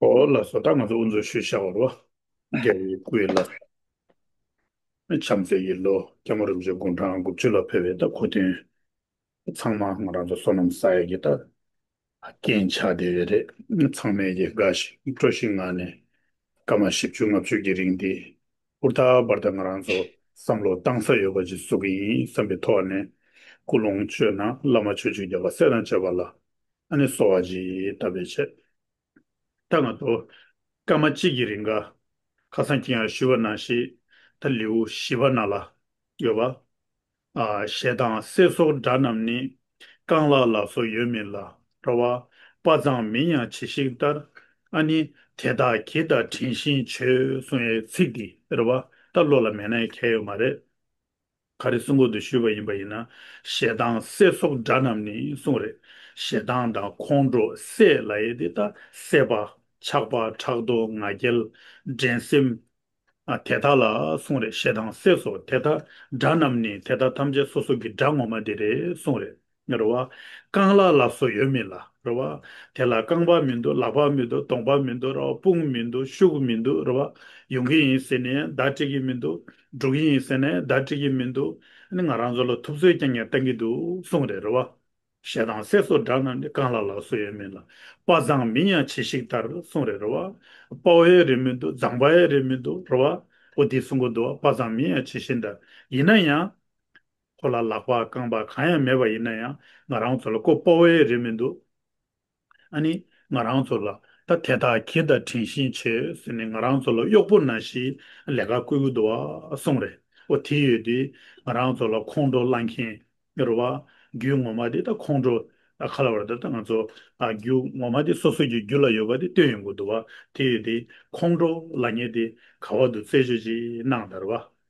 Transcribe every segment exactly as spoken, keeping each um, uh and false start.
ཨོ་ལགས་སོ། ད་ང་ཚོ་དབུ་འཛུགས་ཞུས་བཞག་པ་རེད་བ། རྒྱལ་བའི་སྐུའི་ལ། བྱམས་བརྩེ་ཡི་ལོ། སྐྱབས་མགོན་རིན་པོ་ཆེ་དགུང་གྲངས་དགུ་བཅུ་ལ་ཕེབས་པའི་ད་གོ་སྟོན། ཚང་མ་ང་རང་ཚོ་བསོད་ནམས་བསགས་ཡ་གི་ད་རྐྱེན་ཆགས་བསྡད་ཡོད་རེད། ཚང་མས་ཀྱི་དགའ་ཞིང་སྤྲོ་ཞིང་ངང་ནས་སྐར་མ་བཞི་བཅུ་ལྔ་བཅུ་གི་རིང་འདི་ཧུར་ཐག་པར་ད་ང་རང་ཚོ་བསམ་བློ་བཏང་ས་ཡོད་པ་ཅིག་བཟོ་གི་ཡིན་བསམ་པའི་ཐོག་ནས། སྐུ་ལོངས་སྤྱོད་ན་བླ་མ་ཆོས་སྐྱོང་རྒྱལ་བ་སྲས་དང་བཅས་པ་ལ་ཨ་ནི་གསོལ་བ་ཅིག་བཏབ་པའི་ཆེད། ད་ང་ཚོ་སྐར་མ་གཅིག་གི་རིང་ག་ཁ་སང་ཁྱེད་ཡང་ཞུས་པ་ནང་བཞིན་ད་ལེའུ་བཞི་པ་ནང་ལ་ཡོད་པ། ཨ། ཞེ་སྡང་སྲེད་སོགས་དགྲ་རྣམས་ནི། རྐང་ལག་ལ་སོགས་ཡོད་མིན་ལ། རེད་བ། དཔའ་མཛངས་མིན་ཡང་བྱི་ཤིང་ལྟར། ཨ་ནི་དེ་དག་གྱིས་ད་དྲན་ཤིང་བྱོས་གསུང་བའི་ཚིག་འདི་རེད་བ། ད་བློ་ལ་མེད་ན་ཡང་ཁྱད་ཡོད་མ་རེད། ག་རེ་གསུང་གི་འདུག་ཞུས་པ་ཡིན་པ་ཡིན་ན། ཞེ་སྡང་སྲེད་སོགས་དགྲ་རྣམས་ནི་གསུངས་རེད། ཞེ་སྡང་དང་ཁོང་ཁྲོ་སྲེད་ལབ་ཡས་དེ་ད་སྲེད་པ། ཆགས་པ། ཕྲག་དོག་ང་རྒྱལ། འགྲན་སེམས། ཨ། དེ་དག་ལ་གསུངས་རེད། ཞེ་སྡང་སྲེད་སོགས་དེ་དག་དགྲ་རྣམས་ནི་དེ་དག་ཐམས་ཅད་སོ་སོ་གི་དགྲ་ངོ་མ་དེ་རེད་གསུངས་རེད། རེད་བ། རྐང་ལག་ལ་སོགས་ཡོད་མིན་ལ། རེད་བ། དེ་ལ་རྐང་པ་མི་འདུག་ལག་པ་མི་འདུག་གདོང་པ་མི་འདུག་རེད་བ། དཔུང་མི་འདུག་ཤུགས་མི་འདུག་རེད་བ། ཡོང་གི་ཡིན་ཟེར་ནས་ཡང་བརྡ་སྤྲད་ཀྱི་མི་འདུག་འགྲོ་གི་ཡིན་ཟེར་ནས་བརྡ་སྤྲད་ཀྱི་མི་འདུག་ཨ་ནི་ང་རང་ཚོ་ལ་ཐུབ་ཚོད་རྐྱང་རྐྱང་བཏང་གི་འདུག་གསུངས་རེད། རེད་བ། ཞེ་སྡང་སྲེད་སོགས་དགྲ་རྣམས་ནི། རྐང་ལག་ལ་སོགས་ཡོད་མིན་ལ། དཔའ་མཛངས་མིན་ཡང་བྱི་ཤིང་ལྟར་གསུངས་རེད། རེད་བ། དཔའ་བོ་ཡང་རེད་མི་འདུག་མཛངས་པ་ཡང་རེད་མི་འདུག་རེད་བ། འོ་དེ་གསུང་གི་འདུག་བ། དཔའ་མཛངས་མིན་ཡང་བྱི་ཤིང་ལྟར། ཡིན་ན་ཡང་། ཁོ་ལ་ལག་པ་རྐང་པ་གང་ཡང་མེད་པ་ཡིན་ན་ཡང་ང་རང་ཚོ་ལ་ཁོ་དཔའ་བོ་ཡང་རེད་མི་འདུག་ཨ་ནི་ང་རང་ཚོ་ལ་ད་དེ་དག་གྱིས་ད་དྲན་ཤིང་བྱོས་ཟེར་ནས་ང་རང་ཚོ་ལ་གཡོག་པོ་ནང་བཞིན་ལས་ཀ་བསྐུལ་གྱི་འདུག་བ་གསུངས་རེད། འོ་དེ་ཡོད་དུས་ང་རང་ཚོ་ལ་ཁོང་ཁྲོ་སློང་མཁན་རེད་བ། རྒྱུ་ངོ་མ་དེ་ད་ཁོང་ཁྲོ། ཨ། ག་རེ་ལབ་དགོས་རེད། ད་ང་ཚོ། ཨ། རྒྱུ་ངོ་མ་དེ་སོ་སོ་གི་རྒྱུད་ལ་ཡོད་པ་དེ་སྟོན་ཡོང་གི་འདུག་བ། དེ་ཡོད་དུས་ཁོང་ཁྲོ་སློང་མཁན་དེ་ག་བ་འདུག་རྩད་གཅོད་ཅིག་གནང་དང་རེད་བ།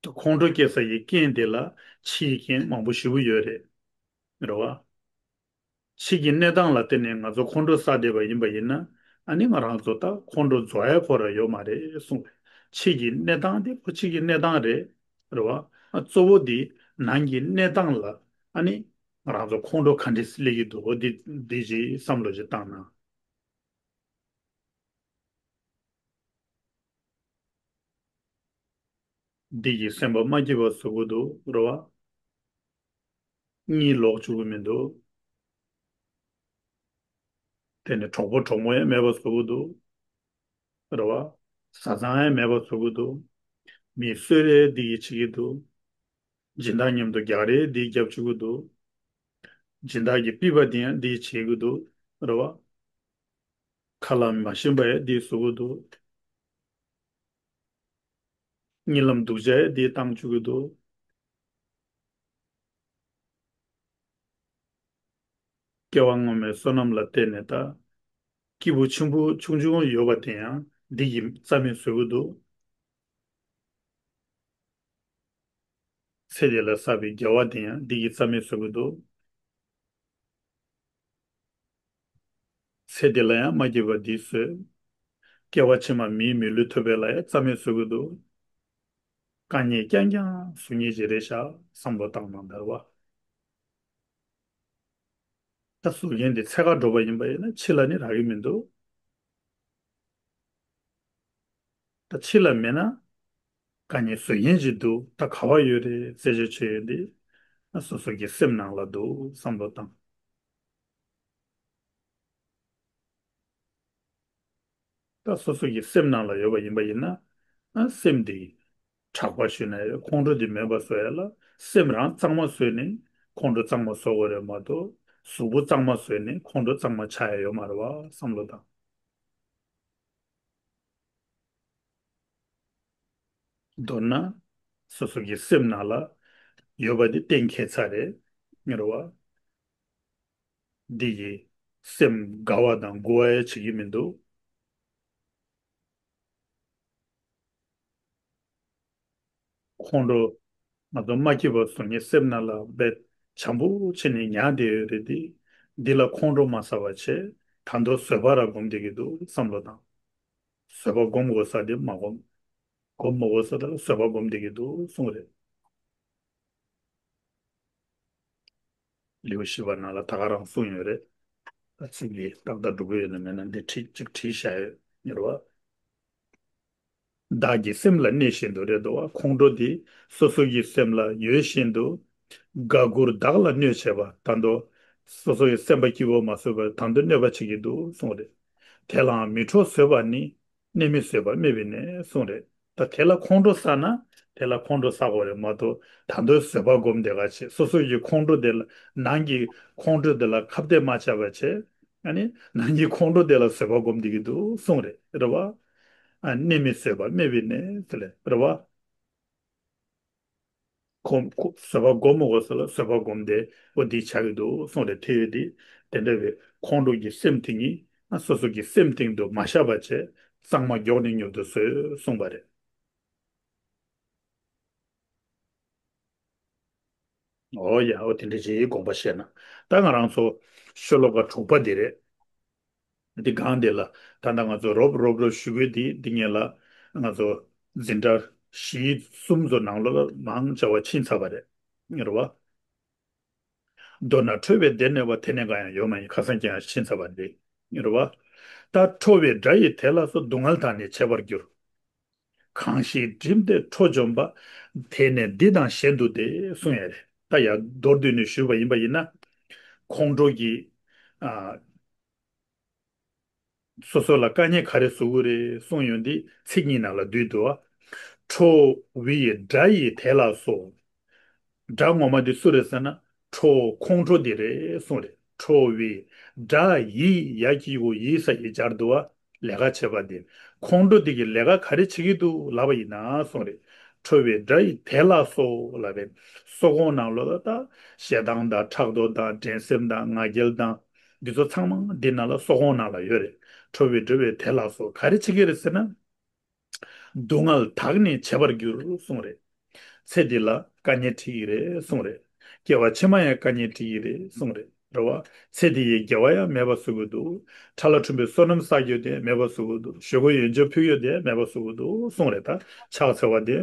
ད་ཁོང་ཁྲོ་སྐྱེ་ས་ཡི་རྐྱེན་དེ་ལ་ཕྱིའི་རྐྱེན་མང་པོ་ཞེ་པོ་ཡོད་རེད། རེད་བ། ཕྱི་གི་གནས་སྟངས་ལ་བརྟེན་ནས་ང་ཚོ་ཁོང་ཁྲོ་ཟ་བསྡད་པ་ཡིན་པ་ཡིན་ན། ཨ་ནི་ང་རང་ཚོ་ད་ཁོང་ཁྲོ་རྫོགས་ཡ་ཁོ་རང་ཡོད་མ་རེད་གསུངས་པས། ཕྱི་གི་གནས་སྟངས་དེ་ཁོ་ཕྱི་གི་གནས་སྟངས་རེད། རེད་བ། ཨ། གཙོ་བོ་དེ་ནང་གི་གནས་སྟངས་ལ་ཨ་ནི་ང་རང་ཚོ་ཁོང་ཁྲོ་ག་འདྲས་སླེབས་ཀྱི་འདུག་འོ་འདི་འདི་ཅིག་བསམ་བློ་ཅིག་བཏང་ན། འདི་ཡིས་སེམས་པ་མ་སྐྱིད་པ་བཟོ་གི་འདུག་རེད་བ། གཉིད་ལོག་བཅུག་གི་མི་འདུག་དེ་ནི་གྲོགས་པོ་གྲོགས་མོ་ཡང་མེད་པ་བཟོ་གི་འདུག་རེད་བ། བཟའ་ཚང་ཡང་མེད་པ་བཟོ་གི་འདུག་མི་གསོད་རེས་འདི་ཡིས་བྱེད་ཀྱི་འདུག་སྦྱིན་བདག་མཉམ་དུ་རྒྱག་རེས་འདི་རྒྱབ་བཅུག་གི་འདུག་སྦྱིན་བདག་གི་པི་པ་འདི་ཡང་འདི་བྱེད་ཀྱི་འདུག་རེད་བ། ཁ་ལག་མ་ཞིམ་པ་ཡང་འདི་བཟོ་གི་འདུག་གཉིད་ལམ་སྡུག་ཅག་ཡང་འདི་བཏང་བཅུག་གི་འདུག་སྐྱེ་བ་སྔོན་མའི་བསོད་ནམས་ལ་བརྟེན་ནས་ད། སྐྱིད་པོ་ཆེན་པོ་ཆུང་ཆུང་ཡོད་པ་དེ་ཡང་འདི་ཡིས་རྩ་མེད་བཟོ་གི་འདུག་ཚེ་འདི་ལ་བསགས་པའི་དགེ་བ་དེ་ཡང་འདི་ཡིས་རྩ་མེད་བཟོ་གི་འདུག་ཚེ་འདི་ལ་ཡང་མ་སྐྱིད་པ་འདིས་བཟོས། སྐྱེ་བ་ཕྱི་མ་མིའི་མི་ལུས་ཐོབ་པ་ལ་ཡང་རྩ་མེད་བཟོ་གི་འདུག་དཀའ་ངལ་རྐྱང་རྐྱང་བཟོ་མཁན་ཅིག་རེད་ཤག་བསམ་བློ་བཏང་གནང་དར་བ། ད་བཟོ་མཁན་དེ་འཚོལ་ག་འགྲོ་བ་ཡིན་པ་ཡིན་ན་ཕྱི་ལ་ནི་རག་གི་མི་འདུག་ད་ཕྱི་ལ་མེད་ན་དཀའ་ངལ་བཟོ་མཁན་ཅིག་འདུག་ད་ག་བ་ཡོད་རེད་རྩད་གཅོད་བྱེད་ཡོད་འདི། ཨ། སོ་སོ་གི་སེམས་ནང་ལ་འདུག་བསམ་བློ་བཏང་། ད་སོ་སོ་གི་སེམས་ནང་ལ་ཡོད་པ་ཡིན་པ་ཡིན་ན། ཨ། སེམས་འདི་དྲག་པ་ཞུས་ན་ཡང་ཁོང་ཁྲོ་འདི་མེད་པ་བཟོ་ཡ་ལ་སེམས་རང་གཙང་མ་བཟོས་ནས་ཁོང་ཁྲོ་གཙང་མ་བཟོ་དགོས་རེད་མ་གཏོགས། གཟུགས་པོ་གཙང་མ་བཟོས་ནས་ཁོང་ཁྲོ་གཙང་མ་ཆགས་ཡ་ཡོད་མ་རེད་བ་བསམ་བློ་བཏང་། མདོར་ན། སོ་སོ་གི་སེམས་ནང་ལ་ཡོད་པ་འདི་གཏན་འཁེལ་ཚར་རེད། རེད་བ། འདི་ཡིས་སེམས་དགའ་བ་དང་མགུ་བ་ཡང་བྱེད་ཀྱི་མི་འདུག་ཁོང་ཁྲོ། ང་ཚོ་མ་སྐྱིད་པ་བཟོ་མཁན་སེམས་ནང་ལ་རྦད་བྱམས་པོ་བྱས་ནས་ཉར་བསྡད་ཡོད་རེད་དེ། འདི་ལ་ཁོང་ཁྲོ་མ་ཟ་བ་བྱས། ད་དུང་བཟོད་པ་ར་སྒོམ་བསྡད་ཀྱི་འདུག་བསམ་བློ་བཏང་། བཟོད་པ་སྒོམ་དགོས་ས་དེ་མ་སྒོམ། སྒོམ་མི་དགོས་ས་དེ་ལ་བཟོད་པ་སྒོམ་བསྡད་ཀྱི་འདུག་གསུངས་རེད། ལེའུ་བཞི་པ་ནང་ལ་ད་ག་རང་གསུངས་ཡོད་རེད། ད་ཚིག་འདི་ཏག་ཏག་འགྲུབ་ཀྱི་ཡོད་ན་མེད་ན་འདི་བྲིས་གཅིག་བྲིས་བཞག་ཡོད་ཡོད་རེད་བ། བདག་གི་སེམས་ལ་གནས་བཞིན་དུ་རེད་འདུག་བ། ཁོང་ཁྲོ་འདི་སོ་སོ་གི་སེམས་ལ་ཡོད་བཞིན་དུ་དགའ་མགུར་བདག་ལ་གནོད་བྱེད་པ། ད་དུང་སོ་སོ་ཡི་སེམས་པ་སྐྱིད་པོ་མ་བཟོད་པར་ད་དུང་གནོད་པ་བྱེད་ཀྱི་འདུག་གསུངས་རེད། དེ་ལའང་མི་ཁྲོ་བཟོད་པ་ནི། གནས་མི་བཟོད་པ་སྨད་པས་ནས་གསུངས་རེད། ད་དེ་ལ་ཁོང་ཁྲོ་ཟ་ན་དེ་ལ་ཁོང་ཁྲོ་ཟ་དགོས་རེད་མ་གཏོགས། ད་དུང་བཟོད་པ་སྒོམ་བསྡད་ག་བྱེད། སོ་སོ་ཡི་ཁོང་ཁྲོ་དེ་ལ་ནང་གི་ཁོང་ཁྲོ་དེ་ལ་ཁ་གཏད་མ་བཅག་པ་བྱེད། ཨ་ནི་ནང་གི་ཁོང་ཁྲོ་དེ་ལ་བཟོད་པ་སྒོམ་བསྡད་ཀྱི་འདུག་གསུངས་རེད། རེད་བ། ཨ་གནས་མི་བཟོད་པ་སྨད་པས་ནས་དེ་ལས་རེད་བ། ཁོ་ཁོ་བཟོད་པ་སྒོམ་མི་དགོས་ས་ལ་བཟོད་པ་སྒོམ་སྟེ་འོ་འདི་བྱ་གི་འདུག་གསུངས་རེད། དེ་ཡོད་དེ་དེ་འདྲ་བའི་ཁོང་ཁྲོ་གི་སེམས་དེ་ཉིད་ང་སོ་སོ་གི་སེམས་སྟེང་དུ་མ་བཞག་པ་བྱས་གཙང་མ་མགྱོགས་ནས་མྱུར་དུ་བཟོད་གསུངས་པ་རེད། འོ་ཡ་འོ་དེ་འདྲ་ཅིག་དགོངས་པ་བཞེས་ན། ད་ང་རང་ཚོ་ཤོ་ལོ་ཀ་དྲུག་པ་འདི་རེད། འདི་སྒང་འདི་ལ་ད་ལྟ་ང་ཚོ་རོབ་རོབ་རོབ་ཞུ་གི་འདི་འདི་ངེད་ལ་ང་ཚོ་འཛིན་གྲྭ་བཞི་གསུམ་ཚོ་ནང་ལོགས་ལ་མང་ཆེ་བ་ཕྱིན་ཚར་བ་རེད། རེད་བ། མདོར་ན་ཁྲོ་བའི་སྡེ་གནས་པ་དེ་ནས་འགའ་ཡང་ཡོད་མ་ཡིན། ཁ་སང་ཀྱང་ཕྱིན་ཚར་བ་རེད། རེད་བ། ད་ཁྲོ་བའི་སྒྲ་ཡིས་དེ་ལ་སོགས་སྡུག་བསྔལ་དག་ནི་བྱེད་པར་འགྱུར། གང་ཞིག་བསྒྲིམས་ཏེ་ཁྲོ་འཇོམས་པ། དེ་ནི་འདི་དང་གཞན་དུ་སྟེ་གསུངས་ཡ་རེད། ད་ཡ་མདོར་བསྡུས་ནས་ཞུས་པ་ཡིན་པ་ཡིན་ན། ཁོང་ཁྲོ་གི་ཨ། སོ་སོ་ལ་དཀའ་ངལ་ག་རེ་བཟོ་གི་རེད་གསུངས་ཡོང་དུས་ཚིག་གཉིས་ནང་ལ་བསྡུས་འདུག་བ། ཁྲོ་བའི་སྒྲ་ཡིས་དེ་ལ་སོགས། སྒྲ་ངོ་མ་འདི་སུ་རེད་ཟེར་ན་ཁྲོ་ཁོང་ཁྲོ་འདི་རེད་གསུངས་རེད། ཁྲོ་བའི་སྒྲ་ཡིས་ཡ་གི་གུ་ཡིས་ས་ཡི་སྦྱར་འདུག་བ། ལས་ཀ་བྱེད་པ་འདི་ཁོང་ཁྲོ་འདི་གི་ལས་ཀ་ག་རེ་བྱེད་ཀྱི་འདུག་ལབ་པ་ཡིན་ན་གསུངས་རེད། ཁྲོ་བའི་སྒྲ་ཡིས་དེ་ལ་སོགས་ལབ་པས་སོག་གོང་ནང་ལོགས་ལ་ད་ཞེ་སྡང་དང་ཕྲག་དོག་དང་འགྲན་སེམས་དང་ང་རྒྱལ་དང་། འདི་ཚོ་ཚང་མ་འདི་ནང་ལ་སོག་གོང་ནང་ལ་ཡོད་རེད། ཁྲོ་བའི་སྒྲ་ཡིས་དེ་ལ་སོགས་ག་རེ་བྱེད་ཀྱི་རེད་ཟེར་ན། སྡུག་བསྔལ་དག་ནི་བྱེད་པར་འགྱུར་གསུངས་རེད། ཚེ་འདི་ལ་དཀའ་ངལ་འཕྲད་ཀྱི་རེད་གསུངས་རེད། སྐྱེ་བ་ཕྱི་མ་ཡང་དཀའ་ངལ་འཕྲད་ཀྱི་རེད་གསུངས་རེད། རེད་བ། ཚེ་འདི་ཡི་དགེ་བ་ཡང་མེད་པ་བཟོ་གི་འདུག་ཁྲ་ལ་ཁྲོན་པའི་བསོད་ནམས་བསགས་རྒྱུ་དེ་མེད་པ་བཟོ་གི་འདུག་ཞོགས་ཀས་ཡོན་མཆོད་ཕུལ་རྒྱུ་དེ་མེད་པ་བཟོ་གི་འདུག་གསུངས་རེད། ད་ཕྱག་འཚལ་བ་དེ་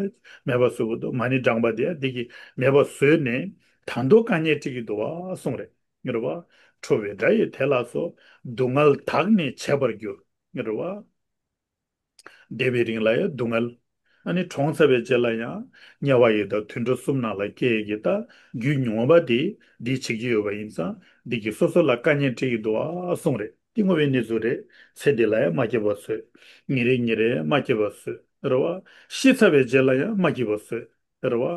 མེད་པ་བཟོ་གི་འདུག་མ་ཎི་བགྲངས་པ་དེ་འདི་གི་མེད་པ་བཟོས་ནས་ད་དུང་དཀའ་ངལ་འཕྲད་ཀྱི་འདུག་བ་གསུངས་རེད། རེད་བ། ཁྲོ་བའི་སྒྲ་ཡིས་དེ་ལ་སོགས་སྡུག་བསྔལ་དག་ནི་བྱེད་པར་འགྱུར། རེད་བ། འདས་པའི་རིང་ལ་ཡང་སྡུག་བསྔལ། ཨ་ནི་གྲོངས་ཚར་བའི་རྗེས་ལ་ཡང་དམྱལ་བ་ཡི་དྭགས་དུད་འགྲོ་གསུམ་ནང་ལ་སྐྱེ་ཡི་གི་ད་རྒྱུ་ཉོན་མོངས་པ་དེ་འདི་བྱེད་ཀྱི་ཡོད་པ་ཡིན་ཙང་འདི་གིས་སོ་སོ་ལ་དཀའ་ངལ་འཕྲད་ཀྱི་འདུག་ཨ་གསུངས་རེད། འདི་དངོས་པོའི་གནས་ཚུལ་རེད། ཚེ་འདི་ལ་ཡང་མ་སྐྱེས་པ་བཟོས། ཉིན་རེ་ཉིན་རེ་མ་སྐྱེས་པ་བཟོས། རེད་བ། ཤི་ཚར་བའི་རྗེས་ལ་ཡང་མ་སྐྱེས་པ་བཟོས། རེད་བ།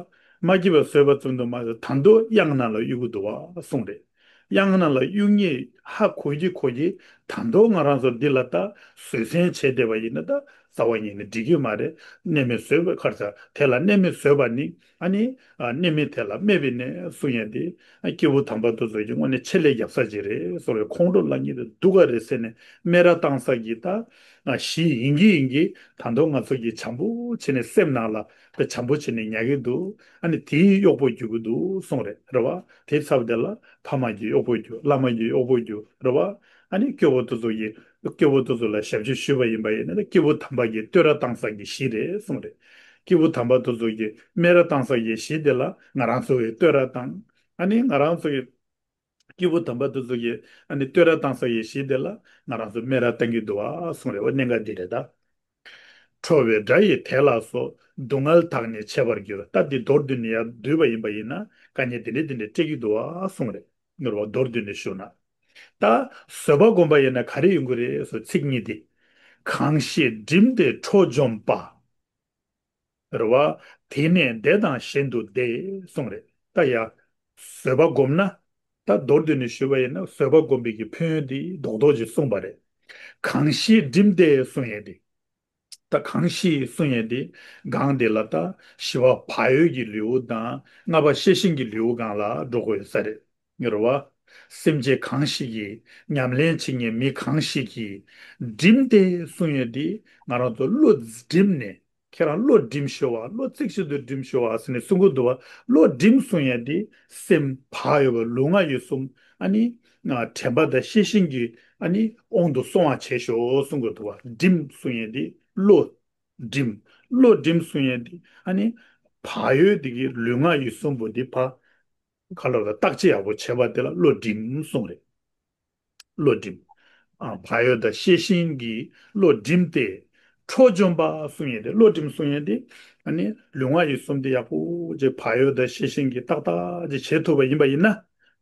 མ་སྐྱེས་པ་བཟོས་པ་ཙམ་དུ་མ་ཟད་ད་དུང་གཡང་ནང་ལ་གཡུག་གི་འདུག་བ་གསུངས་རེད། གཡང་ནང་ལ་གཡུག་མཁན་ཧ་གོ་གི་གོ་གི་ད་དུང་ང་རང་ཚོ་འདི་ལ་ད་བཟོད་བསྲན་བྱས་བསྡད་པ་ཡིན་ན་ད་རྩ་བ་ཉིད་ནས་འགྲིག་གི་མ་རེད། གནས་མི་བཟོད་པའི་ཁར་ཚ་དེ་ལ་གནས་མི་བཟོད་པ་ནི་ཨ་ནི་ཨ་གནས་མི་དེ་ལ་སྨད་པའི་གནས་གསུང་ཡ་དེ་ཨ་སྐྱེས་བུ་དམ་པ་དེ་ཚོ་གི་དངོས་གནས་ཆེད་ལས་རྒྱབ་ས་ཅིག་རེད་གསུངས་རེད། ཁོང་ཁྲོ་ལངས་མཁན་དེ་སྡུག་ག་རེད་ཟེར་ནས་སྨད་ར་བཏང་ས་གི་ད་ཨ་གཞི་ཡིན་གི་ཡིན་གི་ད་དུང་ང་ཚོ་གི་བྱམས་པོ་བྱས་ནས་སེམས་ནང་ལ། དཔེ་བྱམས་པོ་བྱས་ནས་ཉར་གྱི་འདུག་ཨ་ནི་དེའི་གཡོག་པོ་རྒྱུག་གི་འདུག་གསུངས་རེད། རེད་བ། དེ་ཚབ་དེ་ལ་ཕ་མ་གི་གཡོག་པོ་རྒྱུག་བླ་མ་གི་གཡོག་པོ་རྒྱུག་རེད་བ། ཨ་ནི་སྐྱོ་བོ་དེ་ཚོ་གི་སྐྱོ་བོ་དེ་ཚོ་ལ་ཞབས་ཕྱི་ཞུས་པ་ཡིན་པ་ཡིན་ན་སྐྱེས་བུ་དམ་པ་གི་བསྟོད་ར་བཏང་ས་གི་གཞི་རེད་གསུངས་རེད། སྐྱེས་བུ་དམ་པ་དེ་ཚོ་གི་སྨད་ར་བཏང་ས་གི་གཞི་དེ་ལ་ང་རང་ཚོ་གི་བསྟོད་ར་བཏང་། ཨ་ནི་ང་རང་ཚོ་གི་སྐྱེས་བུ་དམ་པ་དེ་ཚོ་གིས་ཨ་ནི་བསྟོད་ར་བཏང་ས་ཡི་གཞི་དེ་ལ་ང་རང་ཚོ་སྨད་ར་བཏང་གི་འདུག་ཨ་གསུངས་རེད་བ། གནད་འགག་འདི་རེད་ད། ཁྲོ་བའི་སྒྲ་ཡིས་དེ་ལ་སོགས་སྡུག་བསྔལ་དག་ནི་བྱེད་པར་འགྱུར། ད་འདི་མདོར་བསྡུས་ནས་ཡར་བསྡུས་པ་ཡིན་པ་ཡིན་ན་དཀའ་ངལ་འདི་འདྲ་འདི་འདྲ་སྤྲད་ཀྱི་འདུག་ཨ་གསུངས་རེད། ངེས་པར་མདོར་བསྡུས་ནས་ཞུ་ན། ད་བཟོད་པ་སྒོམ་པ་ཡིན་ན་ག་རེ་ཡོང་གི་རེད་ཟེར་ཚིག་གཉིས་དེ། གང་ཞིག་བསྒྲིམས་ཏེ་ཁྲོ་འཇོམས་པ། རེད་བ། དེ་ནས་བདེ་དང་གཞན་དུ་བདེ་གསུངས་རེད། ད་ཡ། བཟོད་པ་སྒོམ་ན། ད་མདོར་བསྡུས་ནས་ཞུས་པ་ཡིན་ན་བཟོད་པ་སྒོམ་པའི་གི་ཕན་ཡོན་དེ་རྡོག་རྡོག་ཅིག་གསུངས་པ་རེད། གང་ཞིག་བསྒྲིམས་ཏེ་གསུང་ཡས་དེ། ད་གང་ཞིག་གསུང་ཡས་དེ། སྒང་དེ་ལ་ད་བཞི་པ་བག་ཡོད་ཀྱི་ལེའུ་དང་ལྔ་པ་ཤེས་བཞིན་གྱི་ལེའུ་སྒང་ལ་འགྲོ་དགོས་ས་རེད། ངེས་རེད་བ། སེམས་ཅན་གང་ཞིག་གིས་ཉམས་ལེན་བྱེད་མཁན་མི་གང་ཞིག་གིས་བསྒྲིམས་ཏེ་གསུང་ཡས་དེ་ང་རང་ཚོ་བློ་བསྒྲིམས་ནས། ཁྱེད་རང་བློ་བསྒྲིམས་ཤོག་བ། བློ་གཙིགས་ཤིག་ཏུ་བསྒྲིམས་ཤོག་བ་ཟེར་ནས་གསུང་གི་འདུག་བ། བློ་བསྒྲིམས་གསུང་ཡས་དེ་སེམས་བག་ཡོད་པ་ལུས་ངག་ཡིད་གསུམ་ཨ་ནི་དྲན་པ་དང་ཤེས་བཞིན་གྱི་ཨ་ནི་དབང་དུ་སོང་བ་བྱས་ཤོག་གསུང་གི་འདུག་བ། བསྒྲིམས་གསུང་ཡས་དེ་བློ་ སྒྲིམ། བློ་སྒྲིམ་གསུང་ཡས་དེ་ཨ་ནི་བག་ཡོད་དེ་གི་ལུས་ངག་ཡིད་གསུམ་པོ་དེ་ཕར་ག་ལ་བརྟག་དཔྱད་ཡག་པོ་བྱེད་པ་དེ་ལ་བློ་སྒྲིམ་གསུང་རེད། བློ་སྒྲིམ། ཨ། བག་ཡོད་དང་ཤེས་བཞིན་གྱིས་བློ་སྒྲིམ་སྟེ། ཁྲོ་འཇོམས་པ་གསུང་ཡས་དེ། བློ་སྒྲིམ་གསུང་ཡས་དེ་ཨ་ནི་ལུས་ངག་ཡིད་གསུམ་དེ་ཡག་པོ་ཅིག་བག་ཡོད་དང་ཤེས་བཞིན་གྱིས་ཏག་ཏག་ཅིག་བྱེད་ཐུབ་པ་ཡིན་པ་ཡིན་ན།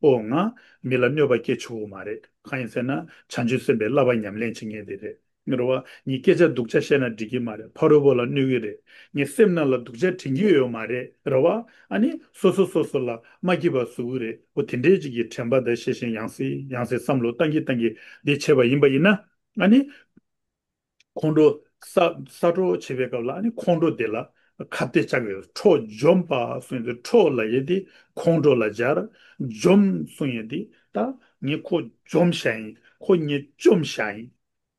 ཨོ་ང་མི་ལ་གནོད་པ་སྐྱེལ་ཆོག་གི་མ་རེད། གང་ཡིན་ཟེར་ན་བྱང་ཆུབ་སེམས་དཔའི་བསླབ་པ་ཉམས་ལེན་བྱེད་མཁན་དེ་རེད། རེད་བ། ངས་སྐད་ཆ་སྡུག་ཅག་བཤད་ན་འགྲིག་གི་མ་རེད། ཕ་རོལ་པོ་ལ་གནོད་ཀྱི་རེད། ངས་སེམས་ནང་ལ་སྡུག་ཅག་དྲན་གྱི་ཡོད་མ་རེད། རེད་བ། ཨ་ནི་སོ་སོ་སོ་སོ་ལ་མ་སྐྱིད་པ་བཟོ་གི་རེད། འོ་དེ་འདྲའི་ཅིག་གི་དྲན་པ་དང་ཤེས་བཞིན་ཡང་སེ་ཡང་སེ་བསམ་བློ་བཏང་གི་བཏང་གི་འདི་བྱས་པ་ཡིན་པ་ཡིན་ན། ཨ་ནི་ཁོང་ཁྲོ་ས་ས་སྤྲོ་བྱེད་པའི་སྐབས་ལ་ཨ་ནི་ཁོང་ཁྲོ་དེ་ལ་ཁ་གཏད་བཅག་གི་ཡོད། ཁྲོ་འཇོམས་པ་གསུངས་ཏེ། ཁྲོ་ལབ་ཡས་དེ་ཁོང་ཁྲོ་ལ་སྦྱར། འཇོམས་གསུང་ཡས་དེ་ད་ངས་ཁོ་འཇོམས་བཞག་ཡིན། ཁོ་ངས་བཅོམ་བཞག་ཡིན།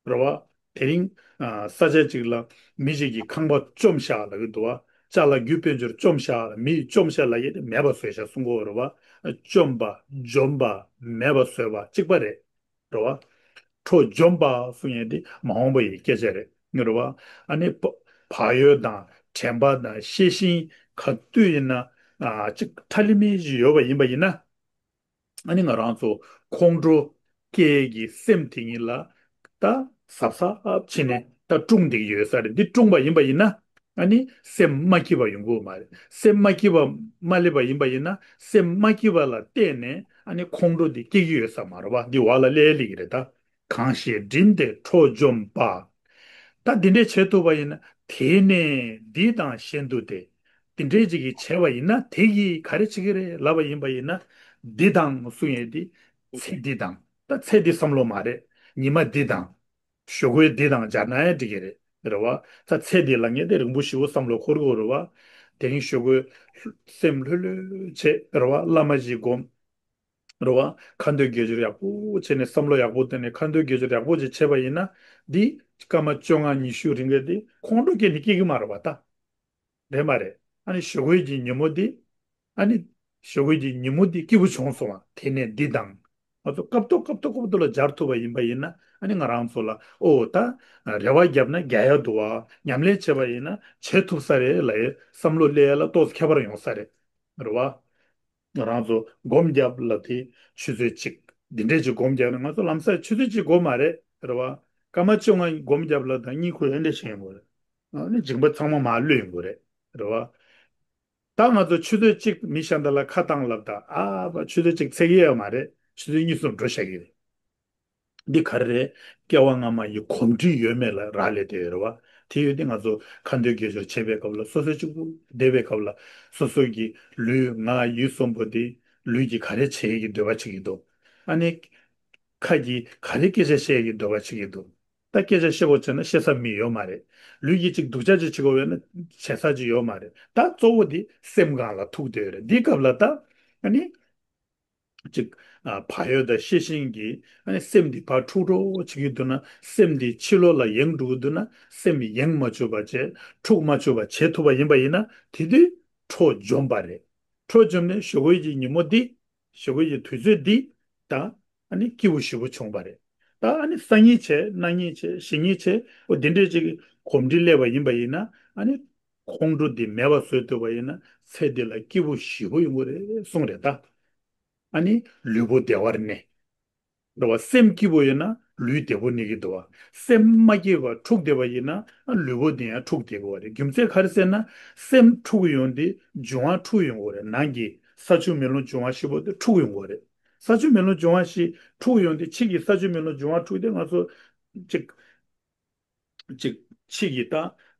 རེད་བ། དེ་རིང་ཨ་ས་ཆ་གཅིག་ལ་མི་གཅིག་གིས་ཁང་པ་བཅོམ་བཞག་ལབ་ཀྱི་འདུག་བ། ཅ་ལག་རྒྱུ་དཔལ་འབྱོར་བཅོམ་བཞག་ལབ། མི་བཅོམ་བཞག་ལབ་ཡས་དེ་མེད་པ་བཟོས་བཞག་གསུང་གི་ཡོད་རེད་བ། བཅོམ་པ། འཇོམས་པ། མེད་པ་བཟོས་པ་གཅིག་པ་རེད། རེད་བ། ཁྲོ་འཇོམས་པ་གསུང་ཡས་དེ་མ་འོངས་པ་ཡི་སྐད་ཆ་རེད། རེད་བ། ཨ་ནི་བ་བག་ཡོད་དང་དྲན་པ་དང་ཤེས་བཞིན་ག་དུས་ཡིན་ན་ཨ་གཅིག་ཁྲ་ལི་མི་ཞིག་ཡོད་པ་ཡིན་པ་ཡིན་ན། ཨ་ནི་ང་རང་ཚོ་ཁོང་ཁྲོ་སྐྱེ་གི་སེམས་དེ་ཉིད་ལ་ད་གཟབ་གཟབ་བྱས་ནས་ད་དཀྲུགས་བསྡད་ཀྱི་ཡོད་ས་རེད། འདི་དཀྲུགས་པ་ཡིན་པ་ཡིན་ན། ཨ་ནི་སེམས་མ་སྐྱིད་པ་ཡོང་གི་ཡོད་མ་རེད། སེམས་མ་སྐྱིད་པ་མ་སླེབས་པ་ཡིན་པ་ཡིན་ན། སེམས་མ་སྐྱིད་པ་ལ་བརྟེན་ནས་ཨ་ནི་ཁོང་ཁྲོ་འདི་སྐྱེ་གི་ཡོད་ས་མ་རེད་བ། འདི་འོག་ལ་སླེབས་སླེབས་ཀྱི་རེད་ད། གང་ཞིག་བསྒྲིམས་ཏེ་ཁྲོ་འཇོམས་པ། ད་འདི་འདྲས་བྱེད་ཐུབ་པ་ཡིན་ན། དེ་ནས་འདི་དང་གཞན་དུ་སྟེ། འདི་འདྲས་ཅིག་གིས་བྱས་པ་ཡིན་ན་དེ་གིས་ག་རེ་བྱེད་ཀྱི་རེད་ལབ་པ་ཡིན་པ་ཡིན་ན། འདི་དང་གསུང་ཡས་འདི། ཚེ་འདི་དང་། ད་ཚེ་འདི་བསམ་བློ་མ་རེད། ཉི་མ་འདི་དང་། ཞོགས་ཀས་འདི་དང་སྦྱར་ན་ཡང་འགྲིག་གི་རེད། རེད་བ། ད་ཚེ་འདི་ལ་ངས་དེ་རིང་པོ་ཞེ་པོ་བསམ་བློ་འཁོར་དགོས་རེད་བ། དེ་རིང་ཞོགས་ཀས་སེམས་ལྷོད་ལྷོད་བྱས། རེད་བ། བླ་མ་ཞིག་སྒོམ། རེད་བ། ཁ་འདོན་དགེ་སྦྱོར་ཡག་པོ་བྱས་ནས་བསམ་བློ་ཡག་པོ་བཏོན་ནས་ཁ་འདོན་དགེ་སྦྱོར་ཡག་པོ་ཅིག་བྱས་པ་ཡིན་ན། འདི་སྐར་མ་བཅོ་ལྔ་ཉི་ཤུ་རིང་གི་འདི་ཁོང་ཁྲོ་སྐྱེ་ནི་སྐྱེ་གི་མ་རེད་བ་ད། རེད་མ་རེད། ཨ་ནི་ཞོགས་ཀས་ཀྱི་ཉིན་མོ་འདི། ཨ་ནི་ཞོགས་ཀས་ཀྱི་ཉིན་མོ་འདི་སྐྱིད་པོ་བྱུང་སོང་བ། དེ་ནས་འདི་དང་། ང་ཚོ་སྐབས་ཐོག་སྐབས་ཐོག་སྐབས་ཐོག་ལ་སྦྱར་ཐུབ་པ་ཡིན་པ་ཡིན་ན། ཨ་ནི་ང་རང་ཚོ་ལ་ཨོ་ད་རེ་བ་བརྒྱབ་ན་རྒྱག་ཡག་འདུག་བ། ཉམས་ལེན་བྱས་པ་ཡིན་ན་བྱེད་ཐུབ་ས་རེད་ལབ་ཡས་བསམ་བློ་སླེབས་ཡས་ལ་ཏོག་ཙམ་ཁྱད་པར་ཡོང་ས་རེད། རེད་བ། ང་རང་ཚོ་སྒོམ་བརྒྱབ་ལ་དེ་ཆུ་ཚོད་གཅིག་འདི་འདྲས་ཅིག་སྒོམ་བརྒྱབ་ན། ང་ཚོ་ལམ་སང་ཆུ་ཚོད་གཅིག་སྒོམ་མ་རེད། རེད་བ། སྐར་མ་བཅོ་ལྔ་སྒོམ་བརྒྱབ་ལ་ད་གཉིད་ཁུག་ཡོད་འདྲ་ཞིག་ཡོང་གི་རེད། ཨ་ནི་མཇིང་པ་ཚང་མ་མར་གློད་ཡོང་གི་རེད། རེད་བ། ད་ང་ཚོ་ཆུ་ཚོད་གཅིག་མི་གཞན་དག་ལ་ཁ་བཏང་ལབ་ད། ཨ་ཕ་ཆུ་ཚོད་གཅིག་ཚད་ཀྱི་ཡོད་མ་རེད། ཆུ་ཚོད་གཉིས་གསུམ་འགྲོ་བཞག་གི་རེད། འདི་ག་རེ་རེད། སྐྱེ་བ་སྔ་མ་ཡི་གོམས་འདྲིས་ཡོད་མེད་ལ་རག་ལས་བསྡད་ཡོད་རེད་བ། དེ་ཡོད་དེ་ང་ཚོ་ཁ་འདོན་དགེ་སྦྱོར་བྱེད་པའི་སྐབས་ལ་སོ་སོ་གཅིག་པུ་བསྡད་པའི་སྐབས་ལ་སོ་སོ་གི་ལུས་ངག་ཡིད་གསུམ་པོ་དེ་ལུས་ཀྱིས་ག་རེ་བྱེད་ཀྱི་འདོད་པ་བྱེད་ཀྱི་འདུག་ཨ་ནི་ཁ་གིས་ག་རེ་སྐད་ཆ་བཤད་ཀྱི་འདོད་པ་བྱེད་ཀྱི་འདུག་ད་སྐད་ཆ་བཤད་དགོས་བྱས་ན་བཤད་ས་མི་ཡོད་མ་རེད། ལུས་ཀྱིས་ཅིག་སྡུག་ཅག་ཅིག་བྱེད་དགོས་ཡོད་ན་བྱེད་ས་ཅིག་ཡོད་མ་རེད། ད་གཙོ་བོ་དེ་སེམས་སྒང་ལ་ཐུག་བསྡད་ཡོད་རེད། འདིའི་སྐབས་ལ་ད་ཨ་ནི། ཅིག་ཨ་བག་ཡོད་དང་ཤེས་བཞིན་གྱིས་ཨ་ནི་སེམས་འདི་ཕར་འཁྲུག་འགྲོ་བྱེད་ཀྱི་འདུག་ན། སེམས་འདི་ཕྱི་ལོགས་ལ་ཡེངས་འགྲོ་གི་འདུག་ན། སེམས་ཡེངས་མ་བཅུག་པ་བྱས། འཁྲུག་མ་བཅུག་པ་བྱེད་ཐུབ་པ་ཡིན་པ་ཡིན་ན། དེ་དུས་ཁྲོ་འཇོམས་པ་རེད། ཁྲོ་འཇོམས་ནས་ཞོགས་ཀས་ཀྱི་ཉིན་མོ་འདི། ཞོགས་ཀས་ཀྱི་དུས་ཚོད་འདི། ད་ཨ་ནི་སྐྱིད་པོ་ཞེ་པོ་བྱུང་བ་རེད། ད་ཨ་ནི་སང་ཉིན་བྱས། གནངས་ཉིན་བྱས། གཞེས་ཉིན་བྱས། འོ་དེ་འདྲས་ཅིག་གོམས་འདྲིས་སླེབས་པ་ཡིན་པ་ཡིན་ན། ཨ་ནི་ཁོང་ཁྲོ་འདི་མེད་པ་བཟོ་ཐུབ་པ་ཡིན་ན། ཚེ་འདི་ལ་སྐྱིད་པོ་ཞེ་པོ་ཡོང་གི་རེད་གསུངས་རེད་ད། ཨ་ནི་ལུས་པོ་བདེ་བར་གནས། རེད་བ། སེམས་སྐྱིད་པོ་ཡོད་ན་ལུས་བདེ་པོ་གནས་ཀྱི་འདུག་བ། སེམས་མ་སྐྱིད་པ་འཁྲུགས་བསྡད་པ་ཡིན་ན་ལུས་པོ་དེ་ཡང་འཁྲུགས་བསྡད་ཀྱི་ཡོད་རེད། རྒྱུ་མཚན་ག་རེ་ཟེར་ན། སེམས་འཁྲུགས་ཡོང་དུས་འབྱུང་བ་འཁྲུགས་ཡོང་གི་ཡོད་རེད། ནང་གི་ས་ཆུ་མེ་རླུང་འབྱུང་བ་བཞི་པོ་དེ་འཁྲུགས་ཡོང་གི་ཡོད་རེད། ས་ཆུ་མེ་རླུང་འབྱུང་བ་བཞི་འཁྲུགས་ཡོང་དུས་ཕྱི་གི་ས་ཆུ་མེ་རླུང་འབྱུང་བ་འཁྲུགས་དུས་ང་ཚོ་ཅིག་ཅིག་ཕྱི་གི་ད་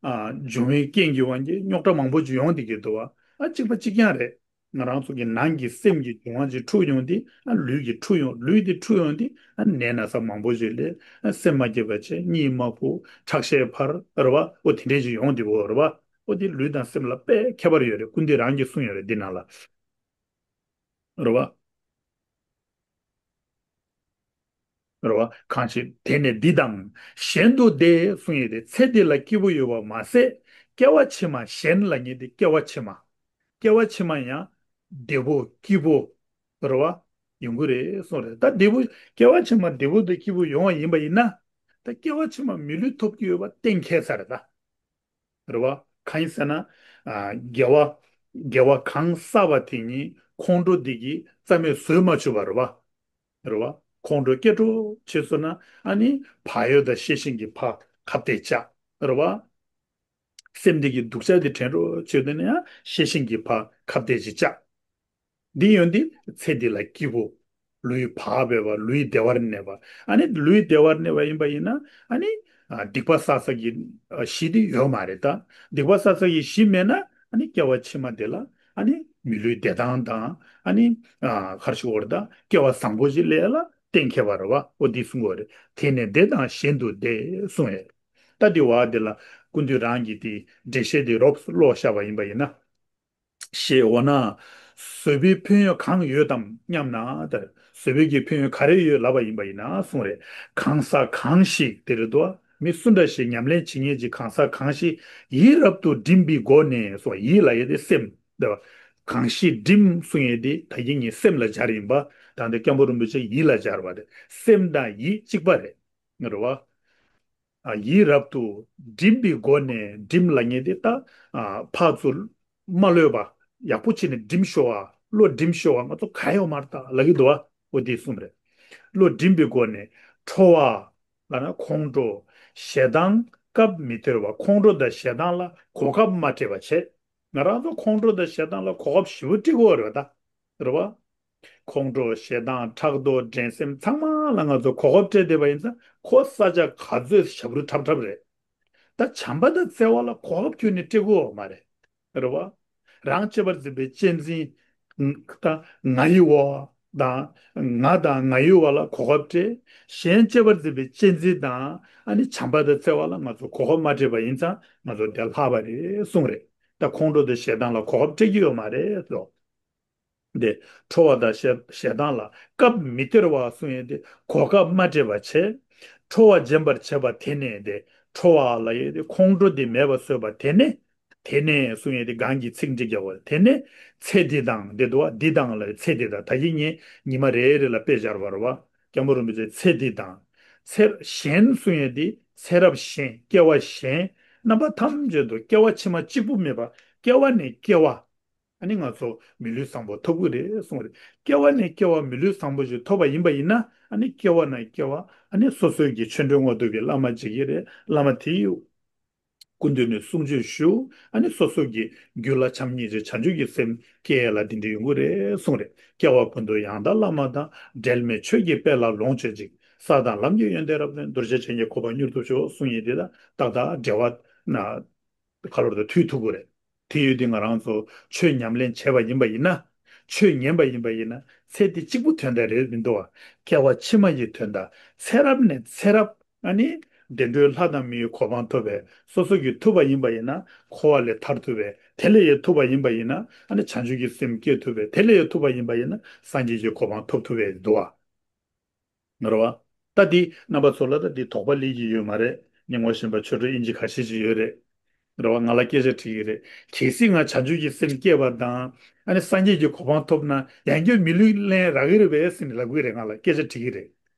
ཨ་འབྱུང་བའི་རྐྱེན་གྱི་དབང་གིས་རྙོག་དྲ་མང་པོ་ཅིག་ཡོང་བསྡད་ཀྱི་འདུག་བ། ཨ་གཅིག་པ་གཅིག་རྐྱང་རེད། ང་རང་ཚོ་གི་ནང་གི་སེམས་ཀྱི་འབྱུང་བ་ཅིག་འཁྲུགས་ཡོང་དུས། ཨ་ལུས་ཀྱི་འཁྲུགས་ཡོང་། ལུས་དེ་འཁྲུགས་ཡོང་དུས་ཨ་ནད་ན་ཚ་མང་པོ་ཅིག་སླེབས། ཨ་སེམས་མ་སྐྱིད་པ་བྱས། གཉིད་མ་ཁུག་ཁྲག་ཤེད་འཕར། རེད་བ། འོ་དེ་འདྲས་ཅིག་ཡོང་བསྡད་ཀྱི་ཡོད་རེད་བ། འོ་དེ་ལུས་དང་སེམས་ལ་དཔེ་ཁྱད་པར་ཡོད་རེད། ཀུན་མཁྱེན་རང་གིས་གསུངས་ཡོད་རེད་འདི་ནང་ལ། རེད་བ། རེད་བ། གང་ཞིག་དེ་ནས་འདི་དང་གཞན་དུ་སྟེ་གསུངས་ཡོད་དེ། ཚེ་འདི་ལ་སྐྱིད་པོ་ཡོད་པ་མ་ཟད། སྐྱེ་བ་ཕྱི་མ་གཞན་ལབ་མཁན་དེ་སྐྱེ་བ་ཕྱི་མ། སྐྱེ་བ་ཕྱི་མ་ཡང་བདེ་པོ་སྐྱིད་པོ། རེད་བ། ཡོང་གི་རེད་གསུངས་རེད། ད་བདེ་པོ། སྐྱེ་བ་ཕྱི་མ་བདེ་པོ་དང་སྐྱིད་པོ་ཡོང་བ་ཡིན་པ་ཡིན་ན། ད་སྐྱེ་བ་ཕྱི་མ་མི་ལུས་ཐོབ་ཀྱི་ཡོད་པ་གཏན་འཁེལ་ཚར་རེད་ད། རེད་བ། གང་ཡིན་ཟེར་ན། ཨ། དགེ་བ། དགེ་བ་གང་བསགས་པ་དེ་ཉིད་ཁོང་ཁྲོ་འདི་གིས་རྩ་མེད་བཟོས་མ་བཅུག་པ་རེད་བ། རེད་བ། ཁོང་ཁྲོ་སྐྱེ་འགྲོ་བྱས་སོང་ན། ཨ་ནི་བག་ཡོད་དང་ཤེས་བཞིན་གྱི་ཕར་ཁ་གཏད་བཅག་རེད་བ། སེམས་འདི་གི་སྡུག་ཅག་འདི་དྲན་འགྲོ་བྱས་སོང་ན་ཡང་ཤེས་བཞིན་གྱི་ཕར་ཁ་གཏད་ཅིག་བཅག་འདི་ཡོད་འདི་ཚེ་འདི་ལ་སྐྱིད་པོ། ལུས་བག་ཕེབས་པ། ལུས་བདེ་བར་གནས་པ། ཨ་ནི་ལུས་བདེ་བར་གནས་པ་ཡིན་པ་ཡིན་ན། ཨ་ནི་ཨ། སྡིག་པ་བསགས་ས་གི་ཨ། གཞི་འདི་ཡོད་མ་རེད་ད། སྡིག་པ་བསགས་ས་གི་གཞི་མེད་ན། ཨ་ནི་སྐྱེ་བ་ཕྱི་མ་འདི་ལ། ཨ་ནི་མི་ལུས་བདེ་ཐང་དང་། ཨ་ནི་ཨ། ག་རེ་ཞུ་དགོས་རེད་ད། སྐྱེ་བ་བཟང་པོ་ཞིག་སླེབས་ལ་གཏན་འཁེལ་བ་རེད་བ། འོ་འདི་གསུང་གི་ཡོད་རེད། དེ་ནས་བདེ་དང་གཞན་དུ་བདེ་གསུང་ཡོད། ད་འདི་བ་འདི་ལ་ཀུན་འདུས་རང་གི་དེ་འགྲེལ་བཤད་འདི་རོབ་ཀློག་བཞག་པ་ཡིན་པ་ཡིན་ན། ཞེས། འོ་ན། བཟོད་པའི་ཕན་ཡོན་གང་ཡོད་དམ་སྙམ་ན། ད་བཟོད་པའི་གི་ཕན་ཡོན་ག་རེ་ཡོད་ལབ་པ་ཡིན་པ་ཡིན་ན་གསུངས་རེད། གང་ཟག་གང་ཞིག་དེ་རེད་དོ། མི་སུ་འདྲ་ཞིག་ཉམས་ལེན་བྱེད་མཁན་གྱི་གང་ཟག་གང་ཞིག་ཡིད་རབ་ཏུ་སྒྲིམ་པའི་སྒོ་ནས་སོ། ཡིད་ལབ་ཡས་དེ་སེམས་དེ། གང་ཞིག་སྒྲིམ་གསུང་ཡས་དེ་ད་གིན་ངས་སེམས་ལ་སྦྱར་ཡིན་པ། ད་འདི་སྐྱབས་མགོན་རིན་པོ་ཆེ་ཡིད་ལ་སྦྱར་བ་རེད། སེམས་དང་ཡིད་གཅིག་པ་རེད། རེད་བ། ཨ། ཡིད་རབ་ཏུ་སྒྲིམ་པའི་སྒོ་ནས། སྒྲིམ་ལབ་མཁན་དེ་ད། ཨ། ཕར་ཚུར་མ་གློད་པ། ཡག་པོ་བྱས་ནས་སྒྲིམ་ཤོག་ཨ། བློ་སྒྲིམ་ཤོག་ཨ། ང་ཚོ་ག་ཡོད་མ་རེད་ད་ལབ་ཀྱི་འདུག་བ། འོ་དེ་གསུངས་རེད། བློ་སྒྲིམ་པའི་སྒོ་ནས། ཁྲོ་བ་ལབ་ན་ཁོང་ཁྲོ། ཞེ་སྡང་སྐབས་མི་སྟེར་བ། ཁོང་ཁྲོ་དང་ཞེ་སྡང་ལ་གོ་སྐབས་མ་སྤྲད་པ་བྱས། ང་རང་ཚོ་ཁོང་ཁྲོ་དང་ཞེ་སྡང་ལ་གོ་སྐབས་ཞེ་པོ་སྤྲད་ཀྱི་ཡོད་རེད་ད། རེད་བ། ཁོང་ཁྲོ། ཞེ་སྡང་། ཕྲག་དོག། འགྲན་སེམས་ཚང་མ་ལ་ང་ཚོ་གོ་སྐབས་སྤྲད་བསྡད་པ་ཡིན་ཙང་ཁོ་ས་ཆ་ག་ཚོད་ཞབས་བྲོ་འཁྲབ་འཁྲབ་རེད། ད་བྱམས་པ་དང་བརྩེ་བ་ལ་གོ་སྐབས་ཁྱོན་ནས་སྤྲད་ཀྱི་ཡོད་མ་རེད། རེད་བ། རང་གཅེས་པར་འཛིན་པའི་གཅེས་འཛིན་དང་ང་ཡི་བ་དང་། ང་དང་ང་ཡི་བ་ལ་གོ་སྐབས་སྤྲད། གཞན་གཅེས་པར་འཛིན་པའི་གཅེས་འཛིན་དང་། ཨ་ནི་བྱམས་པ་དང་བརྩེ་བ་ལ་ང་ཚོ་གོ་སྐབས་མ་སྤྲད་པ་ཡིན་ཙང་ང་ཚོ་བདེ་ལྷག་པ་རེད་གསུངས་རེད། ད་ཁོང་ཁྲོ་དང་ཞེ་སྡང་ལ་གོ་སྐབས་སྤྲད་ཀྱི་ཡོད་མ་རེད་ལོ། དེ་ཁྲོ་བ་དང་ཞེ་ཞེ་སྡང་ལ་སྐབས་མི་སྟེར་བ་གསུང་ཡས་དེ་གོ་སྐབས་མ་སྤྲད་པ་བྱས། ཁྲོ་བ་འཇོམས་པར་བྱེད་པ་དེ་ནས་དེ། ཁྲོ་བ་ལབ་ཡས་དེ་ཁོང་ཁྲོ་དེ་མེད་པ་བཟོས་པ་དེ་ནས། དེ་ནས་གསུང་ཡས་དེ་གང་གི་ཚིག་འགྲིག་རྒྱག་པ་དེ་ནས། ཚེ་འདི་དང་དེ་འདུག་བ། འདི་དང་ལབ་ཡས་ཚེ་འདི་དང་། ད་གིན་ངས་ཉི་མ་རེ་རེ་ལ་དཔེ་སྦྱར་བ་རེད་བ། སྐྱབས་མགོན་རིན་པོ་ཆེ་ཚེ་འདི་དང་། ཚེ་གཞན་གསུང་ཡས་དེ་ཚེ་རབས་གཞན། སྐྱེ་བ་གཞན། རྣམ་པ་ཐམས་ཅད་དུ་སྐྱེ་བ་ཕྱི་མ་གཅིག་པུ་མེད་པ། སྐྱེ་བ་ནས་སྐྱེ་བ། ཨ་ནི་ང་ཚོ་མི་ལུས་བཟང་པོ་ཐོབ་ཀྱི་རེད་གསུངས་རེད། སྐྱེ་བ་ནས་སྐྱེ་བ་མི་ལུས་བཟང་པོ་ཞིག་ཐོབ་པ་ཡིན་པ་ཡིན་ན། ཨ་ནི་སྐྱེ་བ་ནས་སྐྱེ་བ་ཨ་ནི་སོ་སོའི་གི་ཆོ་འཕྲུལ་དངོས་གྲུབ་ཀྱི་བླ་མ་མཇལ་གྱི་རེད། བླ་མ་དེའི་སྐུ་མདུན་ནས་གསུང་ཆོས་ཞུ། ཨ་ནི་སོ་སོ་གི་རྒྱུད་ལ་བྱམས་སྙིང་རྗེ་བྱང་ཆུབ་ཀྱི་སེམས་སྐྱེ་ཡ་ལ་འདི་འདྲ་ཡོང་གི་རེད་གསུངས་རེད། སྐྱེ་བ་ཀུན་ཏུ་ཡང་དག་བླ་མ་དང་། འབྲལ་མེད་ཆོས་ཀྱི་དཔལ་ལ་ལོངས་སྤྱོད་ཅིག་ས་དང་ལམ་གྱི་ཡོན་ཏན་རབ་ལྡན། གདུལ་བྱ་ཆོས་ཀྱི་གོ་འཕང་མྱུར་ཐོབ་ཤོག་གསུང་ཡས་དེ་དང་ཏག་ཏག་འབྲེལ་བ་ན། ཁ་ལོར་དུ་མཐུད་ཐུབ་ཀྱི་རེད། དེ་ཡོད་དུས་ང་རང་ཚོ་ཆོས་ཉམས་ལེན་བྱས་པ་ཡིན་པ་ཡིན་ན། ཆོས་ཉན་པ་ཡིན་པ་ཡིན་ན། ཚེ་འདི་གཅིག་པུ་དོན་དག་རེད་མི་འདུག་བ། སྐྱེ་བ་ཕྱི་མ་ཡི་དོན་དག་ཚེ་རབས་ནས་ཚེ་རབས། ཨ་ནི་བདེ་འགྲོའི་ལྷ་དང་མིའི་གོ་འཕང་ཐོབ་པའི། སོ་སོ་གིས་ཐུབ་པ་ཡིན་པ་ཡིན་ན་འཁོར་བ་ལས་ཐར་ཐུབ་པའི། དེ་ལས་ཡང་ཐུབ་པ་ཡིན་པ་ཡིན་ན་ཨ་ནི་བྱང་ཆུབ་ཀྱི་སེམས་སྐྱེ་ཐུབ་པའི། དེ་ལས་ཡང་ཐུབ་པ་ཡིན་པ་ཡིན་ན་སངས་རྒྱས་ཀྱི་གོ་འཕང་ཐོབ་ཐུབ་པའི་འདུག་བ། རེད་བ། ད་འདི་རྣམ་པ་ཚོ་ལ་ད་འདི་དོགས་པ་སླེབས་ཀྱི་ཡོད་མ་རེད། ཉིན་ངོ་ཤེས་པ་ཆོས་གྲོགས་དབྱིན་ཇི་ཁ་ཤས་ཅིག་ཡོད་རེད། རེད་བ། ང་ལ་སྐད་ཆ་དྲིས་ཀྱི་རེད། གལ་སྲིད་ང་བྱང་ཆུབ་ཀྱི་སེམས་སྐྱེས་པ་དང་། ཨ་ནི་སངས་རྒྱས་ཀྱི་གོ་འཕང་ཐོབ་ན་ཡང་བསྐྱར་མི་ལུས་ལེན་རག་གི་རེད་པས་ཟེར་ནས་ལབ་ཀྱི་རེད། ང་ལ་སྐད་ཆ་དྲིས་ཀྱི་རེད།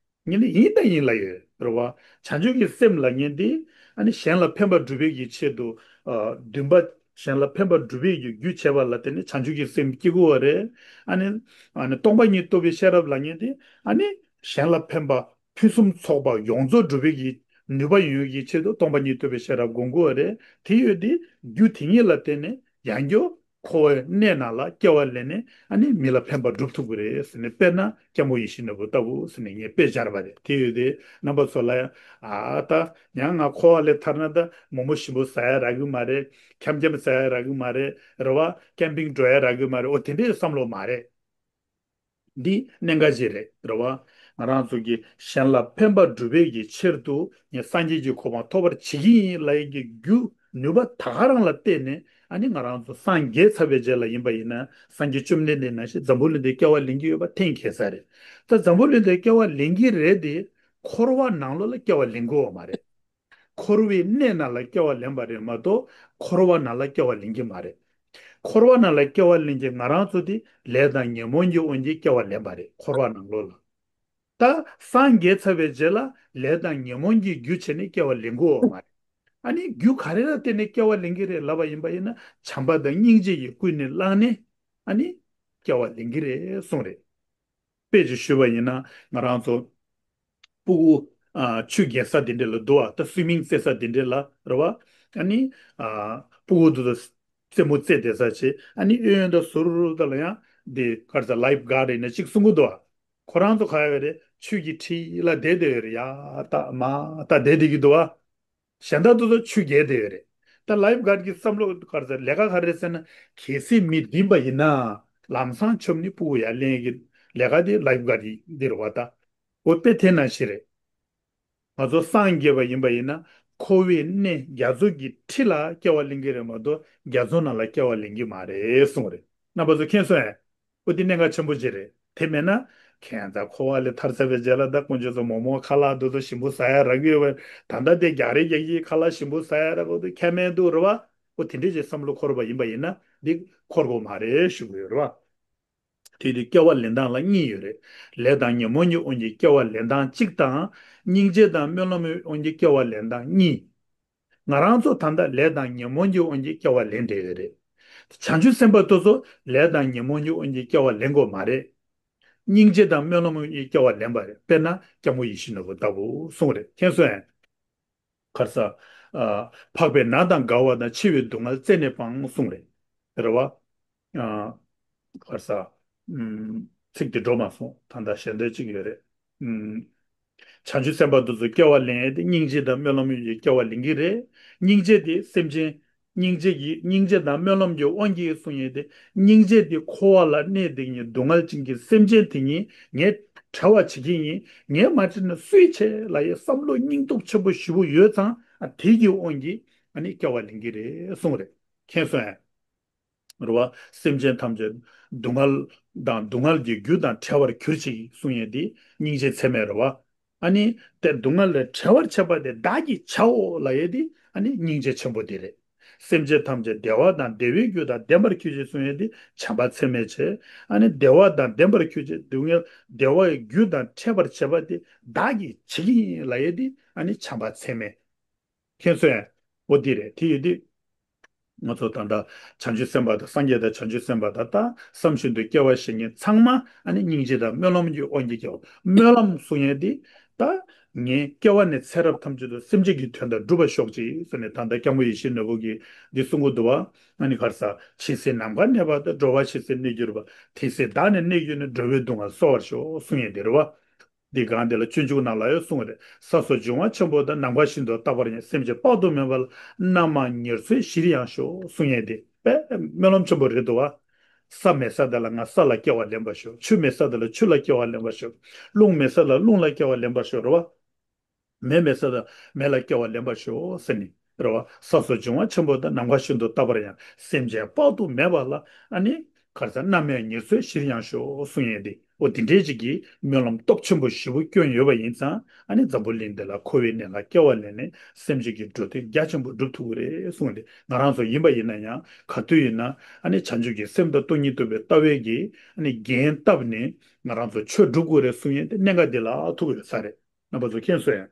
ངས་ནི་ཡིན་དང་ཡིན་ལབ་ཡོད་རེད་བ། བྱང་ཆུབ་ཀྱི་སེམས་ལབ་མཁན་འདི། ཨ་ནི་གཞན་ལ་ཕན་པ་སྒྲུབ་པའི་གི་ཆེད་དུ། ཨ། འདུན་པ། གཞན་ལ་ཕན་པ་སྒྲུབ་པའི་གི་རྒྱུ་བྱས་པ་ལ་བརྟེན་ནས་བྱང་ཆུབ་ཀྱི་སེམས་སྐྱེ་དགོས་པ་རེད། ཨ་ནི། ཨ་ནི་སྟོང་པ་ཉིད་རྟོགས་པའི་ཤེས་རབ་ལབ་མཁན་འདི། ཨ་ནི་གཞན་ལ་ཕན་པ། ཕུན་སུམ་ཚོགས་པ་ཡོངས་རྫོགས་སྒྲུབ་པའི་གི་ནུས་པ་ཡོང་ཡག་གི་ཆེད་དུ་སྟོང་པ་ཉིད་རྟོགས་པའི་ཤེས་རབ་སྒོམ་དགོས་པ་རེད། དེ་ཡོད་དེ། རྒྱུ་དེ་ཉིད་ལ་བརྟེན་ནས་ཡང་བསྐྱར་འཁོར་བའི་གནས་ནང་ལ་སྐྱེ་བ་ལེན་ནས་ཨ་ནི་མི་ལ་ཕན་པ་སྒྲུབ་ཐུབ་ཀྱི་རེད་ཟེར་ནས། དཔེར་ན་སྐྱབས་མགོན་ཡིད་བཞིན་ནོར་བུ་ལྟ་བུ་ཟེར་ནས་ངས་དཔེ་སྦྱར་བ་རེད། དེ་ཡོད་དེ་རྣམ་པ་ཚོ་ལ་ཡང་། ཨ། ད་ཡང་ང་འཁོར་བ་ལས་ཐར་ན་ད་མོག་མོག་ཞིམ་པོ་ཟ་ཡ་རག་གི་མ་རེད། འཁྱམ་འཁྱམ་ཟ་ཡ་རག་གི་མ་རེད། རེད་བ། ཀེམ་པིང་འགྲོ་ཡ་རག་གི་མ་རེད། འོ་དེ་འདྲའི་བསམ་བློ་མ་རེད། འདི་གནད་འགག་ཅིག་རེད། རེད་བ། ང་རང་ཚོ་གིས་གཞན་ལ་ཕན་པ་སྒྲུབ་པའི་གི་ཆེད་དུ་ངས་སངས་རྒྱས་ཀྱི་གོ་འཕང་ཐོབ་པར་བྱེད་ཀྱི་ཡིན་ལབ་ཡས་ཀྱི་རྒྱུ་ནུས་པ་ད་ག་རང་ལ་བརྟེན་ནས། ཨ་ནི་ང་རང་ཚོ་སངས་རྒྱས་ཚར་བའི་རྗེས་ལ་ཡིན་པ་ཡིན་ན། སངས་རྒྱས་བཅོམ་ལྡན་འདས་ནང་བཞིན་འཛམ་བུ་གླིང་འདིར་སྐྱེ་བ་ལེན་གྱི་ཡོད་པ་གཏན་འཁེལ་ས་རེད། ད་འཛམ་བུ་གླིང་འདིར་སྐྱེ་བ་ལེན་གྱི་རེད་དེ། འཁོར་བ་ནང་ལོགས་ལ་སྐྱེ་བ་ལེན་དགོས་པ་མ་རེད། འཁོར་བའི་གནས་ནང་ལ་སྐྱེ་བ་ལེན་པ་རེད་མ་གཏོགས་འཁོར་བ་ནང་ལ་སྐྱེ་བ་ལེན་གྱི་མ་རེད། འཁོར་བ་ནང་ལ་སྐྱེ་བ་ལེན་གྱི་ང་རང་ཚོ་དེ་ལས་དང་ཉོན་མོངས་ཀྱི་དབང་གིས་སྐྱེ་བ་ལེན་པ་རེད། འཁོར་བ་ནང་ལོགས་ལ། ད་སངས་རྒྱས་ཚར་བའི་རྗེས་ལ་ལས་དང་ཉོན་མོངས་ཀྱི་རྒྱུ་བྱས་ནས་སྐྱེ་བ་ལེན་དགོས་པ་མ་རེད། ཨ་ནི་རྒྱུ་ག་རེ་ལ་བརྟེན་ནས་སྐྱེ་བ་ལེན་གྱི་རེད་ལབ་པ་ཡིན་པ་ཡིན་ན། བྱམས་པ་དང་སྙིང་རྗེ་ཡིས་ཀུན་ནས་བསླངས་ནས་ཨ་ནི་སྐྱེ་བ་ལེན་གྱི་རེད་གསུངས་རེད། དཔེ་ཅིག་ཞུས་པ་ཡིན་ན། ང་རང་ཚོ་ཕྲུ་གུ་ཨ་ཆུ་རྒྱག་ས་དེ་འདྲ་ལ་འདུག་པ། ད་སུའི་མིང་རྩེ་ས་དེ་འདྲ་ལ་རེད་པ། ཨ་ནི་ཨ་ཕྲུ་གུ་དེ་ཚོ་རྩེད་མོ་རྩེ་བསྡད་ས་བྱས། ཨ་ནི་གཡས་གཡོན་དུ་ཟུར་དུ་ལ་ཡང་དེ་ག་རེ་ཟེར། ལའིཕ་གཱཌ་ཡིན་ན་གཅིག་གསུང་གི་འདུག་པ། ཁོ་རང་ཚོ་ག་ཡོད་རེད། ཆུ་གི་འཁྲིས་ལ་བསྡད་བསྡད་ཡོད་རེད། ཡར་ལྟ་མར་ལྟ་བསྡད་བསྡད་ཀྱི་འདུག་པ། གཞན་དག་དེ་ཚོ་ཆུ་རྒྱག་བསྡད་ཡོད་རེད། ད་ལའིཕ་གཱཌ་ཀྱི་བསམ་བློ་ག་རེ་ཟེར། ལས་ཀ་ག་རེ་རེད་ཟེར་ན། གལ་སྲིད་མི་བདེན་པ་ཡིན་ན་ལམ་སང་མཆོངས་ནས་ཕྲུ་གུ་ཡར་ལེན་གྱི་ལས་ཀ་དེ་ལའིཕ་གཱཌ་ཀྱི་འདི་རེད་པ། ད་འོ་དཔེ་དེ་ནང་བཞིན་རེད། ང་ཚོ་སངས་རྒྱས་པ་ཡིན་པ་ཡིན་ན། འཁོར་བའི་གནས་རྒྱ་མཚོ་གི་འཁྲིས་ལ་སྐྱེ་བ་ལེན་གྱི་རེད་མ་གཏོགས། རྒྱ་མཚོ་ནང་ལ་སྐྱེ་བ་ལེན་གྱི་མ་རེད་གསུངས་རེད། རྣམ་པ་ཚོ་མཁྱེན་སོང་ངས། འོ་དེ་གནད་འགག་ཆེན་པོ་ཅིག་རེད། དེ་མེད་ན་ཁྱེད་ཚོ་འཁོར་བ་ལས་ཐར་ཚར་བའི་རྗེས་ལ། ད་དཀོན་མཆོག་གསུམ་མོག་མོག་ཁ་ལག་དེ་ཚོ་ཞིམ་པོ་ཟ་ཡ་རག་གི་ཡོད་པ། ད་ལྟ་དེ་རྒྱག་རེས་རྒྱག་གི། ཁ་ལག་ཞིམ་པོ་ཟ་ཡ་རག་གི་འདུག་ཁྱད་མེད་འདུག་རེད་པ། འོ་དེ་འདྲས་ཀྱི་བསམ་བློ་འཁོར་བ་ཡིན་པ་ཡིན་ན། འདི་འཁོར་དགོས་མ་རེད་ཞུ་གི་ཡོད་རེད་པ། དེ་དུས་སྐྱེ་བ་ལེན་སྟངས་ལ་གཉིས་ཡོད་རེད། ལས་དང་ཉོན་མོངས་ཀྱི་དབང་གིས་སྐྱེ་བ་ལེན་སྟངས་གཅིག་དང་། སྙིང་རྗེ་དང་སྨོན་ལམ་གྱི་དབང་གིས་སྐྱེ་བ་ལེན་སྟངས་གཉིས། ང་རང་ཚོ་ད་ལྟ་ལས་དང་ཉོན་མོངས་ཀྱི་དབང་གིས་སྐྱེ་བ་ལེན་བསྡད་ཡོད་རེད། བྱང་ཆུབ་སེམས་དཔའ་དེ་ཚོ་ལས་དང་ཉོན་མོངས་ཀྱི་དབང་གིས་སྐྱེ་བ་ལེན་དགོས་མ་རེད། སྙིང་རྗེ་དང་སྨོན་ལམ་གྱིས་སྐྱེ་བ་ལེན་པ་རེད། དཔེར་ན་སྐྱབས་མགོན་ཡིད་བཞིན་ནོར་བུ་ལྟ་བུ་གསུངས་རེད། མཁྱེན་སོང་ངས། ག་རེ་ཟེར། ཨ། འཕགས་པའི་ནང་དང་འགལ་བ་དང་། འཆི་བའི་སྡུག་བསྔལ་རྩད་ནས་སྤང་གསུངས་རེད། རེད་པ། ཨ། ག་རེ་ཟེར། ཨམ། ཚིག་དེ་འགྲོ་མ་སོང་། ད་ལྟ་ཞལ་འདོན་གཅིག་ཡོད་རེད། ཨམ། བྱང་ཆུབ་སེམས་དཔའ་དེ་ཚོ་སྐྱེ་བ་ལེན་ཡས་དེ་སྙིང་རྗེ་དང་སྨོན་ལམ་ཡོད་ཀྱི་སྐྱེ་བ་ལེན་གྱི་རེད། སྙིང་རྗེ་དེ་སེམས་ཅན། སྙིང་རྗེ་གི། སྙིང་རྗེ་དང་སྨོན་ལམ་གྱི་དབང་གིས་གསུང་ཡས་དེ། སྙིང་རྗེ་དེ་འཁོར་བ་ལ་གནས་བསྡད་མཁན་སྡུག་བསྔལ་ཅན་གྱི་སེམས་ཅན་དེ་གཉིས་ངས་བྲལ་བ་བྱེད་ཀྱི་ཡིན། ངས་མ་བྲལ་ན་སུས་བྱེད་ལབ་ཡས་བསམ་བློ་སྙིང་སྟོབས་ཆེན་པོ་ཞེ་པོ་ཡོད་ཙང་། ཨ། དེ་གི་དབང་གིས་ཨ་ནི་སྐྱེ་བ་ལེན་གྱི་རེད་གསུངས་རེད། མཁྱེན་སོང་ངས། རེད་པ། སེམས་ཅན་ཐམས་ཅད་སྡུག་བསྔལ་དང་སྡུག་བསྔལ་གྱི་རྒྱུ་དང་བྲལ་བར་གྱུར་ཅིག་གསུང་ཡས་དེ་སྙིང་རྗེ་ཚད་མེད་རེད་པ། ཨ་ནི་དེ་སྡུག་བསྔལ་ལས་བྲལ་བར་བྱེད་པ་དེ་བདག་གིས་བྱའོ་ལབ་ཡས་དེ་ཨ་ནི་སྙིང་རྗེ་ཆེན་པོ་དེ་རེད། སེམས་ཅན་ཐམས་ཅད་བདེ་བ་དང་བདེ་བའི་རྒྱུ་དང་ལྡན་པར་གྱུར་ཅིག་གསུང་ཡས་དེ་བྱམས་པ་ཚད་མེད་བྱས། ཨ་ནི་བདེ་བ་དང་ལྡན་པར་གྱུར་ཅིག་སྡུག་བསྔལ་བདེ་བའི་རྒྱུ་དང་འཕྲད་པར་བྱེད་པ་དེ་བདག་གིས་བྱེད་ཀྱི་ཡིན་ལབ་ཡས་དེ་ཨ་ནི་བྱམས་པ་ཚད་མེད། མཁྱེན་སོང་ངས། འོ་འདི་རེད། དེ་ཡོད་དུས་ང་ཚོ་ད་ལྟ་བྱང་ཆུབ་སེམས་དཔའ་དང་། སངས་རྒྱས་དང་བྱང་ཆུབ་སེམས་དཔའ་དང་། ད་བསམ་བཞིན་དུ་སྐྱེ་བ་བཞེས་མཁན་ཚང་མ་ཨ་ནི་སྙིང་རྗེ་དང་སྨོན་ལམ་གྱི་དབང་གིས་སྐྱེ་བ། སྨོན་ལམ་གསུང་ཡས་འདི། ད་ངས་སྐྱེ་བ་ནས་ཚེ་རབས་ཐམས་ཅད་དུ་སེམས་ཅན་གྱི་དོན་དག་སྒྲུབ་པར་ཤོག་ཅིག་ཟེར་ནས། ད་ལྟ་སྐྱབས་མགོན་ཡིད་བཞིན་ནོར་བུ་གིས་འདི་གསུང་གི་འདུག་པ། ཨ་ནི་ག་རེ་ཟེར། ཇི་སྲིད་ནམ་མཁའ་གནས་པ་དང་། འགྲོ་བ་ཇི་སྲིད་གནས་གྱུར་པ། དེ་སྲིད་བདག་ནི་གནས་གྱུར་ནས། འགྲོ་བའི་སྡུག་བསྔལ་གསོ་བར་ཤོག་གསུང་ཡས་འདི་རེད་པ། འདི་སྒང་འདི་ལ་སྤྱོད་འཇུག་ནང་ལ་ཡང་གསུངས་རེད། ས་སོགས་འབྱུང་བ་ཆེན་པོ་དང་། ནམ་མཁའ་བཞིན་དུ་རྟག་པར་ཡང་། སེམས་ཅན་དཔག་ཏུ་མེད་པ་ལ། རྣམ་མང་ཉེར་འཚོའི་གཞིར་ཡང་ཤོག་གསུང་ཡས་འདི་དཔེ་སྨོན་ལམ་ཆེན་པོ་རེད་འདུག་པ། ས་མེད་ས་དེ་ལ་ང་ས་ལ་སྐྱེ་བ་ལེན་པར་ཤོག་ཆུ་མེད་ས་དེ་ལ་ཆུ་ལ་སྐྱེ་བ་ལེན་པར་ཤོག་རླུང་མེད་ས་ལ་རླུང་ལ་སྐྱེ་བ་ལེན་པར་ཤོག་རེད་པ། མེ་མེད་ས་དང་མེ་ལ་སྐྱེ་བ་ལེན་པར་ཤོག་ཟེར་ནས་རེད་པ། ས་སོགས་འབྱུང་བ་ཆེན་པོ་དང་། ནམ་མཁའ་བཞིན་དུ་རྟག་པར་ཡང་། སེམས་ཅན་དཔག་ཏུ་མེད་པ་ལ། ཨ་ནི་ག་རེ་ཟེར། རྣམ་མང་ཉེར་འཚོའི་གཞིར་ཡང་ཤོག་གསུང་ཡས་འདི། འོ་དེ་འདྲའི་ཅིག་གི་སྨོན་ལམ་སྟོབས་ཆེན་པོ་ཞེ་པོ་བསྐྱོན་ཡོད་པ་ཡིན་ཙང་། ཨ་ནི་འཛམ་བུ་གླིང་འདི་ལ་འཁོར་བའི་གནས་ལ་སྐྱེ་བ་ལེན་ནས་སེམས་ཅན་གྱི་འགྲོ་དོན་རྒྱ་ཆེན་པོ་སྒྲུབ་ཐུབ་ཀྱི་རེད་གསུངས་ཏེ། ང་རང་ཚོ་ཡིན་པ་ཡིན་ན་ཡང་། ག་དུས་ཡིན་ན་ཨ་ནི་བྱང་ཆུབ་ཀྱི་སེམས་དང་སྟོང་ཉིད་རྟོགས་པའི་ལྟ་བའི་གི་ཨ་ནི་རྒྱན་བཏབ་ནས་ང་རང་ཚོ་ཆོས་སྒྲུབ་དགོས་རེད་གསུང་ཡས་དེ་གནད་འགག་འདི་ལ་ཐུག་ཡོད་ས་རེད། རྣམ་པ་ཚོ་མཁྱེན་སོང་ངས།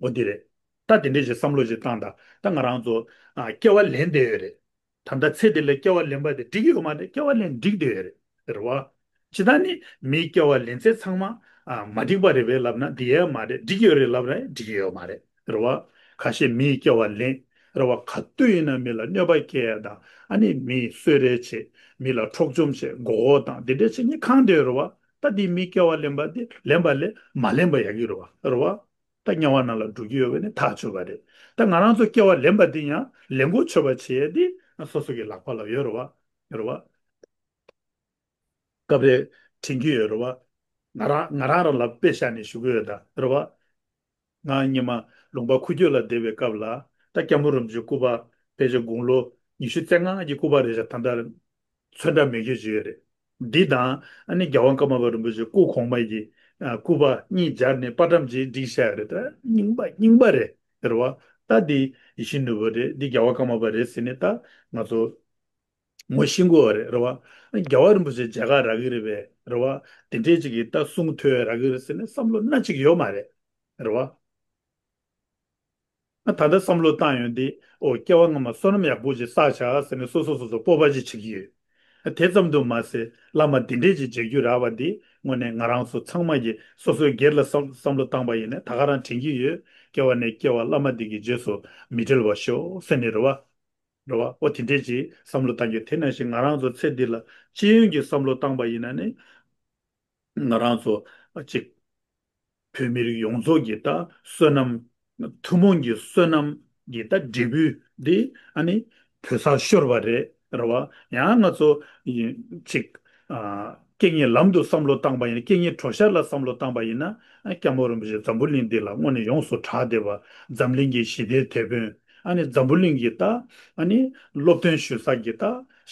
འོ་འདི་རེད། ད་དེ་འདྲས་ཀྱི་བསམ་བློ་ཞིག་བཏང་དང་། ད་ང་རང་ཚོ་ཨ་སྐྱེ་བ་ལེན་བསྡད་ཡོད་རེད། ད་ལྟ་ཚེ་འདི་ལ་སྐྱེ་བ་ལེན་པ་དེ་འགྲིག་གི་ཡོད་མ་རེད། སྐྱེ་བ་ལེན་འགྲིག་བསྡད་ཡོད་རེད། རེད་པ། ཇི་ལྟར་ནི་མིའི་སྐྱེ་བ་ལེན་ཚད་ཚང་མ་ཨ་མ་འགྲིག་པ་རེད་པས་ལབ་ན་དེ་ཡང་མ་རེད། འགྲིག་གི་ཡོད་རེད་ལབ་ན་འགྲིག་གི་ཡོད་མ་རེད། རེད་པ། ཁ་ཤས་མིའི་སྐྱེ་བ་ལེན། རེད་པ། ག་དུས་ཡིན་ན་མི་ལ་གནོད་པ་སྐྱེལ་ཡ་དང་། ཨ་ནི་མི་གསོད་རེས་བྱེད། མི་ལ་འཕྲོག་བཅོམ་བྱེད། མགོ་སྐོར་བཏང་། དེ་འདྲས་བྱེད་མཁན་གང་དེ་རེད་པ། ད་དེ་མིའི་སྐྱེ་བ་ལེན་པ་དེ་ལེན་པ་ལས་མ་ལེན་པ་ཡག་གི་རེད་པ། རེད་པ། ད་དམྱལ་བ་ནང་ལ་འགྲོ་གི་ཡོད་པ་ནི་ཐག་ཆོད་པ་རེད། ད་ང་རང་ཚོ་སྐྱེ་བ་ལེན་པ་འདི་ཡང་ལེན་གོ་ཆོད་པ་བྱེད་ཡས་འདི་སོ་སོ་གི་ལག་པ་ལ་ཡོད་རེད་པ། ཡོད་རེད་པ། སྐབས་རེ་དྲན་གྱི་ཡོད་རེད་པ། ང་རང་ང་རང་རང་ལ་དཔེ་བཞག་ནས་ཞུ་གི་ཡོད་ད། རེད་པ། ང་སྔོན་མ་ལུང་པ་ཁུག་ཀྱོག་ལ་བསྡད་པའི་སྐབས་ལ། ད་སྐྱབས་མགོན་རིན་པོ་ཆེ་སྐུ་པར་ཕལ་ཆེར་དགུང་ལོ་ཉི་ཤུ་རྩ་ལྔ་གི་སྐུ་པར་རེད་ཤག་ད་ལྟ་ཚོན་ཁྲ་མེད་ཀྱི་ཅིག་ཡོད་རེད། འདི་དང་ཨ་ནི་རྒྱལ་བ་ཀརྨ་པ་རིན་པོ་ཆེ་སྐུ་གོང་མ་གི་ཨ་སྐུ་པར་གཉིས་སྦྱར་ནས་པར་ཊམ་ཅིག་བསྒྲིགས་བཞག་ཡོད་རེད། ད་རྙིང་པ་རྙིང་པ་རེད། རེད་པ། ད་འདི་ཡིད་བཞིན་ནོར་བུ་རེད། འདི་རྒྱལ་བ་ཀརྨ་པ་རེད་ཟེར་ནས་ད་ང་ཚོ་ངོ་ཤེས་དགོས་པ་རེད། རེད་པ། རྒྱལ་བ་རིན་པོ་ཆེ་མཇལ་ཁ་རག་གི་རེད་པས། རེད་པ། དེ་འདྲས་ཅིག་གི་ད་གསུང་ཐོས་རག་གི་རེད་ཟེར་ནས་བསམ་བློ་སྣ་གཅིག་ཡོད་མ་རེད། རེད་པ། ད་ལྟ་བསམ་བློ་བཏང་ཡོང་དུས་ཨོ་སྐྱེ་བ་སྔ་མ་བསོད་ནམས་ཡག་པོ་ཅིག་བསགས་བྱ་ཟེར་ནས་སོ་སོ་སོ་སོ་སྤོབས་པ་ཅིག་བྱེད་ཀྱི་ཡོད། དེ་ཙམ་དུ་མ་ཟད་བླ་མ་འདི་འདྲས་ཅིག་མཇལ་རྒྱུ་རག་པ་འདི་དངོས་གནས་ང་རང་ཚོ་ཚང་མ་གིས་སོ་སོའི་སྒེར་ལ་བསམ་བསམ་བློ་བཏང་པ་ཡིན་ན་ད་ག་རང་དྲན་གྱི་ཡོད། སྐྱེ་བ་ནས་སྐྱེ་བ་བླ་མ་འདི་གི་རྗེས་སུ་མི་འབྲལ་བར་ཤོག་ཟེར་ནས་རེད་བ། རེད་བ། ཨོ་དེ་འདྲས་ཅིག་བསམ་བློ་བཏང་རྒྱུ་དེ་ནང་བཞིན་ང་རང་ཚོ་ཚེ་འདི་ལ་སྤྱི་ཡོངས་ཀྱི་བསམ་བློ་བཏང་པ་ཡིན་ན་ནི། ང་རང་ཚོ་གཅིག་བོད་མི་རིགས་ཡོངས་རྫོགས་ཀྱི་ད་བསོད་ནམས། ཐུན་མོང་གི་བསོད་ནམས་ཀྱི་ད་འབྲས་བུ་འདི་ཨ་ནི་བོད་སར་ཤོར་བ་རེད། རེད་བ། ཡང་ང་ཚོ་ཡིན་གཅིག་ཨ་རྐྱེན་ངན་ལམ་དུ་བསམ་བློ་བཏང་པ་ཡིན་ན་རྐྱེན་ངན་གྲོགས་ཤར་ལ་བསམ་བློ་བཏང་པ་ཡིན་ན་ཨ་སྐྱབས་མགོན་རིན་པོ་ཆེ་འཛམ་བུ་གླིང་འདི་ལ་དངོས་གནས་ཡོངས་སུ་གྲགས་བསྡད་པ། འཛམ་གླིང་གི་ཞི་བདེའི་དེད་དཔོན། ཨ་ནི་འཛམ་བུ་གླིང་གི་ད་ཨ་ནི་སློབ་སྟོན་ཞུ་ས་གི་ད་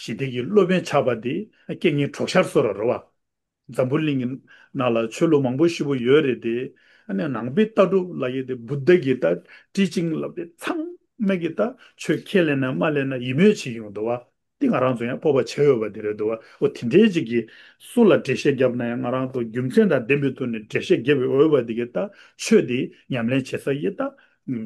ཞི་བདེ་གི་སློབ་དཔོན་ཆགས་པ་འདི་རྐྱེན་ངན་གྲོགས་ཤར་བཟོ་འདྲ་རེད་བ། འཛམ་བུ་གླིང་གི་ནང་ལ་ཆོས་ལུགས་མང་པོ་ཞེ་པོ་ཡོད་རེད་དེ། ཨ་ནི་ནང་པའི་ལྟ་གྲུབ་ལབ་ཡས་དེ་བུདྡྷ་གི་ད་ཊི་ཅིང་ལབ་དེ་ཚང་མ་གི་ད་ཆོས་ཁས་ལེན་ན་མ་ལེན་ན་ཡིད་སྨོན་བྱེད་ཡོང་འདུག་བ། དེ་ང་རང་ཚོ་ཡང་སྤོབས་པ་བྱེད་འོས་པ་དེ་རེད་འདུག་བ། འོ་དེ་འདྲའི་ཅིག་གིས་སུ་ལ་འགྲེལ་བཤད་བརྒྱབ་ན་ཡང་ང་རང་ཚོ་རྒྱུ་མཚན་དང་ལྡན་པའི་ཐོག་ནས་འགྲེལ་བཤད་བརྒྱབ་འོས་པ་དེ་གི་ད་ཆོས་དེ་ཉམས་ལེན་བྱེད་ས་ཡི་ད་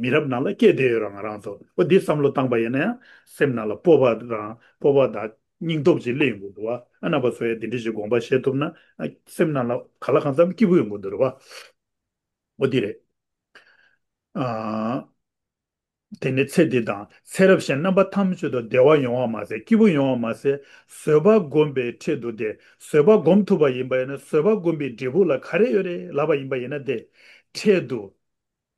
མི་རབས་ནང་ལ་སྐྱེས་བསྡད་ཡོད་ར། ང་རང་ཚོ་འོ་དེ་བསམ་བློ་བཏང་པ་ཡིན་ན་ཡང་སེམས་ནང་ལ་སྤོབས་པ་དང་སྤོབས་པ་དང་། སྙིང་སྟོབས་ཅིག་སླེབས་ཡོང་གི་འདུག་བ། ཨ་རྣམ་པ་ཚོ་ཡང་འདི་འདྲ་ཞིག་དགོངས་པ་བཞེས་ཐུབ་ན་ཨ་སེམས་ནང་ལ་ག་ལ་གང་འཚམ་སྐྱིད་པོ་ཡོང་གི་འདུག་རེད་བ། འོ་འདི་རེད། ཨ། དེ་ནས་ཚེ་འདི་དང་ཚེ་རབས་གཞན་རྣམ་པ་ཐམས་ཅད་དུ་བདེ་བ་ཡོང་བ་མ་ཟད་སྐྱིད་པོ་ཡོང་བ་མ་ཟད་བཟོད་པ་སྒོམ་པའི་འཕྲལ་དུ་དེ་བཟོད་པ་སྒོམ་ཐུབ་པ་ཡིན་པ་ཡིན་ན་བཟོད་པ་སྒོམ་པའི་འབྲས་བུ་ལ་ག་རེ་ཡོད་རེད་ལབ་པ་ཡིན་པ་ཡིན་ན་དེ་འཕྲལ་དུ།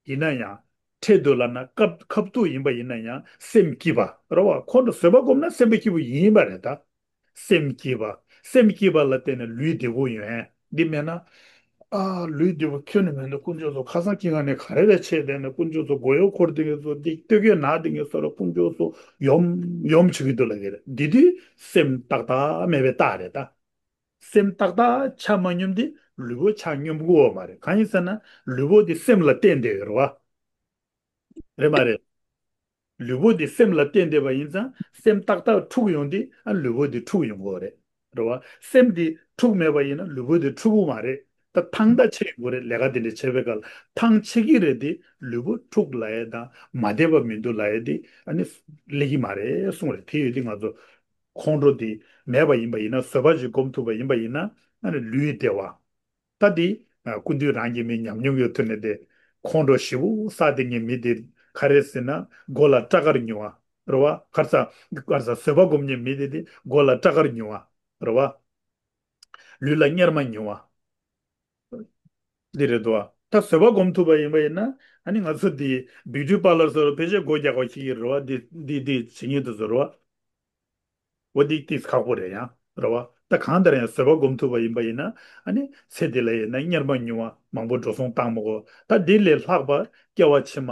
ཡིན་ན་ཡང་། འཕྲལ་དུ་ལབ་ན་སྐབས་ཁབ་ཏུ་ཡིན་པ་ཡིན་ན་ཡང་སེམས་སྐྱིད་པ་རེད་བ། ཁོང་ཁྲོ་བཟོད་པ་སྒོམ་ན་སེམས་པ་སྐྱིད་པོ་ཡིན་པ་རེད་ད། སེམས་སྐྱིད་པ། སེམས་སྐྱིད་པ་ལ་བརྟེན་ནས་ལུས་བདེ་པོ་ཡོང་ཡ། འདི་མེད་ན། ཨ་ལུས་བདེ་པོ་ཁྱོན་ནས་མེད་འདུག་དཀོན་མཆོག་གསུམ་ཁ་སང་ཁྱི་ང་ནས་ག་རེ་རེ་བྱས་བསྡད་ནས་དཀོན་མཆོག་གསུམ་མགོ་གཡོག་འཁོར་བསྡད་མཁན་ཚོ་འདི་སྟོད་གཡོགས་ན་བསྡད་མཁན་ཚོ་ལ་དཀོན་མཆོག་གསུམ་ཡོམ་ཡོམ་བྱེད་ཀྱི་འདུག་ལབ་ཀྱི་རེད། འདི་དུས་སེམས་ཏག་ཏག་མེད་པའི་རྟགས་རེད་ད། སེམས་ཏག་ཏག་ཆགས་མ་སྙོམས་དེ་ལུས་པོ་ཆགས་སྙོམས་དགོས་པ་མ་རེད། གང་ཡིན་ཟེར་ན་ལུས་པོ་དེ་སེམས་ལ་བརྟེན་བསྡད་ཡོད་རེད་བ། རེད་མ་རེད། ལུས་པོ་དེ་སེམས་ལ་བརྟེན་བསྡད་པ་ཡིན་ཙང་སེམས་ཏག་ཏག་འཁྲུག་ཡོང་དུས་ཨ་ལུས་པོ་དེ་འཁྲུག་ཡོང་གི་རེད། རེད་བ། སེམས་དེ་འཁྲུག་མེད་པ་ཡིན་ན་ལུས་པོ་དེ་འཁྲུག་གི་མ་རེད། ད་ཐང་ད་ཆད་ཡོང་གི་རེད། ལས་ཀ་དེ་འདྲ་བྱེད་པའི་སྐབས་ལ་ཐང་ཆད་ཀྱི་རེད་དེ་ལུས་པོ་འཁྲུག་ལབ་ཡས་དང་མ་བདེ་བ་མི་འདུག་ལབ་ཡས་དེ་ཨ་ནི་སླེབས་ཀྱི་མ་རེད་གསུངས་རེད། དེ་ཡོད་དུས་ང་ཚོ་ཁོང་ཁྲོ་དེ་མེད་པ་ཡིན་པ་ཡིན་ན་བཟོད་པ་ཞིག་སྒོམ་ཐུབ་པ་ཡིན་པ་ཡིན་ན་ཨ་ནི་ལུས་བདེ་བ། ད་དེ་ཨ་ཀུན་འདུས་རང་གི་མི་ཉམས་མྱོང་ཡོད་ཐོག་ནས་དེ་ཁོང་ཁྲོ་ཞེ་པོ་ཟ་བསྡད་མཁན་མི་དེ་ག་རེ་ཟེར་ན་མགོ་ལ་སྐྲ་དཀར་ཉུལ་བ་རེད་བ། ག་རེ་ཟ་ག་རེ་ཟ་བཟོད་པ་སྒོམ་མཁན་མི་དེ་དེ་མགོ་ལ་སྐྲ་དཀར་ཉུལ་བ་རེད་བ། ལུས་ལ་གཉེར་མ་ཉུལ་བ། འདི་རེད་དོ། ད་བཟོད་པ་སྒོམ་ཐུབ་པ་ཡིན་པ་ཡིན་ན་ཨ་ནི་ང་ཚོ་འདི་བིའུ་ཊི་པར་ལར་སོགས་ལ་ཕལ་ཆེར་སྒོ་རྒྱག་པ་ཞིག་ཡིན་རེད་བ། འདི་འདི་འདི་བྱེད་ཉིད་དུ་བཟོ་རེད་བ། འོ་འདི་ཏིས་ཁག་པོ་རེད་ཡང་རེད་བ། ད་གང་ལྟར་ཡང་བཟོད་པ་སྒོམ་ཐུབ་པ་ཡིན་པ་ཡིན་ན་ཨ་ནི་ཚེ་འདི་ལ་ཡིན་ན་གཉེར་མ་ཉུང་བ་མང་པོ་འགྲོ་སོང་བཏང་མ་དགོས། ད་འདི་ལས་ལྷག་པ་སྐྱེ་བ་ཕྱི་མ།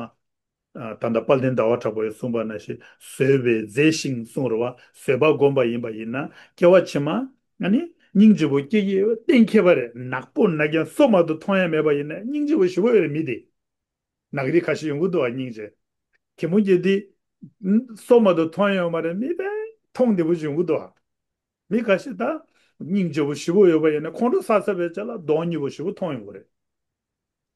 ཨ་ད་ལྟ་དཔལ་ལྡན་ཟླ་བ་གྲགས་པ་ཡིས་གསུངས་པ་ནང་བཞིན་བཟོད་པས་མཛེས་ཤིང་གསུངས་རེད་བ། བཟོད་པ་སྒོམ་པ་ཡིན་པ་ཡིན་ན་སྐྱེ་བ་ཕྱི་མ་ཨ་ནི་སྙིང་རྗེ་པོ་སྐྱེ་གི་ཡོད་གཏན་འཁེལ་བ་རེད། ནག་པོ་ན་རྒྱ་སོ་མ་གཏོགས་མཐོང་ཡ་མེད་པ་ཡིན་ན་སྙིང་རྗེ་པོ་ཞེ་པོ་ཡོད་རེད་མི་དེ། ནག་རིགས་ཁ་ཤས་ཡོང་གི་འདུག་བ་སྙིང་རྗེ། གད་མོ་རྒྱག་དུས། སོ་མ་གཏོགས་མཐོང་ཡོད་མ་རེད། མི་དཔེ་མཐོང་བདེ་པོ་ཞིག་ཡོང་གི་འདུག་བ། མི་ཁ་ཤས་ད། སྙིང་རྗེ་པོ་ཞེ་པོ་ཡོད་པ་ཡིན་ན་ཁོང་ཁྲོ་ཟ་ས་བའི་ཆ་ལ་གདོང་སྙིང་པོ་ཞེ་པོ་མཐོང་ཡོང་གི་རེད།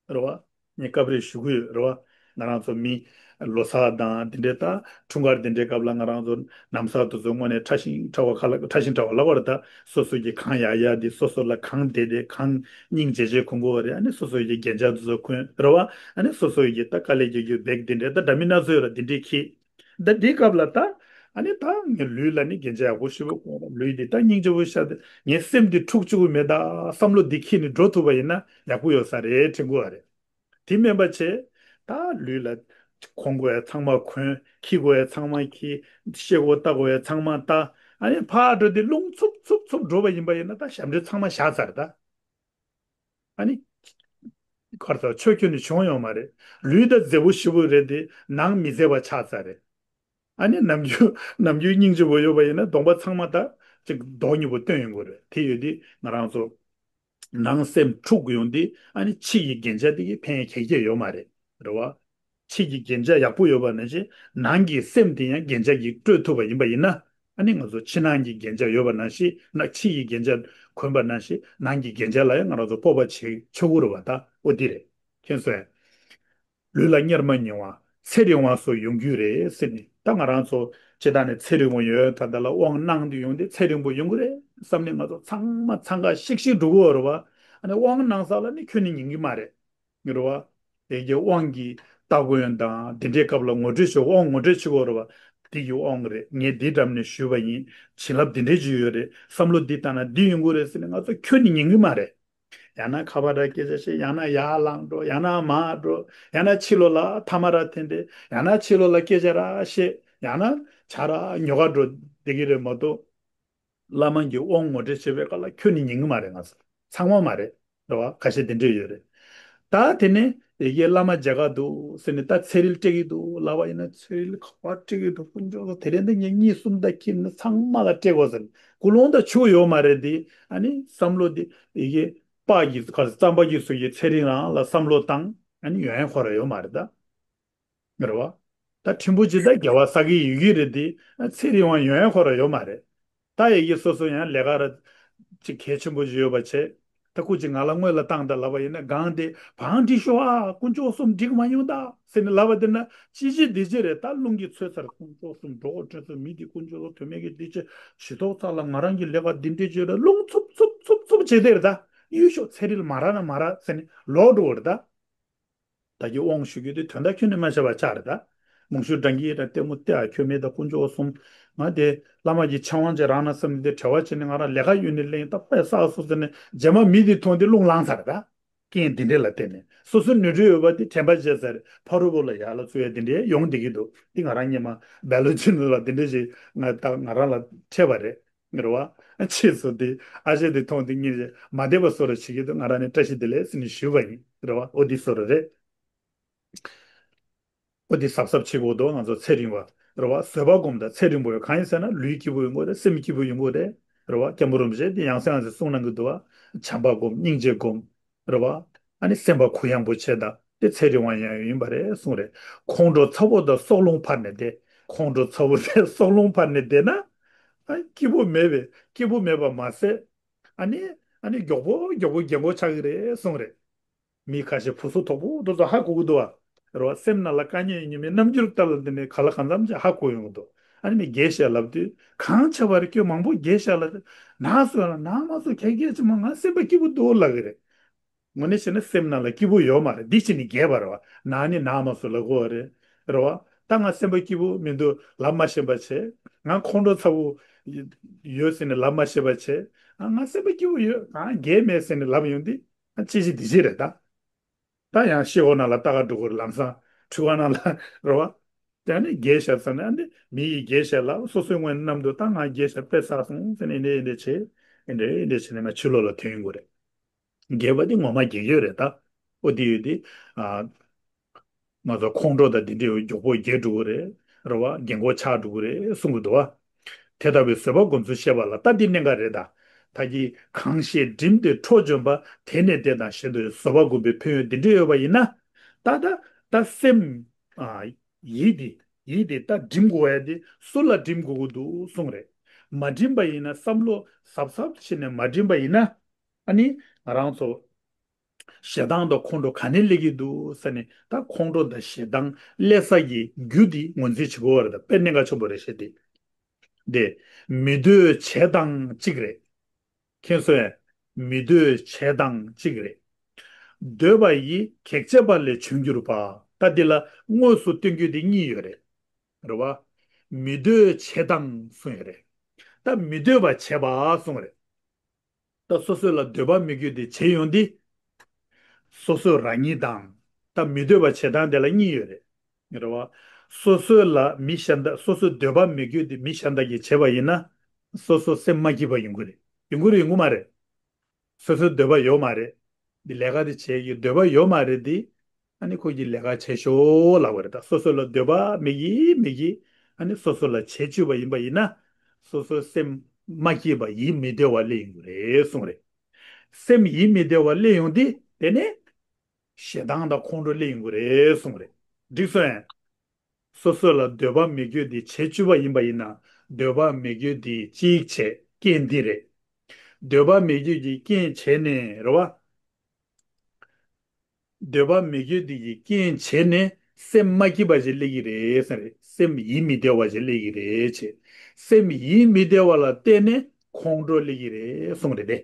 རེད་བ། ངས་སྐབས་རེ་ཞུ་གི་ཡོད་རེད་བ། ང་རང་ཚོ་མི། ལོ་གསར་དང་དེ་འདྲའི་ད། འཁྲུངས་སྐར་དེ་འདྲའི་སྐབས་ལ་ང་རང་ཚོ་ནམ་གསར་དུ་ཚོ་དངོས་གནས་ཕྲ་ཞིང་ཕྲ་བ་ཁ་ལ་ཕྲ་ཞིང་ཕྲ་བ་ལབ་པ་རེད་ད། སོ་སོ་གི་གང་ཡག་ཡག་དེ་སོ་སོ་ལ་གང་བདེ་བདེ་གང་སྙིང་རྗེ་རྗེ་གོང་གོ་བ་རེད། ཨ་ནི་སོ་སོ་ཡི་རྒྱན་ཆ་དེ་ཚོ་གོན་རེད་བ། ཨ་ནི་སོ་སོ་ཡི་ད་དཀའ་ལས་རྒྱག་རྒྱུ་བེག་དེ་འདྲ་ད་འདྲ་མི་སྣ་ཚོ་ཡོད་ར་དེ་འདྲའི་ཁྱི། ད་འདི་སྐབས་ལ་ད། ཨ་ནི་ད་ངའི་ལུས་ལ་ནི་རྒྱན་ཆ་ཡག་པོ་ཞེ་པོ་གོན་ར། ལུས་འདི་ད་སྙིང་རྗེ་པོ་ཤར་ཏེ་ངའི་སེམས་འདི་འཁྲུག་བཅུག་གི་མེད་ད་བསམ་བློ་འདི་འཁྱེར་ནས་འགྲོ་ཐུབ་པ་ཡིན་ན་ཡག་པོ་ཡོད་ས་རེད་དྲན་གི་ཡོད་རེད། དེ་མིན་པ་བྱས། ད་ལུས་ལ་གོན་དགོས་ཡ་ཚང་མ་གོན། འཁྱེར་དགོས་ཡ་ཚང་མ་འཁྱེར། ཤེས་དགོས་ལྟ་དགོས་ཡ་ཚང་མ་ལྟ། ཨ་ནི་ཕར་འགྲོ་དུས་རླུང་འཚུབ་འཚུབ་འཚུབ་འགྲོ་བ་ཡིན་པ་ཡིན་ན་ད་ཞབས་འདྲེན་ཚང་མ་བཞག་ཚར་ད། ཨ་ནི། གར་ཚ་ཆོས་ཁྱོན་ནས་བྱུང་ཡོང་མ་རེད། ལུས་ད་མཛེས་པོ་ཞེ་པོ་རེད་དེ་ནང་མི་མཛེས་པ་ཆགས་ཚར་རེད། ཨ་ནི་ནམ་རྒྱུན་ནམ་རྒྱུན་སྙིང་རྗེ་པོ་ཡོད་པ་ཡིན་ན་གདོང་པ་ཚང་མ་ད་ཅིག་མདོག་ཉེས་པོ་སྟོན་ཡོང་གི་རེད། དེ་ཡོད་དུས་ང་རང་ཚོ་ནང་སེམས་འཁྲུག་ཡོང་དུས་ཨ་ནི་ཕྱི་ཡི་རྒྱན་ཆ་དེ་གིས་ཕན་ཁྱད་ཁྱད་ཡོད་མ་རེད། རེད་བ། ཕྱི་གི་རྒྱན་ཆ་ཡག་པོ་ཡོད་པ་ནང་བཞིན་ནང་གི་སེམས་དེ་ཡང་རྒྱན་ཆ་གིས་སྤྲོད་ཐུབ་པ་ཡིན་པ་ཡིན་ན་ཨ་ནི་ང་ཚོ་ཕྱི་ནང་གི་རྒྱན་ཆ་ཡོད་པ་ནང་བཞིན་ན་ཕྱི་ཡི་རྒྱན་ཆ་གོན་པ་ནང་བཞིན་ནང་གི་རྒྱན་ཆ་ལ་ཡང་ང་རང་ཚོ་སྤོབས་པ་བྱེད་ཆོག་གི་རེད་བ། ད་འོ་དེ་རེད། མཁྱེན་སོང་ངས། ལུས་ལ་གཉེར་མ་ཉུང་བ། ཚེ་རིང་བ་སོགས་ཡོང་རྒྱུ་རེད་ཟེར་ནས། ད་ང་རང་ཚོ་སྤྱིར་བཏང་ནས་ཚེ་རིང་བོ་ཡོད་ད་ལྟ་ལ་དབང་གནང་དུ་ཡོང་དུས་ཚེ་རིང་བོ་ཡོང་གི་རེད་བསམ་ནས་ང་ཚོ་ཚང་མ་འཚང་ཁ་ཤིག་ཤིག་འགྲོ་གི་ཡོད་རེད་བ། ཨ་ནི་དབང་གནང་ས་ལ་ནི་ཁྱོན་ནས་ཉན་གི་མ་རེད། རེད་བ། དེ་གི་དབང་གི་སྟ་གོན་དང་དེ་འདྲའི་སྐབས་ལ་ངོ་སྤྲོད་བྱེད་དབང་ངོ་སྤྲོད་བྱེད་དགོས་རེད་བ། དེ་གི་དབང་རེད། ངས་འདི་འགྲམ་ནས་ཞུས་པ་ཡིན། བྱིན་རླབས་འདི་འདྲའི་ཅིག་ཡོད་རེད། བསམ་བློ་འདི་བཏང་ན་འདི་ཡོང་གི་རེད་ཟེར་ནས་ང་ཚོ་ཁྱོན་ནས་ཉན་གི་མ་རེད། ཡང་ན་ཁ་པར་ར་སྐད་ཆ་བཤད། ཡང་ན་ཡར་ལངས་འགྲོ། ཡང་ན་མར་འགྲོ། ཡང་ན་ཕྱི་ལོགས་ལ་ཐ་མ་ར་འཐེན་ཏེ། ཡང་ན་ཕྱི་ལོགས་ལ་སྐད་ཆ་ར་བཤད། ཡང་ན་ཇ་ར་ཉོ་ག་འགྲོ་བསྡད་ཀྱི་རེད་མ་གཏོགས། བླ་མ་གི་དབང་ངོ་སྤྲོད་བྱེད་པའི་སྐབས་ལ་ཁྱོན་ནས་ཉན་གི་མ་རེད། ང་ཚོ་ཚང་མ་མ་རེད། རེད་བ། ཁ་ཤས་དེ་འདྲས་ཡོད་རེད། ད་དེ་ནས་ཡ་གི་བླ་མ་མཇལ་ག་འདུག་ཟེར་ནས། ད་ཚེ་རིལ་སྤྲད་ཀྱི་འདུག་ལབ་པ་ཡིན་ན། ཚེ་རིལ་ག་པར་སྤྲད་ཀྱི་འདུག་དཀོན་མཆོག་གསུམ། དེ་རིང་འདི་ངས་གཉིས་གསུམ་ད་ཁྱེར་ནས་ཚང་མ་ལ་སྤྲད་དགོས་ཟེར་ནས། ཀུན་སློང་ད་ཆུ་ཡོད་མ་རེད་དེ། ཨ་ནི་བསམ་བློ་དེ་ཡ་གི་པ་གི་ག་རྩམ་པ་གི་ཟུག་གི་ཚེ་རིང་རང་ལ་བསམ་བློ་བཏང་། ཨ་ནི་ཡོན་ཁོ་ར་ཡོད་མ་རེད་ད། རེད་བ། ད་ཕྲན་བུ་ཅིག་ད་དགེ་བ་བསགས་ཀྱི་ཡོད་ཀྱི་རེད་དེ། ཚེ་རིང་བ་ཡོང་ཡ་ཁོ་ར་ཡོད་མ་རེད། ད་ཡ་གི་སོ་སོ་ཡང་ལས་ཀ་ར་ཅིག་གལ་ཆེན་པོ་ཅིག་ཡོད་པ་བྱས། ད་སྐུ་མཁྱེན་ང་ལ་དངུལ་ལ་བཏང་དང་ལབ་པ་ཡིན་ན། གང་དེ་བང་སྒྲིག་ཤོག་ཨ། དཀོན་མཆོག་གསུམ་འགྲིག་མ་ཡོང་ད་ཟེར་ནས་ལབ་པ་དེ་ན། ཅི་ཅི་འདི་ཅི་རེད། ད་རླུང་གིས་ཚོས་ཚར། དཀོན་མཆོག་གསུམ་འགྲོ་དགོས་དྲན་སོང་། མི་འདི་དཀོན་མཆོག་གསུམ་དོན་མེད་ཀྱི་འདི་ཅི། ཞི་ཐོག་ཚ་ལ་ང་རང་གི་ལས་ཀ་འདི་འདྲས་བྱས་ར། རླུང་འཚུབ་འཚུབ་འཚུབ་འཚུབ་བྱས་དེ་རེད་ད། གཡུལ་ཤོག་ཚེ་རིལ་མ་རག་ན་མ་རག་ཟེར་ནས་ལོག་འགྲོ་བ་རེད་ད། ད་གི་དབང་ཞུ་རྒྱུ་དེ་དོན་དག་ཁྱོན་ནས་མ་བྱས་པ་ཆགས་རེད་ད། མང་ཤོས་འདྲ་གི་ར་ལྟད་མོ་ལྟ་ཡ་ཁྱོན་མེད་ད། དཀོན་མཆོག་གསུམ། ང་དེ་བླ་མ་གི་ཕྱག་དབང་ཅིག་རག་ན་བསམ་ནས་དེ་བྲེལ་བ་བྱས་ནས་ང་རང་ལས་ཀ་གཡུལ་ནས་སླེབས། ད་དཔེ་བསགས་སོང་ཟེར་ནས་རྗེས་མ་མི་དེ་མཐོང་དེ་རླུང་ལངས་ཚར་རེད་ད། རྐྱེན་འདི་འདྲས་ལ་བརྟེན་ནས་སོ་སོ་ནུས་འདྲེ་ཡོད་པ་དེ་དྲན་པ་བརྗེད་ཚར། ཕ་རོལ་པོ་ལ་ཡར་ལ་བཙུགས་ཡ་འདི་འདྲས་ཡོང་བསྡད་ཀྱི་འདུག་འདི་ང་རང་སྔོན་མ་སྦེལ་ལོ་ཅི་ནུ་ལ་འདི་འདྲས་ཞིག་ང་ད་ང་རང་ལ་འཕྲད་པ་རེད། རེད་བ། ཕྱིས་སུ་དེ་ཨ་ཅེ་དེ་མཐོང་དེ་གཉིས་མ་བསྡད་པ་བཟོ་འདྲ་བྱེད་ཀྱི་འདུག་ང་རང་ནས་བཀྲ་ཤིས་བདེ་ལེགས་ཟེར་ནས་ཞུས་པ་ཡིན། རེད་བ། ཨོ་དེ་བཟོ་འདྲ་རེད། ཨོ་དེ་གཟབ་གཟབ་བྱེད་དགོས་འདུག་ང་ཚོ་ཚེ་རིང་བ། རེད་བ། བཟོད་པ་སྒོམ་དང་ཚེ་རིང་པོ་ཡོད། གང་ཡིན་ཟེར་ན་ལུས་སྐྱིད་པོ་ཡོང་གི་རེད། སེམས་སྐྱིད་པོ་ཡོང་གི་རེད། རེད་བ། སྐྱབས་མགོན་རིན་པོ་ཆེ་དེ་ཡང་སེ་ཡང་སེ་གསུང་གནང་གི་འདུག་བ། བྱམས་པ་སྒོམ། སྙིང་རྗེ་སྒོམ། རེད་བ། ཨ་ནི་སེམས་པ་གུ་ཡངས་པོ་བྱས་དང་དེ་ཚེ་རིང་བ་ཡང་ཡིན་པ་རེད་གསུངས་རེད། ཁོང་ཁྲོ་ཚ་བོ་དང་སྲོག་རླུང་འཕར་ནས་བསྡད། ཁོང་ཁྲོ་ཚ་བོ་དང་སྲོག་རླུང་འཕར་ནས་བསྡད་ན། ཨ། སྐྱིད་པོ་མེད་པས། སྐྱིད་པོ་མེད་པ་མ་ཟད། ཨ་ནི། ཨ་ནི་མགྱོགས་པོ་མགྱོགས་པོ་རྒན་གོག་ཆགས་ཀྱི་རེད་གསུངས་རེད། མི་ཁ་ཤས་བུ་སུ་དོག་པོ་དེ་ཚོ་ཧ་གོ་གི་འདུག་བ། རེད་བ། སེམས་ནང་ལ་དཀའ་ངལ་ཡོད་མཁན་མི་རྣམ་འགྱུར་ལྟ་ལ་འདི་ནས་ག་ལ་གང་འཚམ་ཅིག་ཧ་གོ་ཡོང་གི་འདུག་ཨ་ནི་མི་རྒས་ཤ་ལབ་དུས་གང་བྱས་པ་རེད། ཁྱོད་མང་པོ་རྒས་ཤ་ལ་ན་སོང་ལ་ན་མ་སོང་གལ་གལ་ཆེ་མ། ང་སེམས་པ་སྐྱིད་པོ་འདུག་ལབ་ཀྱི་རེད། དངོས་གནས་བྱས་ན་སེམས་ནང་ལ་སྐྱིད་པོ་ཡོད་མ་རེད། འདི་བྱས་ནས་རྒས་པ་རེད་བ། ན་ནི་ན་མ་སོང་ལབ་དགོས་པ་རེད། རེད་བ། ད་ང་སེམས་པ་སྐྱིད་པོ་མི་འདུག་ལབ་མ་ཤེས་པ་བྱས། ང་ཁོང་ཁྲོ་ཚ་པོ་ཡོད་ཟེར་ནས་ལབ་མ་ཤེས་པ་བྱས། ང་སེམས་པ་སྐྱིད་པོ་ཡོད། ང་རྒས་མེད་ཟེར་ནས་ལབ་ཡོང་དུས། ང་ཅི་ཞིག་འདི་ཞིག་རེད་ད། ད་ཡང་ཤི་འོ་ན་ལ་ལྟ་ག་འགྲོ་དགོས་རེད། ལམ་སང་འཁྲུལ་བ་ན་ལ་རེད་བ། དེ་ནས་རྒས་ཤ་ཟེར་ནས་ཨ་ནི་མི་ཡི་རྒས་ཤ་ལ་སོ་སོའི་ངོས་ནས་མནམ་དུ་ད་ང་རྒས་ཤ་དཔེ་བསགས་སོང་ཟེར་ནས་འདི་འདི་བྱས། འདི་འདི་བྱས་ནས་མ་ཕྱི་ལོགས་ལ་ཐོན་ཡོང་གི་རེད། རྒས་པ་འདི་ངོ་མ་རྒས་ཡོད་རེད་ད། ཨོ་འདི་ཡོད་འདི། ཨ། ང་ཚོ་ཁོང་ཁྲོ་དང་འདི་འདྲའི་མགྱོགས་པོ་རྒས་འགྲོ་གི་རེད། རེད་བ། རྒན་གོག་ཆགས་འགྲོ་གི་རེད་གསུང་གི་འདུག་བ། དེ་ལྟ་བུའི་བཟོད་པ་སྒོམ་ཚུལ་བཤད་པ་ལ་ད་འདི་གནད་འགག་རེད་ད། ད་གིན་གང་ཞིག་བསྒྲིམས་ཏེ་ཁྲོ་བྱོན་པ། དེ་ནི་བདེ་དང་གཞན་དུ་བཟོད་པ་སྒོམ་པའི་ཕན་ཡོན་འདི་འདྲ་ཡོད་པ་ཡིན་ན། ད་ད་ད་སེམས། ཨ། ཡིད་འདི། ཡིད་འདི་ད་བསྒྲིམ་དགོས་ཡ་འདི་སུ་ལ་བསྒྲིམ་དགོས་ཀྱི་འདུག་གསུངས་རེད། མ་བསྒྲིམ་པ་ཡིན་ན། བསམ་བློ་གཟབ་གཟབ་བྱས་ནས་མ་བསྒྲིམ་པ་ཡིན་ན། ཨ་ནི་ང་རང་ཚོ། ཞེ་སྡང་དང་ཁོང་ཁྲོ་ག་ནས་སླེབས་ཀྱི་འདུག་ཟེར་ནས། ད་ཁོང་ཁྲོ་དང་ཞེ་སྡང་སླེབས་ས་ཀྱི་རྒྱུ་འདི་ངོས་འཛིན་བྱེད་དགོས་པ་རེད། ད་དཔེ་གནད་འགག་ཆེན་པོ་རེད་ཤག་འདི། དེ་མི་འདོད་བྱས་དང་གཅིག་རེད། མཁྱེན་སོང་ངས། མི་འདོད་བྱས་དང་གཅིག་རེད། འདོད་པ་ཡིས་གེགས་བྱས་པ་ལས་བྱུང་གྱུར་པ། ད་འདི་ལ་དངོས་སུ་སྟོན་རྒྱུ་དེ་གཉིས་ཡོད་རེད། རེད་བ། མི་འདོད་བྱས་དང་གསུངས་ཡོད་རེད། ད་མི་འདོད་པ་བྱས་པ་གསུངས་རེད། ད་སོ་སོ་ལ་འདོད་པ་མེད་རྒྱུ་དེ་བྱས་ཡོང་དུས། སོ་སོ་རང་ཉིད་དང་། ད་མི་འདོད་པ་བྱེད་སྟངས་དེ་ལ་གཉིས་ཡོད་རེད། རེད་བ། སོ་སོ་ལ་མི་གཞན་དག་སོ་སོའི་འདོད་པ་མེད་རྒྱུ་དེ་མི་གཞན་དག་གིས་བྱས་པ་ཡིན་ན། སོ་སོ་སེམས་མ་སྐྱིད་པ་ཡོང་གི་རེད། ཡོང་གི་རེད་ཡོང་གི་མ་རེད། སོ་སོའི་འདོད་པ་ཡོད་མ་རེད། འདི་ལས་ཀ་དེ་བྱེད་ཀྱི་འདོད་པ་ཡོད་མ་རེད་དེ། ཨ་ནི་ཁོ་གིས་ལས་ཀ་བྱེད་ཤོག་ལབ་པ་རེད། ད་སོ་སོ་ལ་འདོད་པ་མེད་ཀྱི་མེད་ཀྱི། ཨ་ནི་སོ་སོ་ལ་བྱེད་བཅུག་པ་ཡིན་པ་ཡིན་ན། སོ་སོའི་སེམས་མ་སྐྱིད་པ་ཡིད་མི་བདེ་བ་སླེབས་ཡོང་གི་རེད་གསུངས་རེད། སེམས་ཡིད་མི་བདེ་བ་སླེབས་ཡོང་དུས་དེ་ནས་ཞེ་སྡང་དང་ཁོང་ཁྲོ་སླེབས་ཡོང་གི་རེད་གསུངས་རེད། འགྲིག་སོང་ངས། སོ་སོ་ལ་འདོད་པ་མེད་རྒྱུ་དེ་བྱེད་བཅུག་པ་ཡིན་པ་ཡིན་ན། འདོད་པ་མེད་རྒྱུ་དེ་གཅིག་བྱས་རྐྱེན་འདི་རེད། འདོད་པ་མེད་རྒྱུ་གི་རྐྱེན་བྱས་ནས་རེད་བ། འདོད་པ་མེད་རྒྱུ་དེ་གི་རྐྱེན་བྱས་ནས་ སེམས་མ་སྐྱིད་པ་ཞིག་སླེབས་ཀྱི་རེད་ཟེར་རེད། སེམས་ཡིད་མི་བདེ་བ་ཞིག་སླེབས་ཀྱི་རེད་ཅེས། སེམས་ཡིད་མི་བདེ་བ་ལ་བརྟེན་ནས་ཁོང་ཁྲོ་སླེབས་ཀྱི་རེད་གསུངས་རེད་དེ།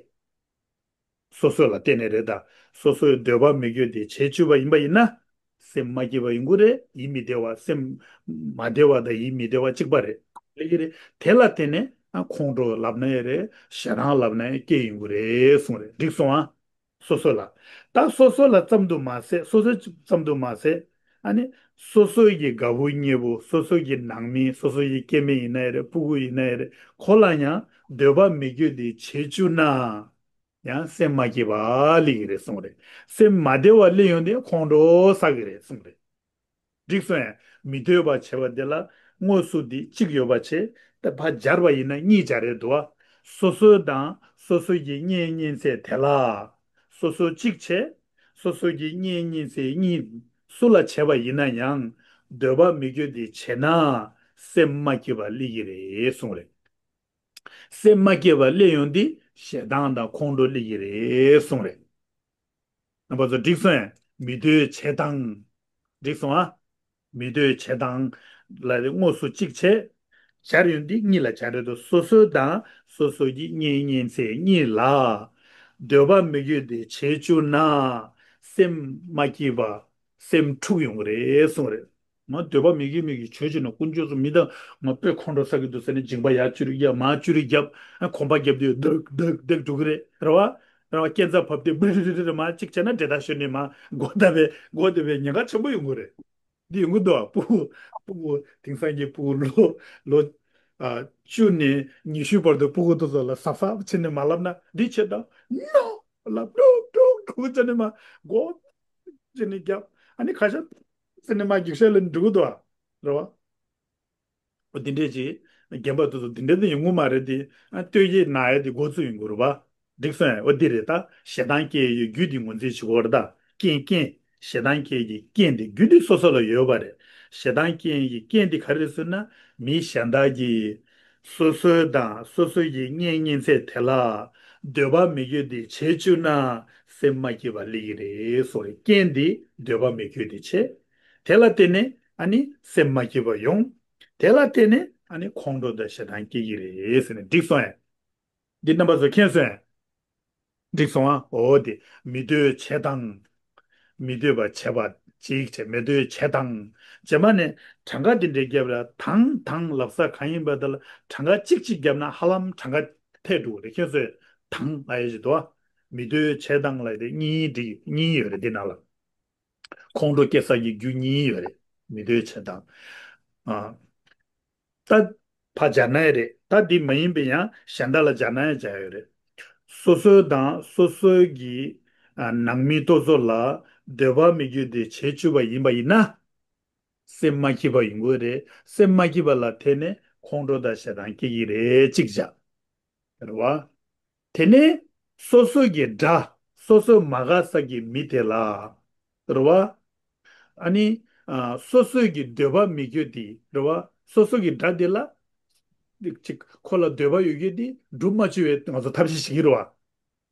སོ་སོ་ལ་བརྟེན་ནས་རེད་ད། སོ་སོའི་འདོད་པ་མི་འགྱུར་དེ་བྱེད་བཅུག་པ་ཡིན་པ་ཡིན་ན། སེམས་མ་སྐྱིད་པ་ཡོང་གི་རེད། ཡིད་མི་བདེ་བ། སེམས་མ་བདེ་བ་དང་ཡིད་མི་བདེ་བ་གཅིག་པ་རེད། ལེགས་ཀྱི་རེད། དེ་ལ་བརྟེན་ནས་ཨ་ཁོང་ཁྲོ་ལབ་ན་ཡང་རེད། ཞེ་སྡང་ལབ་ན་ཡང་སྐྱེ་ཡོང་གི་རེད་གསུངས་རེད། འགྲིག་སོང་ཨ། སོ་སོ་ལ། ད་སོ་སོ་ལ་ཙམ་དུ་མ་ཟད། སོ་སོ་ཙམ་དུ་མ་ཟད། ཨ་ནི་སོ་སོ་ཡི་དགའ་བོ་ཉེ་བོ། སོ་སོ་ཡི་ནང་མི། སོ་སོ་ཡི་སྐྱེ་དམན་ཡིན་ན་ཡང་རེད། སྤུ་གུ་ཡིན་ན་ཡང་རེད། ཁོ་ལ་ཡང་འདོད་པ་མི་འགྱུར་དེ་བྱེད་བཅུག་ན། ཡང་སེམས་མ་སྐྱིད་པ་སླེབས་ཀྱི་རེད་གསུངས་རེད། སེམས་མ་བདེ་བ་སླེབས་ཡོང་དུས་ཁོང་ཁྲོ་ཟ་གི་རེད་གསུངས་རེད། འགྲིག་སོང་ཡང་། མི་འདོད་པ་བྱས་པ་དེ་ལ་དངོས་སུ་དེ་གཅིག་ཡོད་པ་བྱས། ད་ཕར་སྦྱར་བ་ཡིན་ན་གཉིས་སྦྱར་རེད་འདུག་བ། སོ་སོ་དང་སོ་སོ་ཡི་གཉེན་ཉེ་ཚན་དེ་ལ། སོ་སོ་གཅིག་བྱས། སོ་སོ་ཡི་གཉེན་ཉེ་ཚན་གཉིས་སུ་ལ་བྱས་པ་ཡིན་ན་ཡང་། འདོད་པ་མི་འགྱུར་དེ་བྱས་ན། སེམས་མ་སྐྱིད་པ་སླེབས་ཀྱི་རེད་གསུངས་རེད། སེམས་མ་སྐྱིད་པ་སླེབས་ཡོང་དུས་ཞེ་སྡང་དང་ཁོང་ཁྲོ་སླེབས་ཀྱི་རེད་གསུངས་རེད། རྣམ་པ་ཚོ་འགྲིག་སོང་ངས། མི་འདོད་བྱེད་སྟངས། འགྲིག་སོང་ཨ། མི་འདོད་བྱེད་སྟངས་ལ་དངོས་སུ་གཅིག་བྱས། སྦྱར་ཡོང་དུས་གཉིས་ལ་སྦྱར་རེད་དོ། སོ་སོ་དང་སོ་སོ་ཡི་གཉེན་ཉེ་ཚན་གཉིས་ལ་འདོད་པ་མི་འགྱུར་དེ་བྱེད་བཅུག་ན། སེམས་མ་སྐྱིད་པ། སེམས་འཁྲུག་ཡོང་གི་རེད་གསུངས་རེད། ང་འདོད་པ་མི་དགེ་མི་དགེ་བྱོས་བྱོས་ན་དཀོན་མཆོག་གསུམ་མི་དང་ང་དཔེ་ཁོང་ཁྲོ་ཟ་གི་འདུག་ཟེར་ནས་སྦྱིན་པ་ཡར་ཅུ་རིག་རྒྱབ། མར་ཅུ་རིག་རྒྱབ། ཨ་གོམ་པ་རྒྱབ་དུས་རྡག་རྡག་རྡག་འགྲོ་གི་རེད། རེད་བ། རེད་བ། སྐས་འཛེག་བབས་ཏེ་བི་རི་རི་རི་མར་གཅིག་བྱས་ན་འདྲེད་བརྡར་ཤོར་ནས་མར་མགོ་བརྡབ་པའི་མགོ་བརྡབ་པའི་ཉེན་ཁ་ཆེན་པོ་ཡོང་གི་རེད། འདི་ཡོང་གི་འདུག་བ། སྤུ་གུ་སྤུ་གུ་དེང་སང་གི་སྤུ་གུ་ལོ་ལོ་ཨ་བཅུ་ནས་ཉི་ཤུའི་བར་དུ་སྤུ་གུ་དེ་ཚོ་ལ་གཟབ་གཟབ་བྱས་ནས་མ་ལབ་ན་འདི་བྱེད་དང་ནོ་ལབ་འགྲོ་འགྲོ་འགྲོ་བྱས་ནས་མར་མགོ་བྱས་ནས་རྒྱབ། ཨ་ནི་ཁ་ཤས་ཟེར་ནས་མར་རྒྱུག་ཤར་ལ་འགྲོ་གི་འདུག་བ། རེད་བ། འོ་འདི་འདྲས་ཅིག་རྒན་པ་དེ་ཚོ་འདི་འདྲས་དེ་ཡོང་གི་མ་རེད་དེ། ཨ་ལྟོས་ཡེ་ན་ཡ་དེ་འགོ་ཚུགས་ཡོང་གི་རེད་བ། འགྲིག་སོང་ཡ། འོ་འདི་རེད་ད། ཞེ་སྡང་སྐྱེ་ཡི་རྒྱུ་དེ་ངོས་འཛིན་བྱེད་དགོས་རེད་ད། རྐྱེན་རྐྱེན། ཞེ་སྡང་སྐྱེ་ཡི་རྐྱེན་དེ་རྒྱུ་དེ་སོ་སོ་ལ་ཡོད་པ་རེད། ཞེ་སྡང་སྐྱེ་ཡི་རྐྱེན་དེ་ག་རེ་རེད་ཟེར་ན། མི་གཞན་དག་གིས་སོ་སོའི་དང་སོ་སོ་ཡི་གཉེན་ཉེ་ཚན་དེ་ལ་འདོད་པ་མི་འགྱུར་དེ་བྱེད་བཅུག་ན་སེམས་མ་སྐྱིད་པ་སླེབས་ཀྱི་རེད་གསུངས་རེད། རྐྱེན་དེ་འདོད་པ་མི་འགྱུར་དེ་བྱེད། དེ་ལ་བརྟེན་ནས་ཨ་ནི་སེམས་མ་སྐྱིད་པ་ཡོང་། དེ་ལ་བརྟེན་ནས་ཨ་ནི་ཁོང་ཁྲོ་དང་ཞེ་སྡང་སྐྱེ་གི་རེད་ཟེར་ནས་འགྲིག་སོང་ཡ། འདི་རྣམ་པ་ཚོ་མཁྱེན་སོང་ཡ། འགྲིག་སོང་ཨ། འོ་དེ་མི་འདོད་བྱེད་སྟངས། མི་འདོད་པ་བྱེད་པ་གཅིག་བྱས། མི་འདོད་བྱེད་སྟངས། རྗེས་མ་ནས་གྲངས་ཀ་འདི་འདྲའི་བརྒྱབ་ལ་དང་དང་ལབ་ས་གང་ཡིན་པ་དེ་ལ་གྲངས་ཀ་གཅིག་གཅིག་བརྒྱབ་ན་ཧ་ལམ་གྲངས་ཀ་ཐད་འགྲོ་གི་རེད། མཁྱེན་སོང་ཡ། དང་ལབ་ཡ་ཞིག་འདུག་ཨ། མི་འདོད་བྱེད་སྟངས་ལབ་ཡ་དེ་གཉིས་འདྲི་གཉིས་ཡོད་རེད་འདི་ནང་ལ། ཁོང་ཁྲོ་སྐྱེ་ས་ཀྱི་རྒྱུ་གཉིས་ཡོད་རེད། མི་འདོད་བྱེད་སྟངས། ཨ། ད་ཕར་སྦྱར་ན་ཡང་རེད། ད་འདི་མ་ཡིན་པའི་ཡང་གཞན་དག་ལ་སྦྱར་ན་ཡང་སྦྱར་ཡོད་རེད། སོ་སོའི་དང་སོ་སོའི་གི་ཨ་ནང་མི་དེ་ཚོ་ལ་འདོད་པ་མི་འགྱུར་དེ་བྱེད་བཅུག་པ་ཡིན་པ་ཡིན་ན། སེམས་མ་སྐྱིད་པ་ཡོང་གི་རེད། སེམས་མ་སྐྱིད་པ་ལ་བརྟེན་ནས་ཁོང་ཁྲོ་དང་ཞེ་སྡང་སྐྱེ་གི་རེད་གཅིག་བྱ། རེད་བ། དེ་ནས་སོ་སོ་གི་དགྲ། སོ་སོ་མ་དགའ་ས་གི་མི་དེ་ལ། རེད་བ། ཨ་ནི་ཨ་སོ་སོ་གི་འདོད་པ་མི་འགྱུར་དེ་རེད་བ། སོ་སོ་གི་དགྲ་དེ་ལ་ཅིག་ཁོ་ལ་འདོད་པ་ཡོད་རྒྱུ་དེ་འགྲུབ་མ་བཅུག་པའི་ང་ཚོ་ཐབས་ཤེས་བྱེད་ཀྱི་རེད་བ།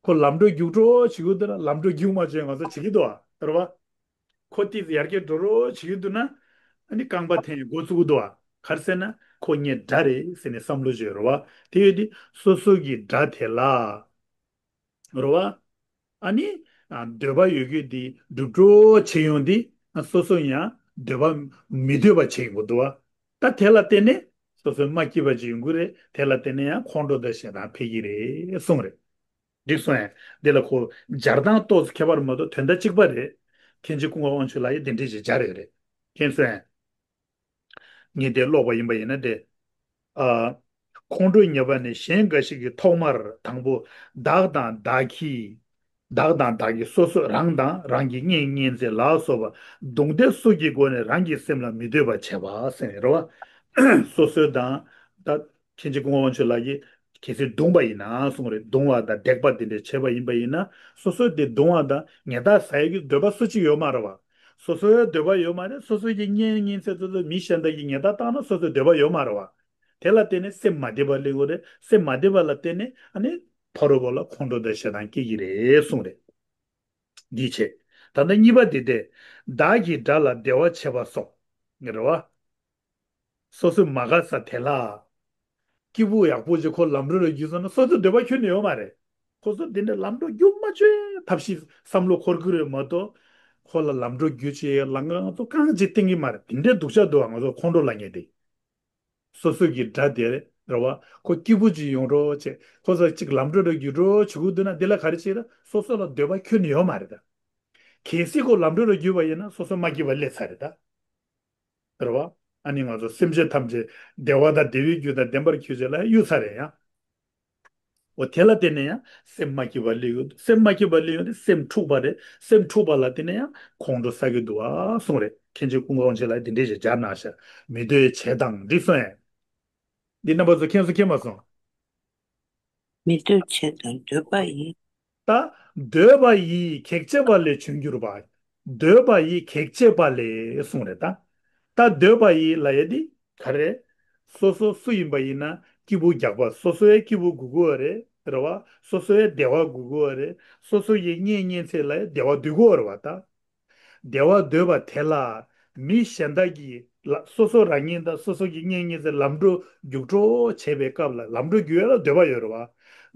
ཁོ་ལམ་འགྲོ་རྒྱུག་འགྲོ་བྱེད་ཀྱི་འདུག་ན་ལམ་འགྲོ་རྒྱུག་མ་བཅུག་པའི་ང་ཚོ་བྱེད་ཀྱི་འདུག་བ། རེད་བ། ཁོ་ཏིས་ཡར་རྒྱས་འགྲོ་རོགས་བྱེད་ཀྱི་འདུག་ན། ཨ་ནི་རྐང་པ་འཐེན་འགོ་བཙུགས་འདུག་བ། ག་རེ་ཟེར་ན་ཁོ་ངའི་དགྲ་རེད་ཟེར་ནས་བསམ་བློ་བྱོས་རེད་བ། དེ་ཡོད་དུས་སོ་སོ་གི་དགྲ་དེ་ལ། རེད་བ། ཨ་ནི་ཨ་འདོད་པ་ཡོད་རྒྱུ་དེ་འགྲུབ་འགྲོ་བྱེད་ཡོང་དུས་ཨ་སོ་སོ་ཡང་འདོད་པ་མི་འདོད་པ་བྱེད་ཡོང་གི་འདུག་བ། ད་དེ་ལ་བརྟེན་ནས་སོ་སོའི་མ་སྐྱིད་པ་ཅིག་ཡོང་གི་རེད། དེ་ལ་བརྟེན་ནས་ཡང་ཁོང་ཁྲོ་དང་ཞེ་སྡང་འཕེལ་གྱི་རེད་གསུངས་རེད། འགྲིག་སོང་ཡ། འདི་ལ་ཁོ་སྦྱར་སྟངས་ཏོག་ཙམ་ཁྱད་པར་མ་གཏོགས་དོན་དག་གཅིག་པ་རེད། མཁན་ཆེན་ཀུན་དགའ་དབང་ཕྱུག་ལགས་ཀྱིས་འདི་འདྲས་ཞིག་སྦྱར་ཡོད་རེད། མཁྱེན་སོང་ཡ། ངས་དེ་ཀློག་པ་ཡིན་པ་ཡིན་ན་དེ། ཨ། ཁོང་ཁྲོ་ཉེས་པ་ནི་གཞན་འགའ་ཞིག་གིས་ཐོག་མར་དང་པོ་བདག་དང་བདག་གི། བདག་དང་བདག་གི་སོ་སོ་རང་དང་རང་གི་གཉེན་ཉེ་ཚན་ལ་སོགས་པ་རྡུང་རྡེག་སོགས་ཀྱི་སྒོ་ནས་རང་གི་སེམས་ལ་མི་འདོད་པ་བྱེད་པ་ཟེར་ནས་རེད་བ། སོ་སོའི་དང་། ད། མཁན་ཆེན་ཀུན་དགའ་དབང་ཕྱུག་ལགས་ཀྱིས་གལ་སྲིད་རྡུང་བ་ཡིན་ན་གསུངས་རེད། རྡུང་བ་དང་རྡེག་པ་དེ་འདྲ་བྱས་པ་ཡིན་པ་ཡིན་ན་སོ་སོ་དེ་རྡུང་བ་དང་ཉེས་རྡུང་ཟ་ཡག་གི་འདོད་པ་སུ་གཅིག་ཡོད་མ་རེད་བ། སོ་སོའི་འདོད་པ་ཡོད་མ་རེད། སོ་སོ་ཡི་གཉེན་ཉེ་ཚན་སོ་སོ་མི་གཞན་དག་གིས་ཉེས་རྡུང་བཏང་ན་སོ་སོའི་འདོད་པ་ཡོད་མ་རེད་བ། དེ་ལ་བརྟེན་ནས་སེམས་མ་བདེ་བ་སླེབས་ཀྱི་རེད། སེམས་མ་བདེ་བ་ལ་བརྟེན་ནས་ཨ་ནི་ཕ་རོལ་པོ་ལ་ཁོང་ཁྲོ་དང་ཞེ་སྡང་སྐྱེ་གི་རེད་གསུངས་རེད། འདིའི་ཆེད། ད་ལྟ་གཉིས་པ་དེ་དེ། བདག་གིས་དགྲ་ལ་བདེ་བ་བྱེད་པ་སོགས་རེད་བ། སོ་སོའི་མ་དགའ་ས་དེ་ལ། སྐྱིད་པོ་ཡག་པོ་ཅིག་ཁོ་ལམ་འགྲོ་ལ་རྒྱུག་སོང་ན་སོ་སོའི་འདོད་པ་ཁྱོན་ནས་ཡོད་མ་རེད། ཁོ་ཚོ་དེ་འདྲ་ལམ་འགྲོ་རྒྱུག་མ་བཅུག་ཐབས་ཤེས་བསམ་བློ་འཁོར་གི་རེད་མ་གཏོགས། ཁོ་ལ་ལམ་འགྲོ་རྒྱུག་ཅིག་ལམ་ཁ་ང་ཚོ་རྐང་གཅིག་བསྟན་གི་མ་རེད། དེ་འདྲའི་སྡུག་ཅག་འདུག་ང་ཚོ་ཁོང་ཁྲོ་ལངས་མཁན་དེ། སོ་སོ་གི་དགྲ་དེ་རེད་བ། ཁོ་སྐྱིད་པོ་ཅིག་ཡོང་རོགས་བྱེད། ཁོ་ཚོ་གཅིག་ལམ་འགྲོ་རེ་རྒྱུག་རོགས་བྱེད་དགོས་འདུག་ན་དེ་ལ་ག་རེ་བྱེད་ད། སོ་སོ་ལ་འདོད་པ་ཁྱོན་ནས་ཡོད་མ་རེད་ད། གལ་སྲིད་ཁོ་ལམ་འགྲོ་རེ་རྒྱུག་པ་ཡིན་ན་སོ་སོ་མ་སྐྱིད་པ་སླེབས་ཚར་རེད་ད། རེད་བ། ཨ་ནི་ང་ཚོ་སེམས་ཅན་ཐམས་ཅད་བདེ་བ་དང་བདེ་བའི་རྒྱུ་དང་ལྡན་པར་གྱུར་ཅིག་ལ་གཡུག་ཚར་རེད་ཡ། འོ་དེ་ལ་བརྟེན་ནས་ཡང་སེམས་མ་སྐྱིད་པ་སླེབས་ཡོད། སེམས་མ་སྐྱིད་པ་སླེབས་ཡོད་དེ་སེམས་འཁྲུགས་པ་རེད། སེམས་འཁྲུགས་པ་ལ་བརྟེན་ནས་ཡང་ཁོང་ཁྲོ་ཟ་གི་འདུག་ཨ་གསུངས་རེད། མཁན་ཆེན་ཀུན་དགའ་དབང་ཆེན་ལགས་འདི་འདྲས་ཞིག་སྦྱར་གནང་ཤག་མི་འདོད་བྱས་དང་འདི་གསུངས་ཡ། འདི་རྣམ་པ་ཚོ་མཁྱེན་སོང་མཁྱེན་མ་སོང་། མི་འདོད་བྱས་དང་འདོད་པ་ཡིས། ད་འདོད་པ་ཡིས་གེགས་བྱེད་པ་ལས་བྱུང་གྱུར་པ། འདོད་པ་ཡིས་གེགས་བྱེད་པ་ལས་གསུངས་རེད་ད། ད་འདོད་པ་ཡིས་ལབ་ཡ་འདི་ག་རེ། སོ་སོ་སུ་ཡིན་པ་ཡིན་ན་སྐྱིད་པོ་རྒྱག་པ། སོ་སོའི་སྐྱིད་པོ་དགོས་ཀྱི་ཡོད་རེད། རེད་བ། སོ་སོའི་བདེ་བ་དགོས་ཀྱི་ཡོད་རེད། སོ་སོ་ཡི་གཉེན་ཉེ་ཚན་ལ་བདེ་བ་འདོད་ཀྱི་ཡོད་རེད་བ་ད། བདེ་བ་འདོད་པ་དེ་ལ་མི་གཞན་དག་གིས་ལ་སོ་སོ་རང་ཉིད་དང་སོ་སོ་གི་གཉེན་ཉེ་ཚན་ལམ་འགྲོ་རྒྱུག་འགྲོ་བྱེད་པའི་སྐབས་ལ་ལམ་འགྲོ་རྒྱུག་ཡ་ལ་འདོད་པ་ཡོད་རེད་བ།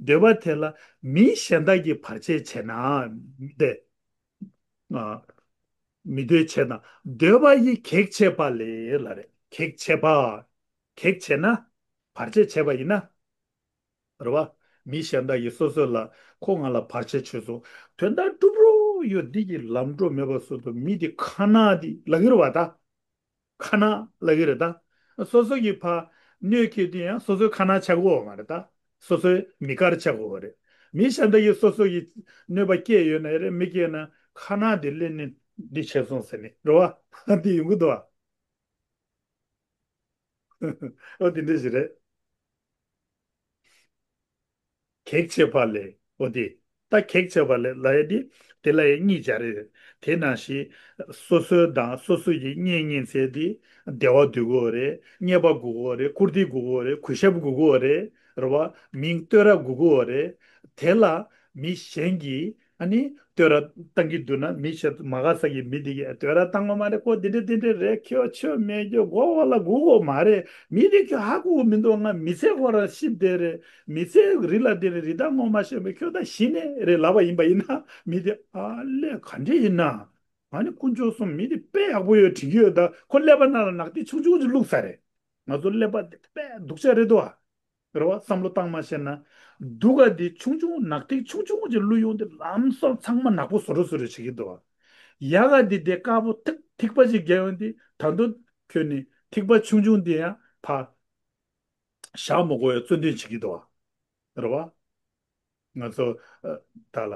འདོད་པ་དེ་ལ་མི་གཞན་དག་གིས་བར་ཆད་བྱས་ན་དེ། ཨ། མི་འདོད་བྱས་དང་འདོད་པ་ཡིས་གེགས་བྱེད་པ་ལས་ལ་རེད། གེགས་བྱེད་པ། གེགས་བྱས་ན། བར་ཆད་བྱས་པ་ཡིན་ན། རེད་བ། མི་གཞན་དག་གིས་སོ་སོ་ལ་ཁོ་ང་ལ་བར་ཆད་བྱས་སོང་། དོན་དག་འགྲུབ་རོགས་ཡོད། འདི་གི་ལམ་འགྲོ་མེད་པ་བཟོ་དུ་མི་དེ་ཁ་ན་དེ་ལབ་ཀྱི་རེད་བ་ད། ཁ་ན་ལབ་ཀྱི་རེད་ད། སོ་སོ་གི་ཕ་གནོད་སྐྱེལ་དུས་ཡང་སོ་སོའི་ཁ་ན་ཆགས་ཀྱི་ཡོད་མ་རེད་ད། སོ་སོའི་མི་དཀར་ཆགས་ཀྱི་ཡོད་རེད། མི་གཞན་དག་གིས་སོ་སོ་གི་གནོད་པ་སྐྱེལ་ཡོད་ན་རེད། མི་སྐྱེལ་ན་ཁ་ན་དེ་ལེན་ནས་འདི་བྱས་སོང་ཟེར་ནས་རེད་བ། འདི་ཡོང་གི་འདུག་བ། ཨོ་དེ་འདྲ་ཞིག་རེད། གེགས་བྱེད་པ་ལས་ཨོ་དེ། ད་གེགས་བྱེད་པ་ལས་ལབ་ཡ་དེ། དེ་ལ་ཡ་གཉིས་སྦྱར་རེད། དེ་ནང་བཞིན་སོ་སོའི་དང་སོ་སོ་ཡི་གཉེན་ཉེ་ཚན་དེ་བདེ་བ་འདོད་ཀྱི་ཡོད་རེད། རྙེད་པ་དགོས་ཀྱི་ཡོད་རེད། བཀུར་སྟི་དགོས་ཀྱི་ཡོད་རེད། གུས་ཞབས་དགོས་ཀྱི་ཡོད་རེད། རེད་བ། མིང་བསྟོད་ར་དགོས་ཀྱི་ཡོད་རེད། དེ་ལ་མི་གཞན་གྱིས་ཨ་ནི་བསྟོད་ར་བཏང་གི་འདུག་ན་མི་ཞིག་མ་དགའ་ས་གི་མི་དེ་གིས་བསྟོད་ར་བཏང་གི་མ་རེད། ཁོ་འདི་འདྲ་འདི་འདྲ་རེད། ཁྱོད་ཆོས་མེད། ཁྱོད་མགོ་བོ་ལ་སྒུག་དགོས་མ་རེད། མི་དེ་ཁྱོད་ཧ་གོ་གི་མི་འདུག་ང་མི་ཚེ་ཁོ་རང་ཤི་བསྡད་རེད། མི་ཚེ་རི་ལ་བསྡད་རེད། རི་དྭགས་ངོ་མ་ཤེས་མེད། ཁྱོད་ད་ཤི་ནས་རེད་ལབ་པ་ཡིན་པ་ཡིན་ན་མི་དེ་ཨ་ལས་ག་འདྲ་ཡིན་ན། ང་ནི་དཀོན་མཆོག་གསུམ་མི་དེ་དཔེ་ཡག་པོ་ཡོད་དྲན་གྱི་ཡོད། ད་ཁོ་ཀླད་པ་ནང་ལ་ནག་ཐིག་ཆུང་ཆུང་ཅིག་བླུགས་ཚར་རེད། ང་ཚོ་ཀླད་པ་དེ་དཔེ་སྡུག་ཅག་རེད་དོ། རེད་བ། བསམ་བློ་བཏང་མ་ཤེས་ན། སྡུག་ག་འདི་ཆུང་ཆུང་ནག་ཐིག་ཆུང་ཆུང་ཅིག་བླུགས་ཡོང་དུས་ལམ་སང་ཚང་མ་ནག་པོ་བཟོ་འདྲ་བཟོ་འདྲ་བྱེད་ཀྱི་འདུག་བ། ཡག་ག་འདི་དེ་དཀར་པོ་ཐིག་ཐིགས་པ་ཅིག་བརྒྱབ་ཡོང་དུས་ད་དུང་ཁྱོད་ནི་ཐིགས་པ་ཆུང་ཆུང་འདི་ཡང་ཕར་བཞག་མི་དགོས་པའི་རྩོད་འདོན་བྱེད་ཀྱི་འདུག་བ། རེད་བ། ང་ཚོ་ཨ་ད་ལ་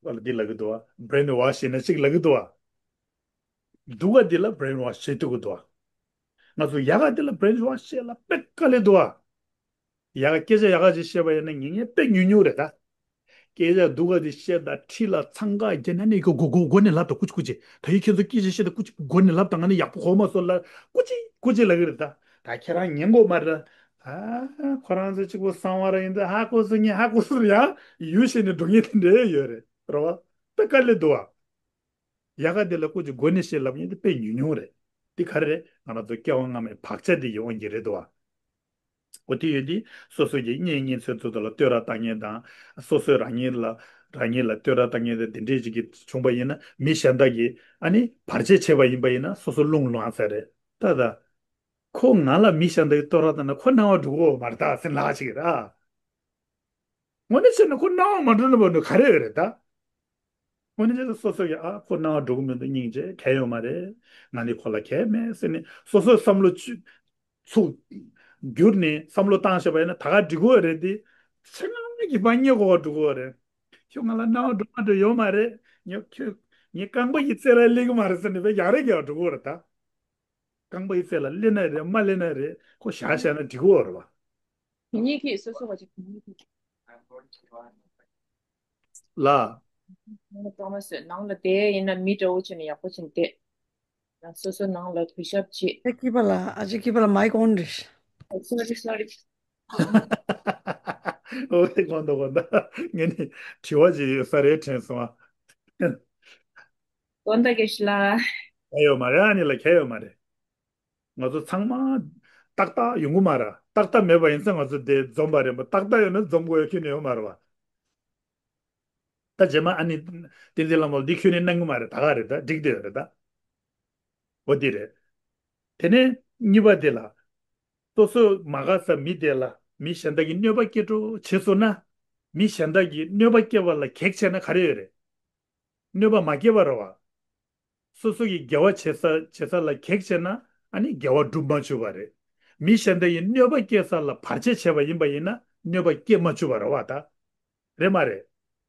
ཨ་ལ་འདི་ལབ་ཀྱི་འདུག་བ། brainwash ཡིན་ན་གཅིག་ལབ་ཀྱི་འདུག་བ། སྡུག་ག་འདི་ལ་brainwash བྱེད་ཐུབ་ཀྱི་འདུག་བ། ང་ཚོ་ཡག་ག་འདི་ལ་brainwash བྱེད་ལ་དཔེ་དཀའ་ལས་འདུག་བ། ཡག་ག་སྐད་ཆ་ཡག་ག་ཅིག་བཤད་པ་ཡིན་ན་ཉན་མཁན་དཔེ་ཉུང་ཉུང་རེད་ད། སྐད་ཆ་སྡུག་ག་འདི་བཤད་ད་ཁྲི་ལ་འཚང་ཁ་རྒྱག་ན་ནི་ཁོ་མགོ་མགོ་མགོ་ནས་ལབ་དང་སྐུ་མཁྱེན་སྐུ་མཁྱེན། ད་ཡིན་ཁྱེད་ཚོ་སྐད་ཆ་བཤད་ད་སྐུ་མཁྱེན་མགོ་ནས་ལབ་དང་ང་ནི་ཡག་པོ་གོ་མ་སོང་ལ་སྐུ་མཁྱེན་སྐུ་མཁྱེན་ལབ་ཀྱི་རེད་ད། ད་ཁྱེད་རང་ཉན་དགོས་མ་རེད། ཨ་ཁོ་རང་ཚོ་གཅིག་པོ་གསང་བ་ར་ཡིན་ད་ཧ་གོ་སོང་ངས་ཧ་གོ་སོང་ཡང་ཡུལ་ཤེས་ནས་འགྲོ་མཁན་དེ་འདྲ་ཡོད་རེད་རེད་བ། དཔེ་དཀའ་ལས་འདུག་བ། ཡག་ག་དེ་ལ་ཁོ་ཅིག་མགོ་ནས་བཤད་ལབ་མཁན་དེ་དཔེ་ཉུང་ཉུང་རེད། དེ་ག་རེ་རེད། ང་རང་ཚོ་སྐྱེ་བ་སྔ་མའི་བག་ཆགས་དེ་ཡི་དབང་གིས་རེད་འདུག་བ། འོ་དེ་ཡོད་དུས་སོ་སོ་གི་གཉེན་ཉེ་ཚན་ཚོ་དེ་ལ་བསྟོད་ར་བཏང་མཁན་དང་། སོ་སོས་རང་ཉིད་ལ་རང་ཉིད་ལ་བསྟོད་ར་བཏང་མཁན་དེ་འདི་འདྲས་ཅིག་གི་བྱུང་པ་ཡིན་ན་མི་གཞན་དག་གིས་ཨ་ནི་བར་ཆད་བྱས་པ་ཡིན་པ་ཡིན་ན་སོ་སོ་རླུང་ལངས་ས་རེད་ད། ད་ཁོ་ང་ལ་མི་གཞན་དག་གིས་བསྟོད་ར་བཏང་ན་ཁོ་སྣང་བ་འགྲོ་གི་ཡོད་མ་རེད་ད་ཟེར་ལབ་ཅིག་ར། དངོས་གནས་བྱས་ན་ཁོ་སྣང་བ་མ་འགྲོ་ན་བ་ནི་ག་རེ་ཡོད་རེད་ད། དངོས་གནས་བྱས་ན་སོ་སོ་ཡ་ཨ་ཁོ་སྣང་བ་འགྲོ་གི་མི་འདུག་སྙིང་རྗེ་གལ་ཡོད་མ་རེད། ང་ནི་ཁོ་ལ་གལ་མེད་ཟེར་ནས་སོ་སོའི་བསམ་བློ་བཅུ་ཚུགས་བསྒྱུར་ནས་བསམ་བློ་བཏང་བྱས་པ་ཡིན་ན་ད་ག་འགྲིག་གི་ཡོད་རེད་དེ། ཆེད་མངགས་ཀྱི་ཕར་རྙེད་དགོས་པ་འགྲོ་གི་ཡོད་རེད། ཁྱོད་ང་ལ་སྣང་བ་འགྲོ་མ་འགྲོ་ཡོད་མ་རེད། ངས་ཁྱོད་ངའི་རྐང་པ་ཡི་རྩེ་ལ་སླེབས་ཀྱི་མ་རེད་ཟེར་ནས་བས་ཡག་རེད་གས་འགྲོ་གི་ཡོད་རེད་ད། རྐང་པ་ཡི་རྩེ་ལ་སླེབས་ན་རེད་མ་སླེབས་ན་རེད་ཁོ་བཞག་བཞག་ན་འགྲིག་གི་ཡོད་རེད་བ། དེ་གཉིས་ཀྱིས་སོ་སོ་བ་ཅིག་དེ་གཉིས་ཀྱིས། ལ། ནང་ལ་གཏོང་མ་བཟོད། ནང་ལ་བསྡད་ཡིན་ན་མི་འདྲ་བོ་བྱས་ནས་ཡག་པོ་བྱས་ནས་བསྡད། ཡང་སོ་སོ་ནང་ལ་གུས་ཞབས་བྱེད། ཨ་ཅེ་སྐྱིད་པ་ལགས། ཨ་ཅེ་སྐྱིད་པ་ལགས་མའིཀ་ཨོན་རེད། སོ་རི་སོ་རི། ཨོ་དེ་གོ་འདུག་གོ་འདུག་ངས་ནི་དྲི་བ་ཅིག་ཡོད་ས་རེད་དྲན་སོང་ཨ། དགོན་བདག་དགེ་བཤེས་ལགས། ཁྱད་ཡོད་མ་རེད། ཨ་ནི་ལ་ཁྱད་ཡོད་མ་རེད། ང་ཚོ་ཚང་མ་ཏག་ཏག་ཡོང་གི་མ་རེད། ཏག་ཏག་མེད་པ་ཡིན་ཙང་ང་ཚོ་དེ་འཛོམས་པ་རེད་མ། ཏག་ཏག་ཡོད་ན་འཛོམས་དགོས་ཡ་ཁྱོན་ནས་ཡོད་མ་རེད་བ། ད་རྗེས་མ་ཨ་ནི་བསྟན་འཛིན་ལྷ་མོ་འདི་ཁྱོན་ནས་གནང་གི་མ་རེད། ད་ག་རེད། ད་འགྲིག་བསྡད་ཡོད་རེད་ད། འོ་འདི་རེད། དེ་ནས་གཉིས་པ་དེ་ལ། སོ་སོ་མ་དགའ་ས་མི་དེ་ལ་མི་གཞན་དག་གིས་གནོད་པ་སྐྱེལ་འགྲོ་བྱེད་སོང་ན། མི་གཞན་དག་གིས་གནོད་པ་སྐྱེལ་བ་ལ་གེགས་བྱས་ན་ག་རེ་ཡོད་རེད། གནོད་པ་མ་སྐྱེལ་བ་རེད་བ། སོ་སོ་གིས་དགེ་བ་བྱེད་ས་བྱེད་ས་ལ་གེགས་བྱས་ན་ཨ་ནི་དགེ་བ་སྒྲུབ་མ་བཅུག་པ་རེད། མི་གཞན་དག་གིས་གནོད་པ་སྐྱེལ་ས་ལ་བར་ཆད་བྱས་པ་ཡིན་པ་ཡིན་ན་གནོད་པ་སྐྱེལ་མ་བཅུག་པ་རེད་བ་ད། རེད་མ་རེད།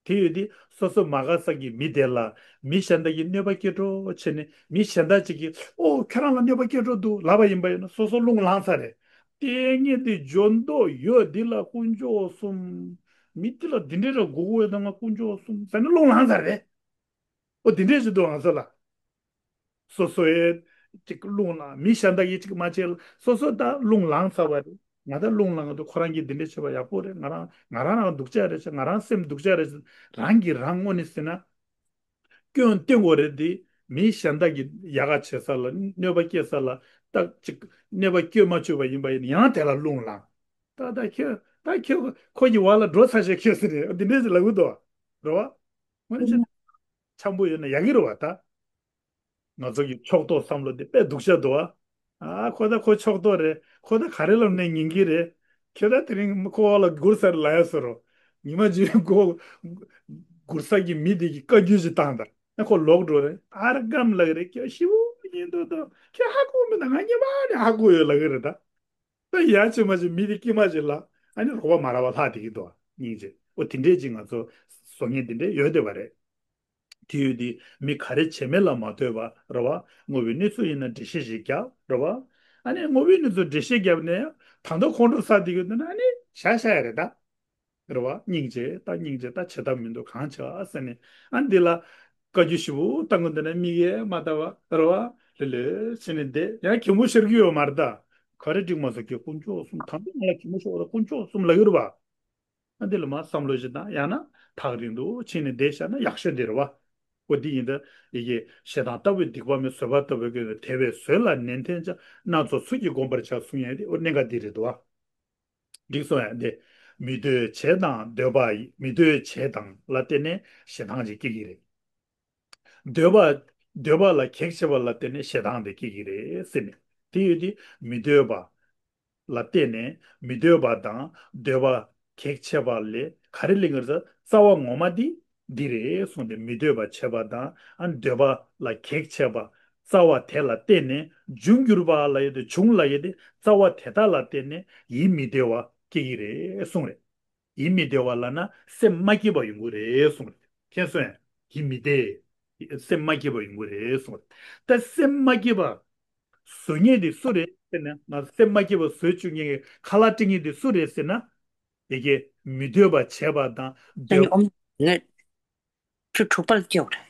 དེ་ཡོད་དུས་སོ་སོ་མ་དགའ་ས་གི་མི་དེ་ལ་མི་གཞན་དག་གིས་གནོད་པ་སྐྱེལ་འགྲོ་བྱས་ནས་མི་གཞན་དག་ཅིག་གིས་ཨོ་ཁྱོད་རང་ལ་གནོད་པ་སྐྱེལ་འགྲོ་འདུག་ལབ་པ་ཡིན་པ་ཡིན་ན་སོ་སོ་རླུང་ལངས་ཚར་རེད། ལྟས་ངན་དེ་འཇོན་མདོག་ཡོད་འདི་ལ་དཀོན་མཆོག་གསུམ། མི་དེ་ལ་འདི་འདྲས་ར་དགོས་ཀྱི་ཡོད་ད་ང་དཀོན་མཆོག་གསུམ་ཟེར་ནས་རླུང་ལངས་ཚར་རེད། ཨོ་དེ་འདྲས་ཞིག་འདུག་ང་ཚོ་ལ། སོ་སོའི་ཅིག་རླུང་ལངས། མི་གཞན་དག་གིས་ཅིག་མ་བྱས་ལ་སོ་སོ་ད་རླུང་ལངས་ཚར་བ་རེད། ང་ད་རླུང་ལངས་འདུག་ཁོ་རང་གིས་འདི་འདྲས་བྱས་པ་ཡག་པོ་རེད། ང་རང་ང་རང་རང་སྡུག་ཅག་རེད་ཤག་ང་རང་སེམས་སྡུག་ཅག་རེད་ཤག་རང་གིས་རང་དངོས་གནས་ཟེར་ན། སྐྱོན་བསྟན་དགོས་རེད་དེ། མི་གཞན་དག་གིས་ཡག་ག་བྱེད་ས་ལ་གནོད་པ་སྐྱེལ་ས་ལ་ད་ཅིག་གནོད་པ་སྐྱོན་མ་བཅུག་པ་ཡིན་པ་ཡིན་ན་ཡང་དེ་ལ་རླུང་ལངས། ད་ད་ཁྱོད་ད་ཁྱོད་ཁོ་གི་བར་ལ་འགྲོ་ཚར་ཤག་ཁྱོད་ཟེར་ནས་འདི་འདྲས་ཞིག་ལབ་གི་འདུག་རེད་བ། དངོས་གནས་བྱས་ན་འཆམ་པོ་ཡོད་ན་ཡག་གི་རེད་བ་ད། ང་ཚོ་གི་ཕྱོགས་གཏོགས་བསམ་བློ་དེ་དཔེ་སྡུག་ཤག་འདུག་ཨ། ཨ་ཁོ་ད་ཁོ་ཕྱོགས་གཏོགས་རེད། ཁོ་ད་ག་རེ་ལབ་ནས་ཉན་གི་རེད། ཁྱོད་ད་དེ་རིང་ཁོ་འོག་ལ་སྒུར་ས་རེད་ལབ་ཡ་བཟོ་རོགས། ཉི་མ་གཅིག་ཁོ་སྒུར་ས་གི་མི་དེ་གི་བཀའ་བཀྱོན་ཞིག་བཏང་དང་ཨ་ཁོ་ལོག་འགྲོ་རེད། ཨར་སྒམ་ལབ་གི་རེད། ཁྱོད་ཞི་བོ་ཡིན་འདུག་འདུག་ཁྱོད་ཧ་གོ་མེད་ན་ང་ཉི་མ་ནས་ཧ་གོ་ཡོད་ལབ་གི་རེད་ད། ད་ཡ་ཅི་མ་ཅི་མི་དེ་སྐྱིད་མ་ཅི་ལ་ཨ་ནི་རོགས་པ་མ་རག་པ་ལྷག་དེ་གི་འདུག་སྙིང་རྗེ། ཨོ་དེ་འདྲས་ཅིག་ང་ཚོ་བཟོ་མཁན་དེ་འདྲས་ཡོད་བསྡད་པ་རེད། དེ་ཡོད་དེ་མི་ག་རེ་བྱེད་མེད་ལ་མ་ལྟོས་པ་རེད་བ། དངོས་པོའི་གནས་ཚུལ་ཡིན་ན་འགྲེལ་བཤད་ཞིག་རྒྱབ་རེད་བ། ཨ་ནི་དངོས་པོའི་གནས་ཚུལ་འགྲེལ་བཤད་རྒྱབ་ནས་ད་ལྟ་ཁོང་ཁྲོ་ཟ་དེ་གི་འདུག་ན་ཨ་ནི་བཞག་བཞག་ཡ་རེད་ད། རེད་བ། སྙིང་རྗེ་ད་སྙིང་རྗེ་ད་བྱེད་ཐབས་མི་འདུག་གང་བྱ་ཟེར་ནས་ཨ་འདི་ལ་བཀའ་བཀྱོན་ཞིབ་པོ་བཏང་གི་འདུག་ན་མིག་ཡས་མ་ལྟ་བ་རེད་བ། ལེ་ལེ་བྱས་ནས་བསྡད་ཡང་གད་མོ་ཤོར་གི་ཡོད་མ་རེད་ད། ག་རེ་འགྲིག་མ་སོང་ཁྱོད་དཀོན་མཆོག་གསུམ་ད་འདི་ང་ལ་གད་མོ་ཤོར་བ་དཀོན་མཆོག་གསུམ་ལབ་ཡོད་རེད་བ། ཨ་འདི་ལ་མ་བསམ་བློ་ཞིག་བཏང་ཡང་ན་ཐག་རིང་དུ་ཕྱིན་ནས་བསྡད་བཞག་ན་ཡག་ཤོས་འདི་རེད་བ། ཨོ་འདི་ཡིན་ད་ཡི་གེ་ཞེ་སྡང་ལྟ་བུའི་སྡིག་པ་མེད་བཟོད་པ་ལྟ་བུའི་སྐྱོན་དེ་བས་བཟོད་ལ་ནན་ཏན་བྱ་སྣ་ཚོགས་ཚུལ་གྱིས་བསྒོམ་པར་བྱ་གསུང་ཡས་འདི་ཨོ་གནད་འགག་འདི་རེད་དོ། འགྲིག་སོང་ཡ་འདི། མི་འདོད་བྱས་དང་འདོད་པ་ཡི་མི་འདོད་བྱས་དང་ལ་བརྟེན་ནས་ཞེ་སྡང་ཅིག་སྐྱེ་གི་རེད། འདོད་པ། འདོད་པ་ལ་གེགས་བྱེད་པ་ལ་བརྟེན་ནས་ཞེ་སྡང་དེ་སྐྱེ་གི་རེད་ཟེར་ནས། དེ་ཡོད་དེ་མི་འདོད་པ་ལ་བརྟེན་ནས་མི་འདོད་པ་དང་འདོད་པ་གེགས་བྱེད་པ་ལས་ག་རེ་ལེན་གི་རེད་ཟེར་རྩ་བ་ངོ་མ་འདི་འདི་རེད་གསུངས་ཏེ། མི་འདོད་པ་བྱེད་པ་དང་ཨ་འདོད་པ་ལ་གེགས་བྱེད་པ་རྩ་བ་དེ་ལ་བརྟེན་ནས་འབྱུང་འགྱུར་བ་ལ་ཡོད་དེ་འབྱུང་ལ་ཡོད་དེ་རྩ་བ་དེ་དག་ལ་བརྟེན་ནས་ཡིད་མི་བདེ་བ་སྐྱེ་གི་རེད་གསུངས་རེད། ཡིད་མི་བདེ་བ་ལབ་ན་སེམས་མ་སྐྱིད་པ་ཡོང་གི་རེད་གསུངས་རེད། མཁྱེན་སོང་ཡ། ཡིད་མི་བདེ། སེམས་མ་སྐྱིད་པ་ཡོང་གི་རེད་གསུངས་རེད། ད་སེམས་མ་སྐྱིད་པ་བཟོ་མཁན་དེ་སུ་རེད་ཟེར་ན་ང་སེམས་མ་སྐྱིད་པ་བཟོ་བཅུག་མཁན་གྱི་ཁ་ལག་སྤྲད་མཁན་དེ་སུ་རེད་ཟེར་ན། ཡ་གི་མི་འདོད་པ་བྱས་པ་དང་འདོད། ངས་ཆུ་དྲུག་པར་སྐྱེའོ་རེད།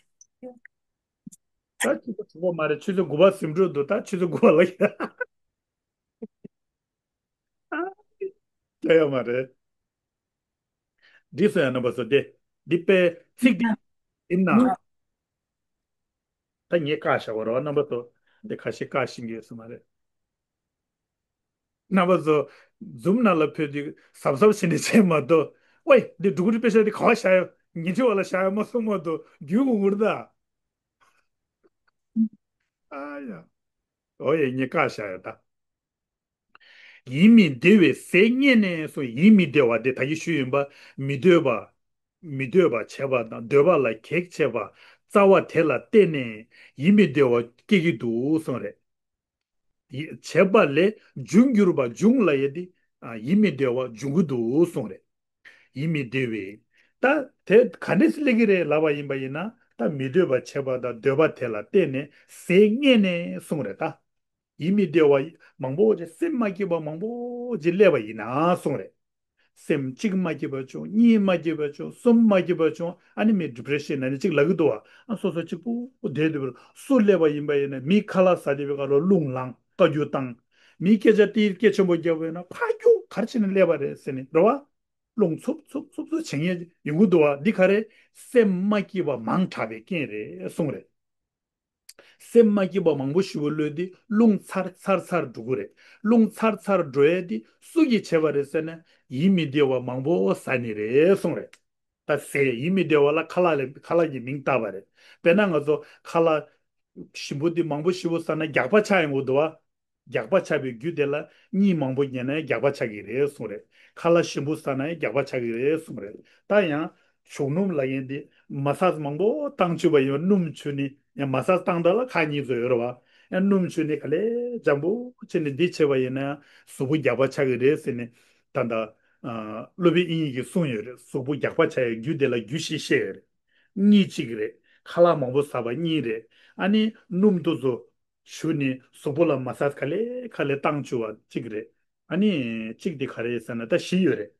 ད་ཆུ་ཚོད་དྲུག་པ་མ་རེད། ཆུ་ཚོད་དགུ་པ་ཟིན་འགྲོ་འདུག་ད་ཆུ་ཚོད་དགུ་པ་ལ་ཡ། སྐྱེ་ཡོད་མ་རེད། འདི་སོ་ཡང་རྣམ་པ་ཚོ་དེ། འདི་དཔེ་ཚིག་འདི་ཡིན་ན། ད་ངས་བཀག་བཞག་པ་རེད་བ། རྣམ་པ་ཚོ་འདི་ཁ་ཤས་བཀག་ཤེས་ཀྱི་ཡོད་ས་མ་རེད། རྣམ་པ་ཚོ་འཛུམ་ནང་ལ་ཕེབས་དུས་གཟབ་གཟབ་བྱས་ནས་བྱས་མ་གཏོགས། ཝེ་འདི་སྒྲུང་རིང་དཔེ་ཆ་འདི་ག་བ་བཞག་ཡོད། ཉིན་ཁྲི་བ་ལ་བཞག་ཡོད་མ་གསུང་མ་གཏོགས་རྒྱུན་གོང་གུར་ད། ཨ་ཡ། ཨོ་ཡ་ངས་བཀག་བཞག་ཡོད་ད། ཡིད་མི་བདེ་བའི་ཟས་རྙེད་ནས་སོ། ཡིད་མི་བདེ་བ་དེ་ད་གིན་ཞུས་ཡིན་པ། མི་འདོད་པ། མི་འདོད་པ་བྱས་པ་དང་འདོད་པ་ལ་གེགས་བྱས་པ། རྩ་བ་དེ་ལ་བརྟེན་ནས་ཡིད་མི་བདེ་བ་སྐྱེ་གི་འདུག་གསུངས་རེད། ཡིད་བྱས་པ་ལས་འབྱུང་འགྱུར་བ་འབྱུང་ལ་ཡ་དེ། ཡིད་མི་བདེ་བ་འབྱུང་གི་འདུག་གསུངས་རེད། ཡིད་མི་བདེ་བའི། ད་དེ་ག་འདྲས་སེ་སླེབས་ཀྱི་རེད་ལབ་པ་ཡིན་པ་ཡིན་ན། ད་མི་འདོད་པ་བྱས་པ་དང་འདོད་པ་དེ་ལ་བརྟེན་ནས་ཟས་རྙེད་ནས་གསུངས་རེད་ད། ཡིད་མི་བདེ་བ་མང་པོ་ཅིག་སེམས་མ་སྐྱིད་པ་མང་པོ་ཅིག་སླེབས་པ་ཡིན་ན་གསུངས་རེད། སེམས་གཅིག་མ་སྐྱིད་པ་བྱུང་། གཉིས་མ་སྐྱིད་པ་བྱུང་། གསུམ་མ་སྐྱིད་པ་བྱུང་། ཨ་ནི་མི་ཌི་པི་རེ་ཤན་ཨ་ནི་གཅིག་ལབ་ཀྱི་འདུག་བ། ཨ་སོ་སོ་གཅིག་པུ་བསྡད་དུས་སུ་སླེབས་པ་ཡིན་པ་ཡིན་ན་མི་ཁ་ལག་ཟ་བསྡད་པའི་སྐབས་ལ་རླུང་ལངས། བཀའ་བཀྱོན་བཏང་། མི་སྐད་ཆ་ཏིལ་སྐད་ཆེན་པོ་རྒྱབ་པ་ཡིན་ན་ཕར་རྒྱུག་ག་རེ་བྱས་ནས་སླེབས་པ་རེད་ཟེར་ནས་རེད་བ། རླུང་འཚུབ་འཚུབ་འཚུབ་འཚུབ་བྱེད་མཁན་ཡོང་གི་འདུག་བ། འདི་ག་རེ། སེམས་མ་སྐྱིད་པ་མང་དྲགས་པའི་རྐྱེན་རེད་གསུངས་རེད། སེམས་མ་སྐྱིད་པ་མང་པོ་ཞེ་པོ་ལོས་དེ་རླུང་ཚར་ཚར་ཚར་འགྲོ་གི་རེད། རླུང་ཚར་ཚར་འགྲོ་ཡས་དེ་སུ་གིས་བྱས་པ་རེད་ཟེར་ན། ཡིད་མི་བདེ་བ་མང་པོ་ཟ་ནི་རེད་གསུངས་རེད། ད་ཟས་ཡིད་མི་བདེ་བ་ལ་ཁ་ལག་ལས་ཁ་ལག་གི་མིང་བཏགས་པ་རེད། དཔེར་ན་ང་ཚོ་ཁ་ལག་ཞིམ་པོ་འདི་མང་པོ་ཞེ་པོ་ཟ་ན་རྒྱགས་པ་ཆགས་ཡོང་གི་འདུག་བ། རྒྱགས་པ་ཆགས་པའི་རྒྱུ་དེ་ལ་གཉིད་མང་པོ་ཉལ་ན་རྒྱགས་པ་ཆགས་ཀྱི་རེད་གསུངས་རེད། ཁ་ལག་ཞིམ་པོ་ཟ་ན་རྒྱགས་པ་ཆགས་ཀྱི་རེད་གསུངས་རེད། ད་ཡང་ཞོགས་སྣུམ་ལབ་མཁན་འདི་མ་སཱ་ཇི་མང་པོ་བཏང་བཅུག་པ་ཡིན་པ། སྣུམ་བྱུགས་ནས་ཡང་མ་སཱ་ཇི་བཏང་དག་ལ་ཁ་གཉིད་ཚོ་ཡོད་རེད་བ། ཡང་སྣུམ་བྱུགས་ནས་ག་ལེ་འཇམ་པོ་བྱས་ནས་འདི་བྱས་པ་ཡིན་ན་ཡང་གཟུགས་པོ་རྒྱགས་པ་ཆགས་ཀྱི་རེད་ཟེར་ནས། ད་ལྟ་ཨ་སློབ་དཔོན་དབྱིག་གཉེན་གྱིས་གསུངས་ཡོད་རེད། གཟུགས་པོ་རྒྱགས་པ་ཆགས་ཡའི་རྒྱུ་དེ་ལ་རྒྱུ་བཞི་བཤད་ཡོད་རེད། གཉིད་གཅིག་རེད། ཁ་ལག་མང་པོ་ཟ་བ་གཉིས་རེད། ཨ་ནི་སྣུམ་དེ་ཚོ་བྱུགས་ནས་གཟུགས་པོ་ལ་མ་སཱ་ཇི་ག་ལེ་ག་ལེ་བཏང་བཅུག་པ་གཅིག་རེད། ཨ་ནི་གཅིག་དེ་ག་རེ་ཟེར་ན་ད་བཞི་ཡོད་རེད།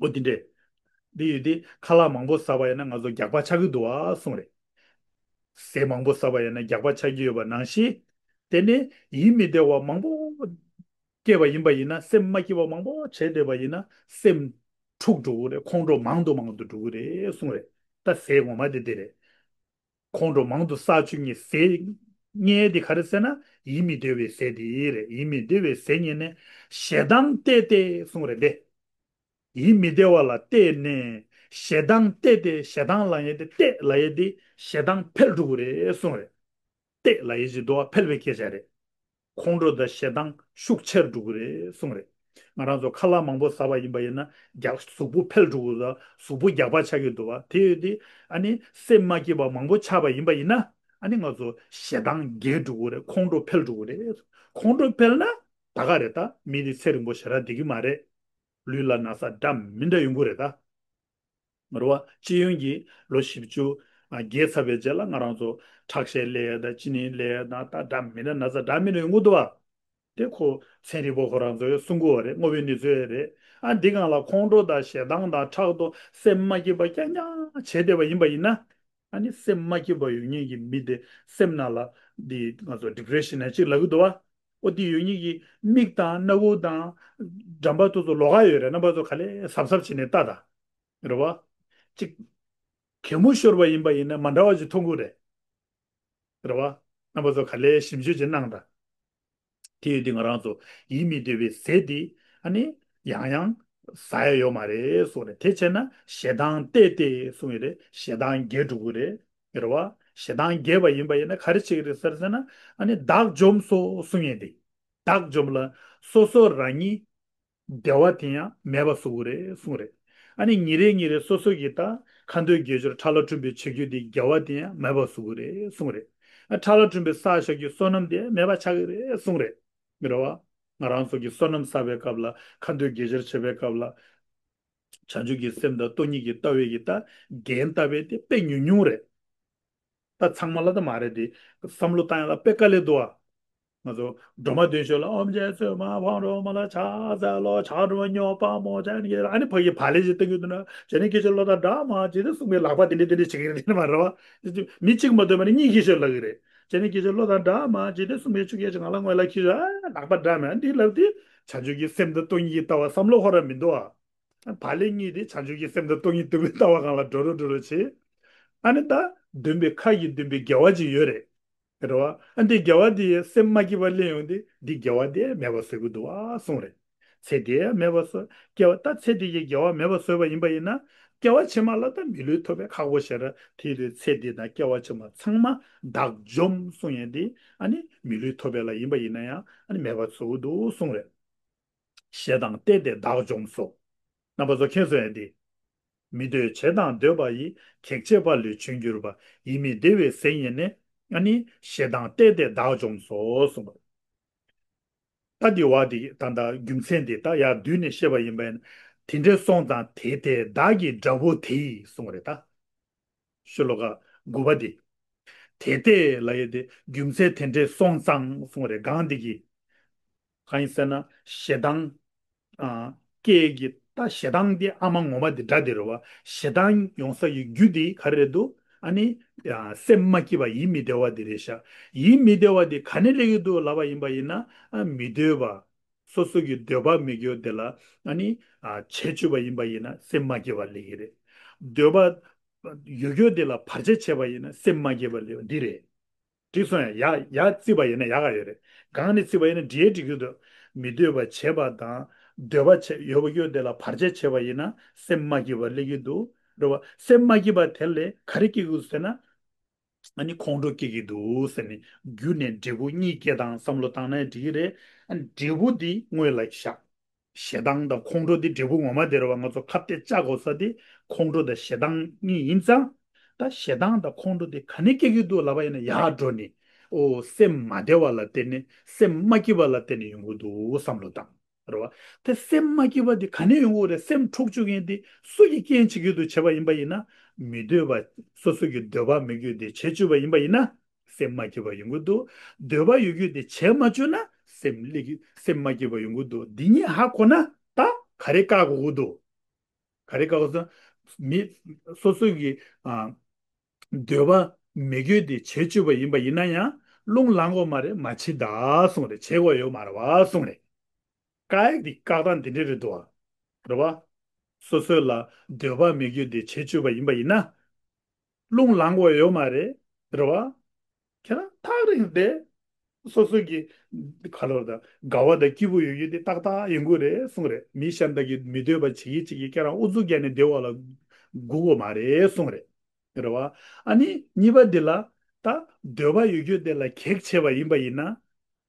འོ་དེ་འདྲས། འདི་ཡོད་དེ་ཁ་ལག་མང་པོ་ཟ་བ་ཡིན་ན་ང་ཚོ་རྒྱགས་པ་ཆགས་ཀྱི་འདུག་བ་གསུངས་རེད། ཟས་མང་པོ་ཟ་བ་ཡིན་ན་རྒྱགས་པ་ཆགས་ཀྱི་ཡོད་པ་ནང་བཞིན། དེ་ནས་ཡིད་མི་བདེ་བ་མང་པོ་སྐྱེས་པ་ཡིན་པ་ཡིན་ན། སེམས་མ་སྐྱིད་པ་མང་པོ་བྱས་བསྡད་པ་ཡིན་ན་སེམས་འཁྲུག་འགྲོ་གི་རེད། ཁོང་ཁྲོ་མང་དུ་མང་དུ་འགྲོ་གི་རེད་གསུངས་རེད། ད་ཟས་ངོ་མ་དེ་དེ་རེད། ཁོང་ཁྲོ་མང་དུ་བསགས་བཅུག་མཁན་ཟས་རྙེད་དེ་ག་རེ་ཟེར་ན། ཡིད་མི་བདེ་བའི་ཟས་དེ་རེད། ཡིད་མི་བདེ་བའི་ཟས་རྙེད་ནས་ཞེ་སྡང་བརྟས་ཏེ་གསུངས་རེད་དེ། ཡིད་མི་བདེ་བ་ལ་བརྟས་ནས་ཞེ་སྡང་བརྟས་ཏེ། ཞེ་སྡང་ལབ་ཡས་དེ་བརྟས་ལབ་ཡས་དེ་ཞེ་སྡང་འཕེལ་འགྲོ་གི་རེད་གསུངས་རེད། བརྟས་ལབ་ཡས་ཅིག་འདུག་བ། འཕེལ་བའི་སྐད་ཆ་རེད། ཁོང་ཁྲོ་དང་ཞེ་སྡང་ཤུགས་ཆེར་འགྲོ་གི་རེད་གསུངས་རེད། ང་རང་ཚོ་ཁ་ལག་མང་པོ་ཟ་བ་ཡིན་པ་ཡིན་ན་རྒྱགས་གཟུགས་པོ་འཕེལ་འགྲོ་གི་རེད། གཟུགས་པོ་རྒྱགས་པ་ཆགས་ཀྱི་འདུག་བ། དེ་ཡོད་དེ་ཨ་ནི་སེམས་མ་སྐྱིད་པ་མང་པོ་ཆགས་པ་ཡིན་པ་ཡིན་ན། ཨ་ནི་ང་ཚོ་ཞེ་སྡང་རྒྱས་འགྲོ་གི་རེད། ཁོང་ཁྲོ་འཕེལ་འགྲོ་གི་རེད། ཁོང་ཁྲོ་འཕེལ་ན་ད་ག་རེད། ད་མི་དེ་ཚེ་རིང་པོ་ཞེ་དྲག་བསྡད་ཀྱི་མ་རེད། ལུས་ལ་ན་ཚ་འདྲ་མི་འདྲ་ཡོང་གི་རེད་ད། རེད་བ། སྤྱི་ཡོངས་ཀྱི་ལོ་བཞི་བཅུ་ཨ་བརྒལ་ཚར་བའི་རྗེས་ལ་ང་རང་ཚོ་ཁྲག་ཤེད་སླེབས་ཡ་དང་གཅིན་སྙི་སླེབས་ཡ་དང་ད་འདྲ་མི་འདྲ་ན་ཚ་འདྲ་མི་འདྲ་ཡོང་གི་འདུག་བ། དེ་ཁོ་ཚན་རིག་པ་ཁོ་རང་ཚོས་གསུང་གི་ཡོད་རེད། དངོས་པོའི་གནས་ཚུལ་རེད། ཨ་འདི་སྒང་ལ་ཁོང་ཁྲོ་དང་ཞེ་སྡང་དང་ཕྲག་དོག་སེམས་མ་སྐྱིད་པ་རྐྱང་རྐྱང་བྱས་བསྡད་པ་ཡིན་པ་ཡིན་ན། ཨ་ནི་སེམས་མ་སྐྱིད་པ་ཡོད་མཁན་གྱི་མི་དེ་སེམས་ནང་ལ་འདི་ང་ཚོ་ཌི་པི་རེ་ཤན་ཅིག་ལབ་ཀྱི་འདུག་བ། ཨོ་འདི་ཡོད་མཁན་གྱི་མིག་དང་སྣ་ཁུག་དང་འགྲམ་པ་དེ་ཚོ་ལོགས་ཀ་ཡོད་རེད། རྣམ་པ་ཚོ་ག་ལེ་གཟབ་གཟབ་བྱས་ནས་ལྟ་དང་། རེད་བ། གཅིག་གད་མོ་ཤོར་བ་ཡིན་པ་ཡིན་ན་མ་འདྲ་བ་ཅིག་མཐོང་གི་རེད། རེད་བ། རྣམ་པ་ཚོ་ག་ལེ་ཞིབ་འཇུག་ཅིག་གནང་དང་། དེ་ཡོད་དུས་ང་རང་ཚོ་ཡིད་མི་བདེ་བའི་ཟས་དེ་ཨ་ནི་ཡང་ཡང་ཟ་ཡ་ཡོད་མ་རེད་གསུངས་རེད། དེ་བྱས་ན་ཞེ་སྡང་བརྟས་ཏེ་གསུངས་ཡོད་རེད། ཞེ་སྡང་རྒྱས་འགྲོ་གི་རེད། རེད་བ། ཞེ་སྡང་རྒྱས་པ་ཡིན་པ་ཡིན་ན་ག་རེ་བྱེད་ཀྱི་རེད་ཟེར་ཟེར་ན། ཨ་ནི་བདག་འཇོམས་སོ་གསུངས་ཡོད་དེ། བདག་འཇོམས་ལ་སོ་སོ་རང་ཉིད་བདེ་བ་དེ་ཡང་མེད་པ་བཟོ་གི་རེད་གསུངས་རེད། ཨ་ནི་ཉིན་རེ་ཉིན་རེ་སོ་སོ་གིས་ད་ཁ་འདོན་དགེ་སྦྱོར་ཕྲ་ལ་ཕྲུམ་པའི་བྱེད་རྒྱུ་དེ་དགེ་བ་དེ་ཡང་མེད་པ་བཟོ་གི་རེད་གསུངས་རེད། ཨ་ཕྲ་ལ་ཕྲུམ་པའི་བསགས་བཞག་རྒྱུ་བསོད་ནམས་དེ་ཡང་མེད་པ་ཆགས་ཀྱི་རེད་གསུངས་རེད། རེད་བ། ང་རང་ཚོ་གིས་བསོད་ནམས་བསགས་པའི་སྐབས་ལ་ཁ་འདོན་དགེ་སྦྱོར་བྱེད་པའི་སྐབས་ལ། བྱང་ཆུབ་ཀྱི་སེམས་དང་སྟོང་ཉིད་ཀྱི་ལྟ་བའི་གི་ད་འགན་ལྟ་བའི་དེ་དཔེ་ཉུང་ཉུང་རེད། ད་ཚང་མ་ལ་ད་མ་རེད་དེ། བསམ་བློ་བཏང་ཡ་ལ་དཔེ་དཀའ་ལས་འདུག་ཨ། ང་ཚོ་སྒྲོལ་མ་འདོན་ཞོར་ལ་ཨོཾ་རྗེ་བཙུན་མ་ཕག་གྲོ་མ་ལ་ཕྱག་འཚལ་ལོ། ཕྱག་གྲུ་མ་སྙོམས་པར་མོས་ཏེ། ཨ་ནི་ཕ་གི་བག་ལེབ་ཅིག་བཏང་གི་འདུག་ན། བྱས་ནས་སྐད་ཅིག་བློ་དང་འདྲ་མ་བྱེད་དེ་གསུངས་པའི་ལག་པ་དེ་འདྲ་དེ་འདྲ་བྱེད་ཀྱི་རེད། དེ་མ་རེད་བ། མི་གཅིག་མ་གཏོགས་མ་ནི་གཉིས་ཀྱིས་ཤོད་ལབ་ཀྱི་རེད། བྱས་ནས་སྐད་ཅིག་བློ་དང་འདྲ་མ་བྱེད་དེ་གསུངས་པའི་ཆུ་སྐད་ཅིག་ང་ལ་སྔོན་ལ་ཁྱེར་ཤོག་ཨ་ལག་པ་འདྲ་མ་འདི་ལབ་དེ། བྱང་ཆུབ་ཀྱི་སེམས་དང་སྟོང་ཉིད་ཀྱི་ལྟ་བ་བསམ་བློ་ཁོ་རང་མི་འདུག་ཨ། བག་ལེབ་གཉིས་དེ་བྱང་ཆུབ་ཀྱི་སེམས་དང་སྟོང་ཉིད་རྟོགས་པའི་ལྟ་བ་སྒང་ལ་འགྲོ་རུ་འགྲོ་རུ་བྱེད། ཨ་ནི་ད་འདོན་པའི་ཁ་ཡིས་འདོན་པའི་དགེ་བ་ཅིག་ཡོད་རེད། རེད་བ། ཨ་འདི་དགེ་བ་འདི་སེམས་མ་སྐྱིད་པ་སླེབས་ཡོང་དུས་འདི་དགེ་བ་འདི་མེད་པ་བཟོ་གི་འདུག་བ་གསུངས་རེད། ཚེ་འདི་མེད་པ་བཟོ། སྐྱེ་བ་ད་ཚེ་འདི་གི་དགེ་བ་མེད་པ་བཟོས་པ་ཡིན་པ་ཡིན་ན། སྐྱེ་བ་ཕྱི་མ་ལ་ད་མི་ལུས་ཐོབ་པའི་ཁག་པོ་ཞེ་དྲག་དེ་དུས་ཚེ་འདི་དང་སྐྱེ་བ་ཕྱི་མ་ཚང་མ་བདག་འཇོམས་གསུངས་ཡས་འདི་ཨ་ནི་མི་ལུས་ཐོབ་པའི་ལ་ཡིན་པ་ཡིན་ན་ཡང་ཨ་ནི་མེད་པ་བཟོ་གི་འདུག་གསུངས་རེད། ཞེ་སྡང་བརྟས་ཏེ་བདག་འཇོམས་སོ། རྣམ་པ་ཚོ་མཁྱེན་སོང་ཡ་འདི། མི་འདོད་བྱས་དང་འདོད་པ་ཡི། གེགས་བྱེད་པ་ལས་བྱུང་གྱུར་པ། ཡིད་མི་བདེ་བའི་ཟས་རྙེད་ནས། ཨ་ནི་ཞེ་སྡང་བརྟས་ཏེ་བདག་འཇོམས་སོ་གསུངས་པ། ད་འདི་བ་འདི་ད་ལྟ་རྒྱུ་མཚན་འདི་ད་ཡར་བསྡུས་ནས་བཤད་པ་ཡིན་པས་ན། དེ་འདྲ་སོང་ཙང་དེ་ལྟས་བདག་གི་དགྲ་བོ་དེ་ཡིས་གསུངས་པ་རེད་ད། ཤོ་ལོ་ཀ་དགུ་པ་འདི། དེ་ལྟས་ལབ་ཡས་དེ་རྒྱུ་མཚན་དེ་འདྲས་སོང་ཙང་གསུངས་རེད། གང་འདི་གི། གང་ཡིན་ཟེར་ན་ཞེ་སྡང་། ཨ། སྐྱེ་གི་ད་ཞེ་སྡང་འདི་ཨ་མ་ངོ་མ་འདི་དགྲ་འདི་རེད་བ། ཞེ་སྡང་ཡོང་ས་ཡི་རྒྱུ་འདི་ག་རེ་རེད་འདུག་ཨ་ནི། ཨ། སེམས་མ་སྐྱིད་པ་ཡིད་མི་བདེ་བ་འདི་རེད་ཤག་ཡིད་མི་བདེ་བ་འདི་ག་ནས་སླེབས་ཀྱི་འདུག་ལབ་པ་ཡིན་པ་ཡིན་ན། ཨ། མི་འདོད་པ། སོ་སོ་གི་འདོད་པ་མེད་རྒྱུ་དེ་ལ་ཨ་ནི། ཨ། བྱས་བཅུག་པ་ཡིན་པ་ཡིན་ན་སེམས་མ་སྐྱིད་པ་སླེབས་ཀྱི་རེད། འདོད་པ་ཡོད་རྒྱུ་དེ་ལ་བར་ཆད་བྱས་པ་ཡིན་ན་སེམས་མ་སྐྱིད་པ་སླེབས་པ་འདི་རེད། འགྲིག་སོང་ཡ། ཡ་ཡ་བརྩིས་པ་ཡིན་ན་ཡག་ག་ཡོད་རེད། གང་ནས་བརྩིས་པ་ཡིན་ན་འགྲིག་ཡ་འགྲིག་གི་འདུག་མི་འདོད་པ་བྱེད་པ་དང་འདོད་པ་བྱེད་ཡོད་པ་ཡོད་དེ་ལ་བར་ཆད་བྱེད་པ་ཡིན་ན་སེམས་མ་སྐྱིད་པ་སླེབས་ཀྱི་འདུག་རེད་བ། སེམས་མ་སྐྱིད་པ་དེ་ལས་ག་རེ་སྐྱེ་གི་འདུག་ཟེར་ན། ཨ་ནི་ཁོང་ཁྲོ་སྐྱེ་གི་འདུག་ཟེར་ནས་རྒྱུ་ནས་འབྲས་བུ་གཉིས་སྐྱེ་སྟངས་བསམ་བློ་བཏང་ན་འགྲིག་གི་རེད། ཨ་ནི་འབྲས་བུ་འདི་དངོས་ལ་བཞག་ཞེ་སྡང་དང་ཁོང་ཁྲོ་འདི་འབྲས་བུ་ངོ་མ་དེ་རེད་བ། ང་ཚོ་ཁ་གཏད་བཅག་དགོས་ས་དེ་ཁོང་ཁྲོ་དང་ཞེ་སྡང་གཉིས་ཡིན་ཙང་། ད་ཞེ་སྡང་དང་ཁོང་ཁྲོ་དེ་ག་ནས་སྐྱེ་གི་འདུག་ལབ་པ་ཡིན་ན་ཡར་འགྲོ་ནས། ཨོ་སེམས་མ་བདེ་བ་ལ་བརྟེན་ནས་སེམས་མ་སྐྱིད་པ་ལ་བརྟེན་ནས་ཡོང་གི་འདུག་བསམ་བློ་བཏང་། རེད་བ། དེ་སེམས་མ་སྐྱིད་པ་དེ་ག་ནས་ཡོང་གི་རེད། སེམས་འཁྲུག་བཅུག་མཁན་དེ་སུ་ཡིས་རྐྱེན་བྱེད་ཀྱི་འདུག་བྱས་པ་ཡིན་པ་ཡིན་ན། མི་འདོད་པ། སོ་སོ་གི་འདོད་པ་མི་དགོས་དེ་བྱེད་བཅུག་པ་ཡིན་པ་ཡིན་ན། སེམས་མ་སྐྱིད་པ་ཡོང་གི་འདུག་འདོད་པ་ཡོད་རྒྱུ་དེ་བྱེད་མ་བཅུག་ན་སེམས་སླེབས་ཀྱི། སེམས་མ་སྐྱིད་པ་ཡོང་གི་འདུག་འདི་གཉིས་ཧ་གོ་ན་ད་ག་རེ་བཀག་དགོས་ཀྱི་འདུག་ག་རེ་བཀག་དགོས་ཟེར་ན། མི་སོ་སོ་གི་ཨ་འདོད་པ་མི་དགོས་དེ་བྱེད་བཅུག་པ་ཡིན་པ་ཡིན་ན་ཡང་རླུང་ལངས་དགོས་མ་རེད། མ་བྱེད་ད་གསུངས་རེད། བྱེད་དགོས་ཡོད་མ་རེད་བ་གསུངས་རེད། བཀག་ཡག་དེ་བཀག་སྟངས་དེ་འདྲ་རེད་འདུག་བ། རེད་བ། སོ་སོ་ལ་འདོད་པ་མི་དགོས་དེ་བྱེད་བཅུག་པ་ཡིན་པ་ཡིན་ན། རླུང་ལངས་དགོས་ཡོད་མ་རེད། རེད་བ། ཁྱེད་རང་ཐག་རིང་སྟེ། སོ་སོ་གི་ག་ལོར་དང་དགའ་བ་དང་སྐྱིད་པོ་ཡོད་རྒྱུ་དེ་ཏག་ཏག་ཡོང་གི་རེད་གསུངས་རེད། མི་གཞན་དག་གིས་མི་འདོད་པ་བྱེད་ཀྱི་བྱེད་ཀྱི་ཁྱེད་རང་ཨུ་ཚུགས་རྒྱག་ནས་བསྡད་པ་ལ་སྒུག་དགོས་མ་རེད་གསུངས་རེད། རེད་བ། ཨ་ནི་གཉིས་པ་འདི་ལ་ད་འདོད་པ་ཡོད་རྒྱུ་དེ་ལ་གེགས་བྱས་པ་ཡིན་པ་ཡིན་ན།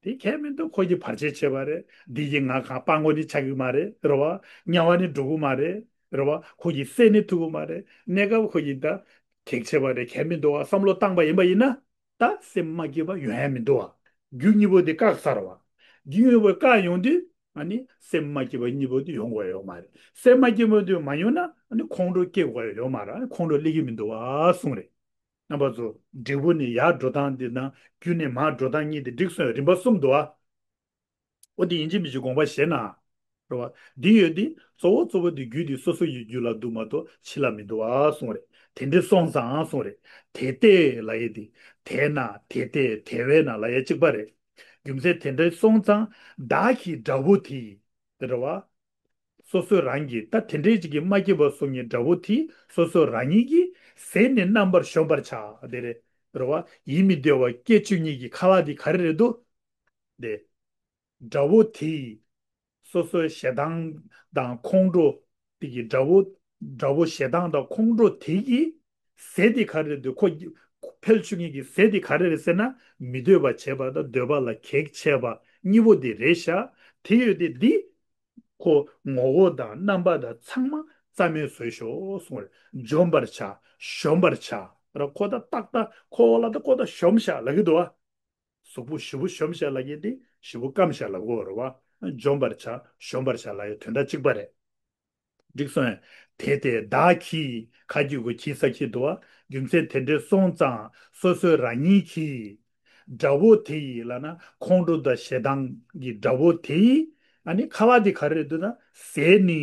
དེ་ཁྱད་མི་འདུག་ཁོ་གིས་བར་ཆད་བྱས་པ་རེད། འདི་གིས་ང་གང་སྤྲང་པོ་ནི་ཆགས་ཀྱི་མ་རེད། རེད་བ། དམྱལ་བ་ནི་འགྲོ་གི་མ་རེད། རེད་བ། ཁོ་གིས་བསད་ནི་ཐུབ་ཀྱི་མ་རེད། གནས་སྐབས་ཁོ་གིས་ད་གེགས་བྱས་པ་རེད། ཁྱད་མི་འདུག་བ་བསམ་བློ་བཏང་པ་ཡིན་པ་ཡིན་ན། ད་སེམས་མ་སྐྱིད་པ་ཡོང་ཡ་མི་འདུག་བ། རྒྱུ་གཉིས་པོ་དེ་བཀག་ཚར་བ། རྒྱུ་གཉིས་པོ་བཀག་ཡོང་དུས་ཨ་ནི་སེམས་མ་སྐྱིད་པ་གཉིས་པོ་དེ་ཡོང་དགོས་ཡོད་མ་རེད། སེམས་མ་སྐྱིད་པ་དེ་མ་ཡོང་ན་ཨ་ནི་ཁོང་ཁྲོ་སྐྱེ་དགོས་ཡོད་མ་རེད། ཨ་ནི་ཁོང་ཁྲོ་སླེབས་ཀྱི་མི་འདུག་བ་གསུངས་རེད། རྣམ་པ་ཚོ། འབྲས་བུ་ནི་ཡར་འགྲོ་སྟངས་འདི་དང་རྒྱུ་ནི་མར་འགྲོ་སྟངས་གཉིས་དེ་འགྲིག་སོང་། རིམ་པ་གསུམ་འདུག་ཨ། འོ་དེ་ཡིན་གཅིག་མིན་གཅིག་དགོངས་པ་བཞེས་ན། རེད་བ། འདི་ཡོད་དེ་གཙོ་བོ་གཙོ་བོ་དེ་རྒྱུ་དེ་སོ་སོ་ཡི་རྒྱུ་ལ་འདུག་མ་གཏོགས་ཕྱི་ལ་མི་འདུག་ཨ་གསུངས་རེད། དེ་འདྲ་སོང་ཙང་གསུངས་རེད། དེ་ལྟས་ལབ་ཡས་དེ། དེས་ན། དེ་ལྟས། དེ་བས་ན་ལབ་ཡས་གཅིག་པ་རེད། རྒྱུ་མཚན་དེ་འདྲ་སོང་ཙང་བདག་གི་དགྲ་བོ་དེ། དེ་རེད་བ། སོ་སོ་རང་གི་ད་དེ་འདྲའི་ཅིག་གི་མ་སྐྱིད་པ་གསུམ་གྱི་དགྲ་བོ་དེ་སོ་སོ་རང་ཉིད་ཀྱིས་ཟས་ནི་རྣམ་པར་གཞོམ་པར་བྱ། དེ་རེད། རེད་བ། ཡིད་མི་བདེ་བ་སྐྱེ་བཅུག་མཁན་གྱི་ཁ་ལག་དེ་ག་རེ་རེད་འདུག་དེ། དགྲ་བོ་དེ་ཡིས་སོ་སོའི་ཞེ་སྡང་དང་ཁོང་ཁྲོ་དེ་གི་དགྲ་བོ། དགྲ་བོ་ཞེ་སྡང་དང་ཁོང་ཁྲོ་དེ་གིས་ཟས་དེ་ག་རེ་རེད་འདུག་ཁོ་འཕེལ་བཅུག་མཁན་གྱི་ཟས་དེ་ག་རེ་རེད་ཟེར་ན། མི་འདོད་པ་བྱེད་པ་དང་འདོད་པ་ལ་གེགས་བྱེད་པ་གཉིས་པོ་དེ་རེད་ཤག་དེ་ཡོད་དེ་འདི། ཁོ་ངོ་བོ་དང་རྣམ་པ་དང་ཚང་མ་རྩ་མེད་བཟོས་ཤོག་གསུངས་རེད། འཇོམས་པར་བྱ། གཞོམ་པར་བྱ། ར་ཁོ་ད་ཏག་ཏག་ཁོ་ལ་ད་ཁོ་ད་གཞོམ་ཤག་ལབ་ཀྱི་འདུག་བ། གཟུགས་པོ་ཞེ་པོ་གཞོམ་ཤག་ལབ་ཀྱི་དེ་ཞེ་པོ་སྐམ་ཤག་ལབ་དགོས་རེད་བ། འཇོམས་པར་བྱ། གཞོམ་པར་བྱ་ལབ་ཡ་དོན་དག་གཅིག་པ་རེད། འགྲིག་སོང་ངས། དེ་ལྟས་བདག་གིས། ཁ་གྱེས་གོ་གྱེས་ས་གྱེས་འདུག་བ། རྒྱུ་མཚན་དེ་འདྲས་སོང་ཙང་སོ་སོ་རང་ཉིད་ཀྱིས། དགྲ་བོ་དེ་ཡིས་ལབ་ན་ཁོང་ཁྲོ་དང་ཞེ་སྡང་གི་དགྲ་བོ་དེ་ཡིས། ཨ་ནི་ཁ་ལག་དེ་ག་རེ་རེད་འདུག་ན་ཟས་ནི་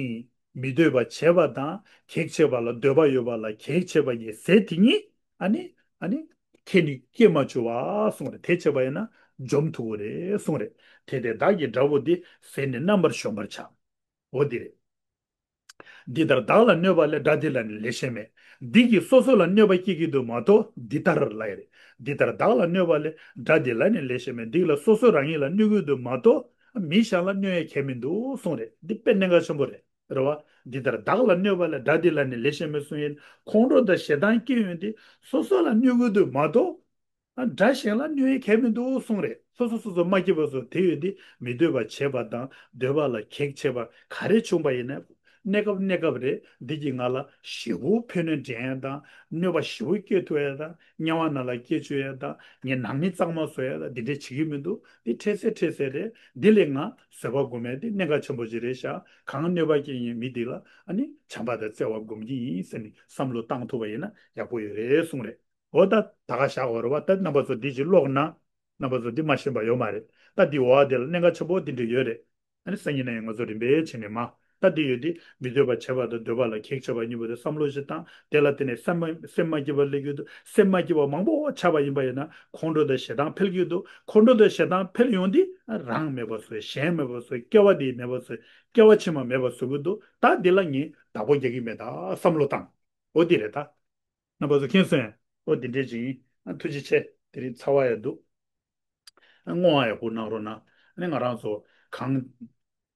མི་འདོད་པ་བྱེད་པ་དང་གེགས་བྱེད་པ་ལ་འདོད་པ་ཡོད་པ་ལ་གེགས་བྱེད་པ་ཡི་ཟས་དེ་ཉིད་ཨ་ནི་ཨ་ནི་ཁྱེད་ནི་སྐྱེ་མ་བཅུག་པ་གསུངས་རེད། དེ་བྱས་པ་ཡིན་ན་འཇོམས་ཐུབ་ཀྱི་རེད་གསུངས་རེད། དེ་ལྟས་བདག་གིས་དགྲ་བོ་དེ་ཟས་ནི་རྣམ་པར་གཞོམ་པར་བྱ། འོ་དེ་རེད། འདི་ལྟར་བདག་ལ་གནོད་པ་ལས། དགྲ་དེ་ལ་ནི་ལེགས་ཤོམ་མེད། འདི་གིས་སོ་སོ་ལ་གནོད་པ་སྐྱེལ་གྱི་འདུག་མ་གཏོགས་འདི་ལྟར་ལབ་ཡ་རེད། འདི་ལྟར་བདག་ལ་གནོད་པ་ལས། དགྲ་དེ་ལ་ནི་ལེགས་ཤོམ་མེད། འདི་ལ་སོ་སོ་རང་ཉིད་ལ་གནོད་ཀྱི་འདུག་མ་གཏོགས་མི་གཞན་ལ་གནོད་ཡ་གལ་མི་འདུག་གསུངས་རེད། འདི་དཔེ་གནད་འགག་ཆེན་པོ་རེད། རེད་བ། འདི་ལྟར་བདག་ལ་གནོད་པ་ལས། དགྲ་དེ་ལ་ནི་ལེགས་ཤོམ་མེད་གསུངས་ཡིན། ཁོང་ཁྲོ་དང་ཞེ་སྡང་སྐྱེ་ཡོང་དེ་སོ་སོ་ལ་གནོད་ཀྱི་འདུག་མ་གཏོགས། ཨ། དགྲ་གཞན་ལ་གནོད་ཡས་གལ་མི་འདུག་གསུངས་རེད། སོ་སོ་སོ་སོ་མ་སྐྱིད་པ་བཟོ། དེ་ཡོད་དེ་མི་འདོད་པ་བྱེད་པ་དང་འདོད་པ་ལ་གེགས་བྱེད་པ་ག་རེ་བྱུང་པ་ཡིན་ན། གནས་སྐབས་གནས་སྐབས་རེད། འདི་གིས་ང་ལ་ཞེ་པོ་ཕན་གནོད་འདྲེན་ཡས་དང་། གནོད་པ་ཞེ་པོ་སྐྱེལ་ཐུབ་ཡས་དང་། དམྱལ་བ་ནང་ལ་སྐྱེལ་བཅུག་ཡས་དང་། ངའི་ནང་མི་གཙང་མ་བཟོ་ཡས་དང་། འདི་འདྲས་བྱེད་ཀྱི་མི་འདུག་འདི་འཕྲལ་སེལ་འཕྲལ་སེལ་རེད། འདི་ལས་ང་བཟོད་པ་སྒོམ་ཡས་འདི་གནད་འགག་ཆེན་པོ་ཞིག་རེད་ཤག་གང་གནོད་པ་སྐྱེལ་མཁན་མི་འདི་ལ་ཨ་ནི་བྱམས་པ་དང་བརྩེ་བ་སྒོམ་གྱི་ཡིན་ཟེར་ནས་བསམ་བློ་བཏང་ཐུབ་པ་ཡིན་ན་ཡག་པོ་ཡོད་རེད་གསུངས་རེད། འོ་ད་ད་ག་བཞག་འོ་རེད་བ། ད་རྣམ་པ་ཚོ་འདི་ཅིག་ཀློག་ན། རྣམ་པ་ཚོ་འདི་མ་ཤེས་པ་ཡོད་མ་རེད། ད་འདི་འོ་དེ་ལ་གནད་འགག་ཆེན་པོ་འདི་འདྲ་ཡོད་རེད། ཨ་ནི་སང་ཉིན་ན་ཡང་ང་ཚོ་རིམ་པས་བྱས་ནས་མ། ད་འདི་ཡོད་དེ་མི་འདོད་པ་བྱེད་པ་དང་འདོད་པ་ལ་གེགས་བྱེད་པ་གཉིས་པོ་དེ་བསམ་བློ་ཞིག་བཏང་། དེ་ལ་བརྟེན་ནས་སེམས་མ་སེམས་མ་སྐྱིད་པ་སླེབས་ཀྱི་འདུག་སེམས་མ་སྐྱིད་པ་མང་པོ་ཆགས་པ་ཡིན་པ་ཡིན་ན་ཁོང་ཁྲོ་དང་ཞེ་སྡང་འཕེལ་གྱི་འདུག་ཁོང་ཁྲོ་དང་ཞེ་སྡང་འཕེལ་ཡོང་དུས་རང་མེད་པ་བཟོས། གཞན་མེད་པ་བཟོས། སྐྱེ་བ་དེ་མེད་པ་བཟོས། སྐྱེ་བ་ཕྱི་མ་མེད་པ་བཟོ་གི་འདུག་ད་འདི་ལ་ངས་བདག་པོ་རྒྱག་གི་མེད་ད་བསམ་བློ་བཏང་། འོ་འདི་རེད་ད། རྣམ་པ་ཚོ་མཁྱེན་སོང་ངས། ཨོ་འདི་འདྲས་ཅིག་ཡིན། ཨ་ཐུགས་རྗེ་ཆེ། དེ་རིང་ཚ་བ་ཡང་འདུག་བསྔོ་བ་ཡང་ཧུར་གནང་རོགས་གནང་། ཨ་ནི་ང་རང་ཚོ་གང་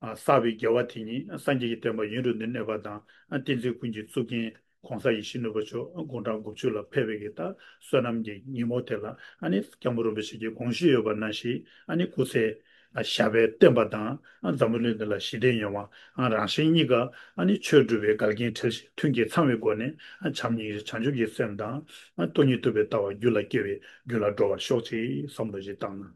ཨ་བསགས་པའི་དགེ་བ་དེ་ཉིད་སངས་རྒྱས་ཀྱི་བསྟན་པ་ཡུན་རིང་དུ་གནས་པ་དང་། ཨ་བསྟན་འཛིན་ཀུན་གྱི་གཙུག་རྒྱན་༸གོང་ས་ཡིད་བཞིན་ནོར་བུ་མཆོག་དགུང་གྲངས་དགུ་བཅུ་ལ་ཕེབས་པའི་གི་ད་བསོད་ནམས་ཀྱི་ཉིན་མོ་དེ་ལ། ཨ་ནི་སྐྱབས་མགོན་རིན་པོ་ཆེ་གི་དགོངས་གཞི་ཡོད་པ་ནང་བཞིན། ཨ་ནི་སྐུ་ཚེ་ཨ་ཞབས་པད་བརྟན་པ་དང་། ཨ་འཛམ་བུ་གླིང་འདི་ལ་ཞི་བདེ་ཡོང་བ། ཨ་རང་གཞན་གཉིས་ཀ་ཨ་ནི་ཆོས་སྒྲུབ་པའི་འགལ་རྐྱེན་བྲལ་ཞིང་མཐུན་རྐྱེན་ཚང་བའི་སྒོ་ནས། ཨ་བྱམས་སྙིང་རྗེ་བྱང་ཆུབ་ཀྱི་སེམས་དང་། ཨ་སྟོང་ཉིད་རྟོགས་པའི་ལྟ་བ་རྒྱུད་ལ་སྐྱེ་བའི་རྒྱུད་ལ་འགྲོ་བར་ཤོག་ཅིག་བསམ་བློ་ཞིག་བཏང་ན།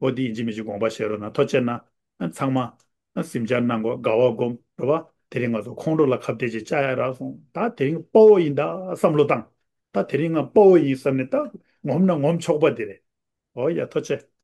འོ་འདི་ཡིན་གཅིག་མིན་གཅིག་དགོངས་པ་བཞེས་རོགས་གནང་། ཐུགས་རྗེ་གནང་། ཨ་ཚང་མ་ཨ་གཟིམ་འཇག་གནང་དགོས། དགའ་བ་སྒོམ་རོགས་པ། དེ་རིང་ང་ཚོ་ཁོང་ཁྲོ་ལ་ཁ་གཏད་ཅིག་བཅག་ཡ་རག་སོང་། ད་དེ་རིང་དཔའ་བོ་ཡིན་ད་བསམ་བློ་བཏང་། ད་དེ་རིང་ང་དཔའ་བོ་ཡིན་བསམ་ནས་ད་ངོམ་ན་ངོམ་ཆོག་པ་དེ་རེད། འོ་ཡ། ཐུགས་རྗེ།